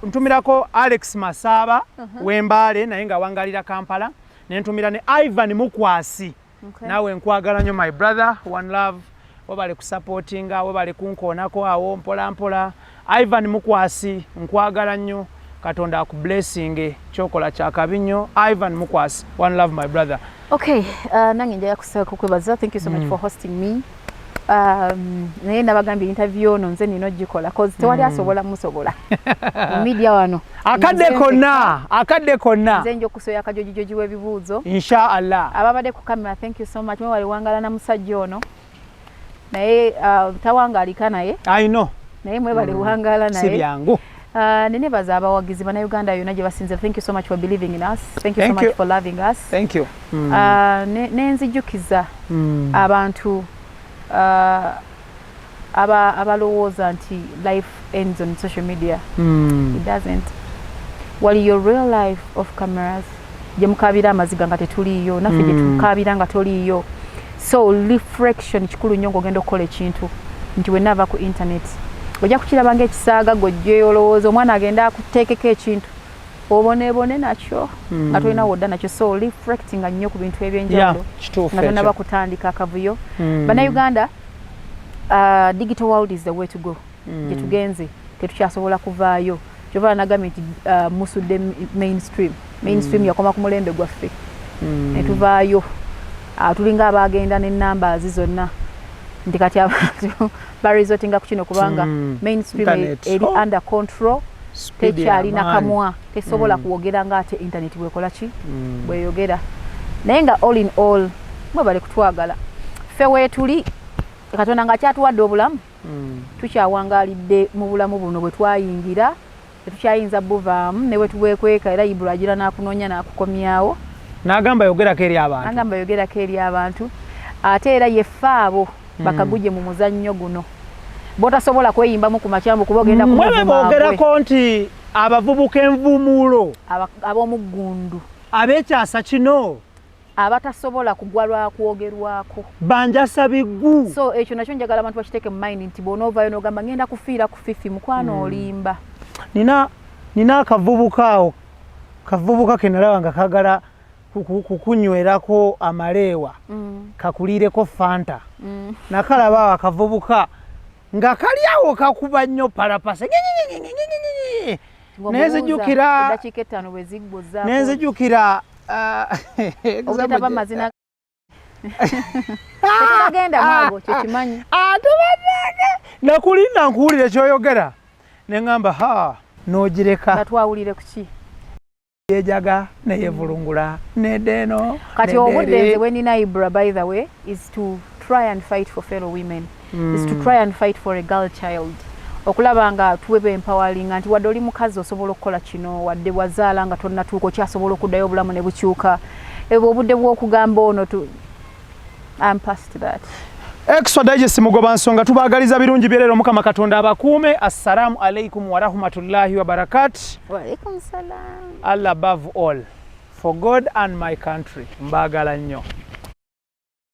Ntumirako Alex Masaba w'Embaale, naye nga wangalira Kampala. Nentumira ne Ivan Mukwasi. Naawe nkwagala nnyo, my brother, one love. Webale kusupportinga, webale kunkoonako awo mpola mpola. Ivan Mukwasi, nkwagala nnyo, Katonda akublessinge, kyokola kyakabi nnyo. Ivan Mukwasi, one love, my brother. Okay, nange njagala kusaba kukwebaza. Thank you so much for hosting me. Naye nabagambye, interview ono nze nina ogikola, cause tewali asobola musobola mu media wano. Akadde konna, akadde konna. Nze nja okusoya akajojijoji w'ebibuuzo. Insha Allah. Ababadde ku camera, thank you so much. Mwewali wangala na musajja ono, naye tawangalika naye. I know. Naye mwebale wangala Si naye. byangu. Nenebaza abawagizi bannayuganda yonna gye basinze. Thank you so much for believing in us. Thank you so Thank much you. for loving us. Thank you. Nenzijjukiza abantu abalowooza nti life ends on social media. It doesn't. Wali your real life off cameras, gye mukabira amaziga nga tetuliiyo naffe, gye tukabira nga toliiyo. So reflection kikulu nnyo ng'ogenda okukola ekintu, nti wennaava ku internet ojja kukiraba ng'ekisaaga, gojje olowooza omwana agenda akuteekeko ekintu oboneebone nakyo nga tolina wodda nakyo. So reflectinga nnyo ku bintu ebyenjawulo Kituufu nga tonaba ekyo. kutandika akavuyo. Bannayuganda, digital world is the way to go. Gye tugenze tetukyasobola kuvaayo. Kyova nagambye nti musudde mainstream. Mainstream yakoma ku mulembe gwaffe netuvaayo. Tulinga abagenda nenumbers zonna, nti kati abantu baresortinga ku kino kubanga mainstream Internet. eri Oh. under control. Speed Tekyalina y'amaanyi. kamwa, tesobola kwogera nga ate internet bwekola ki, bweyogera. Naye nga all in all, mwebale kutwagala. Ffe weetuli, Katonda nga akyatuwadde obulamu, tukyawangaalidde mu bulamu buno bwe twayingira, tetukyayinza buvaamu ne bwe tubwekweka. Era Ibula agira n'akunoonya n'akukomyawo. N'agamba yogerako eri abantu. Agamba yogerako eri abantu. Ate era yeffe abo bakaguje mu muzannyo guno botasobola kweyimbamu ku makyambu kuba ogenda Mwe kumuvuma agwe. boogerako nti abavubuka envumuulo, Ab'omuggundu, ab'ekyasa kino, abatasobola kugwa lwakwogerwako, banjasa biggu. So ekyo nakyo njagala abantu bakiteeke mu mind, nti bw'onoovaayo n'ogamba ngenda kufiira ku Fifi, mukwano, olimba. Nina akavubuka awo, kavubuka ke nalaba nga kagala kukunywerako amaleewa, kakuliireko Fanta. Nakalaba awo akavubuka nga kali awo kakuba nnyo palapasa. Nenzijukira eddakiika 5 bwe ziggwa. Nenzijukira Obutaba mazina tetugagenda mwago, kyekimanyi. Ate bannange, nakulinda nkuwulire kyoyogera, neŋŋamba ha, n'ogireka. Nga twawulire ku ki? Yejaga neyevulungula nedeeno. Kati obudde nze bwe nina, Ibra, by the way, is to try and fight for fellow women, is to try and fight for a girl child, okulaba nga tuweba empoweringa nti wadde oli mukazi osobola okukola kino, wadde wazaala nga tonnatuuka okyasobola okuddayo, obulamu ne bukyuka. Ebwo obudde bw'okugamba ono tu, I'm past that. Extra Digest, mugoba nsonga, tubaagaliza birungi byerero. Mukama Katonda abakuume. Assalamu alaikum warahmatullahi wabarakatu. Waalaikum salam. Allah above all, for God and my country, mbaagala nnyo.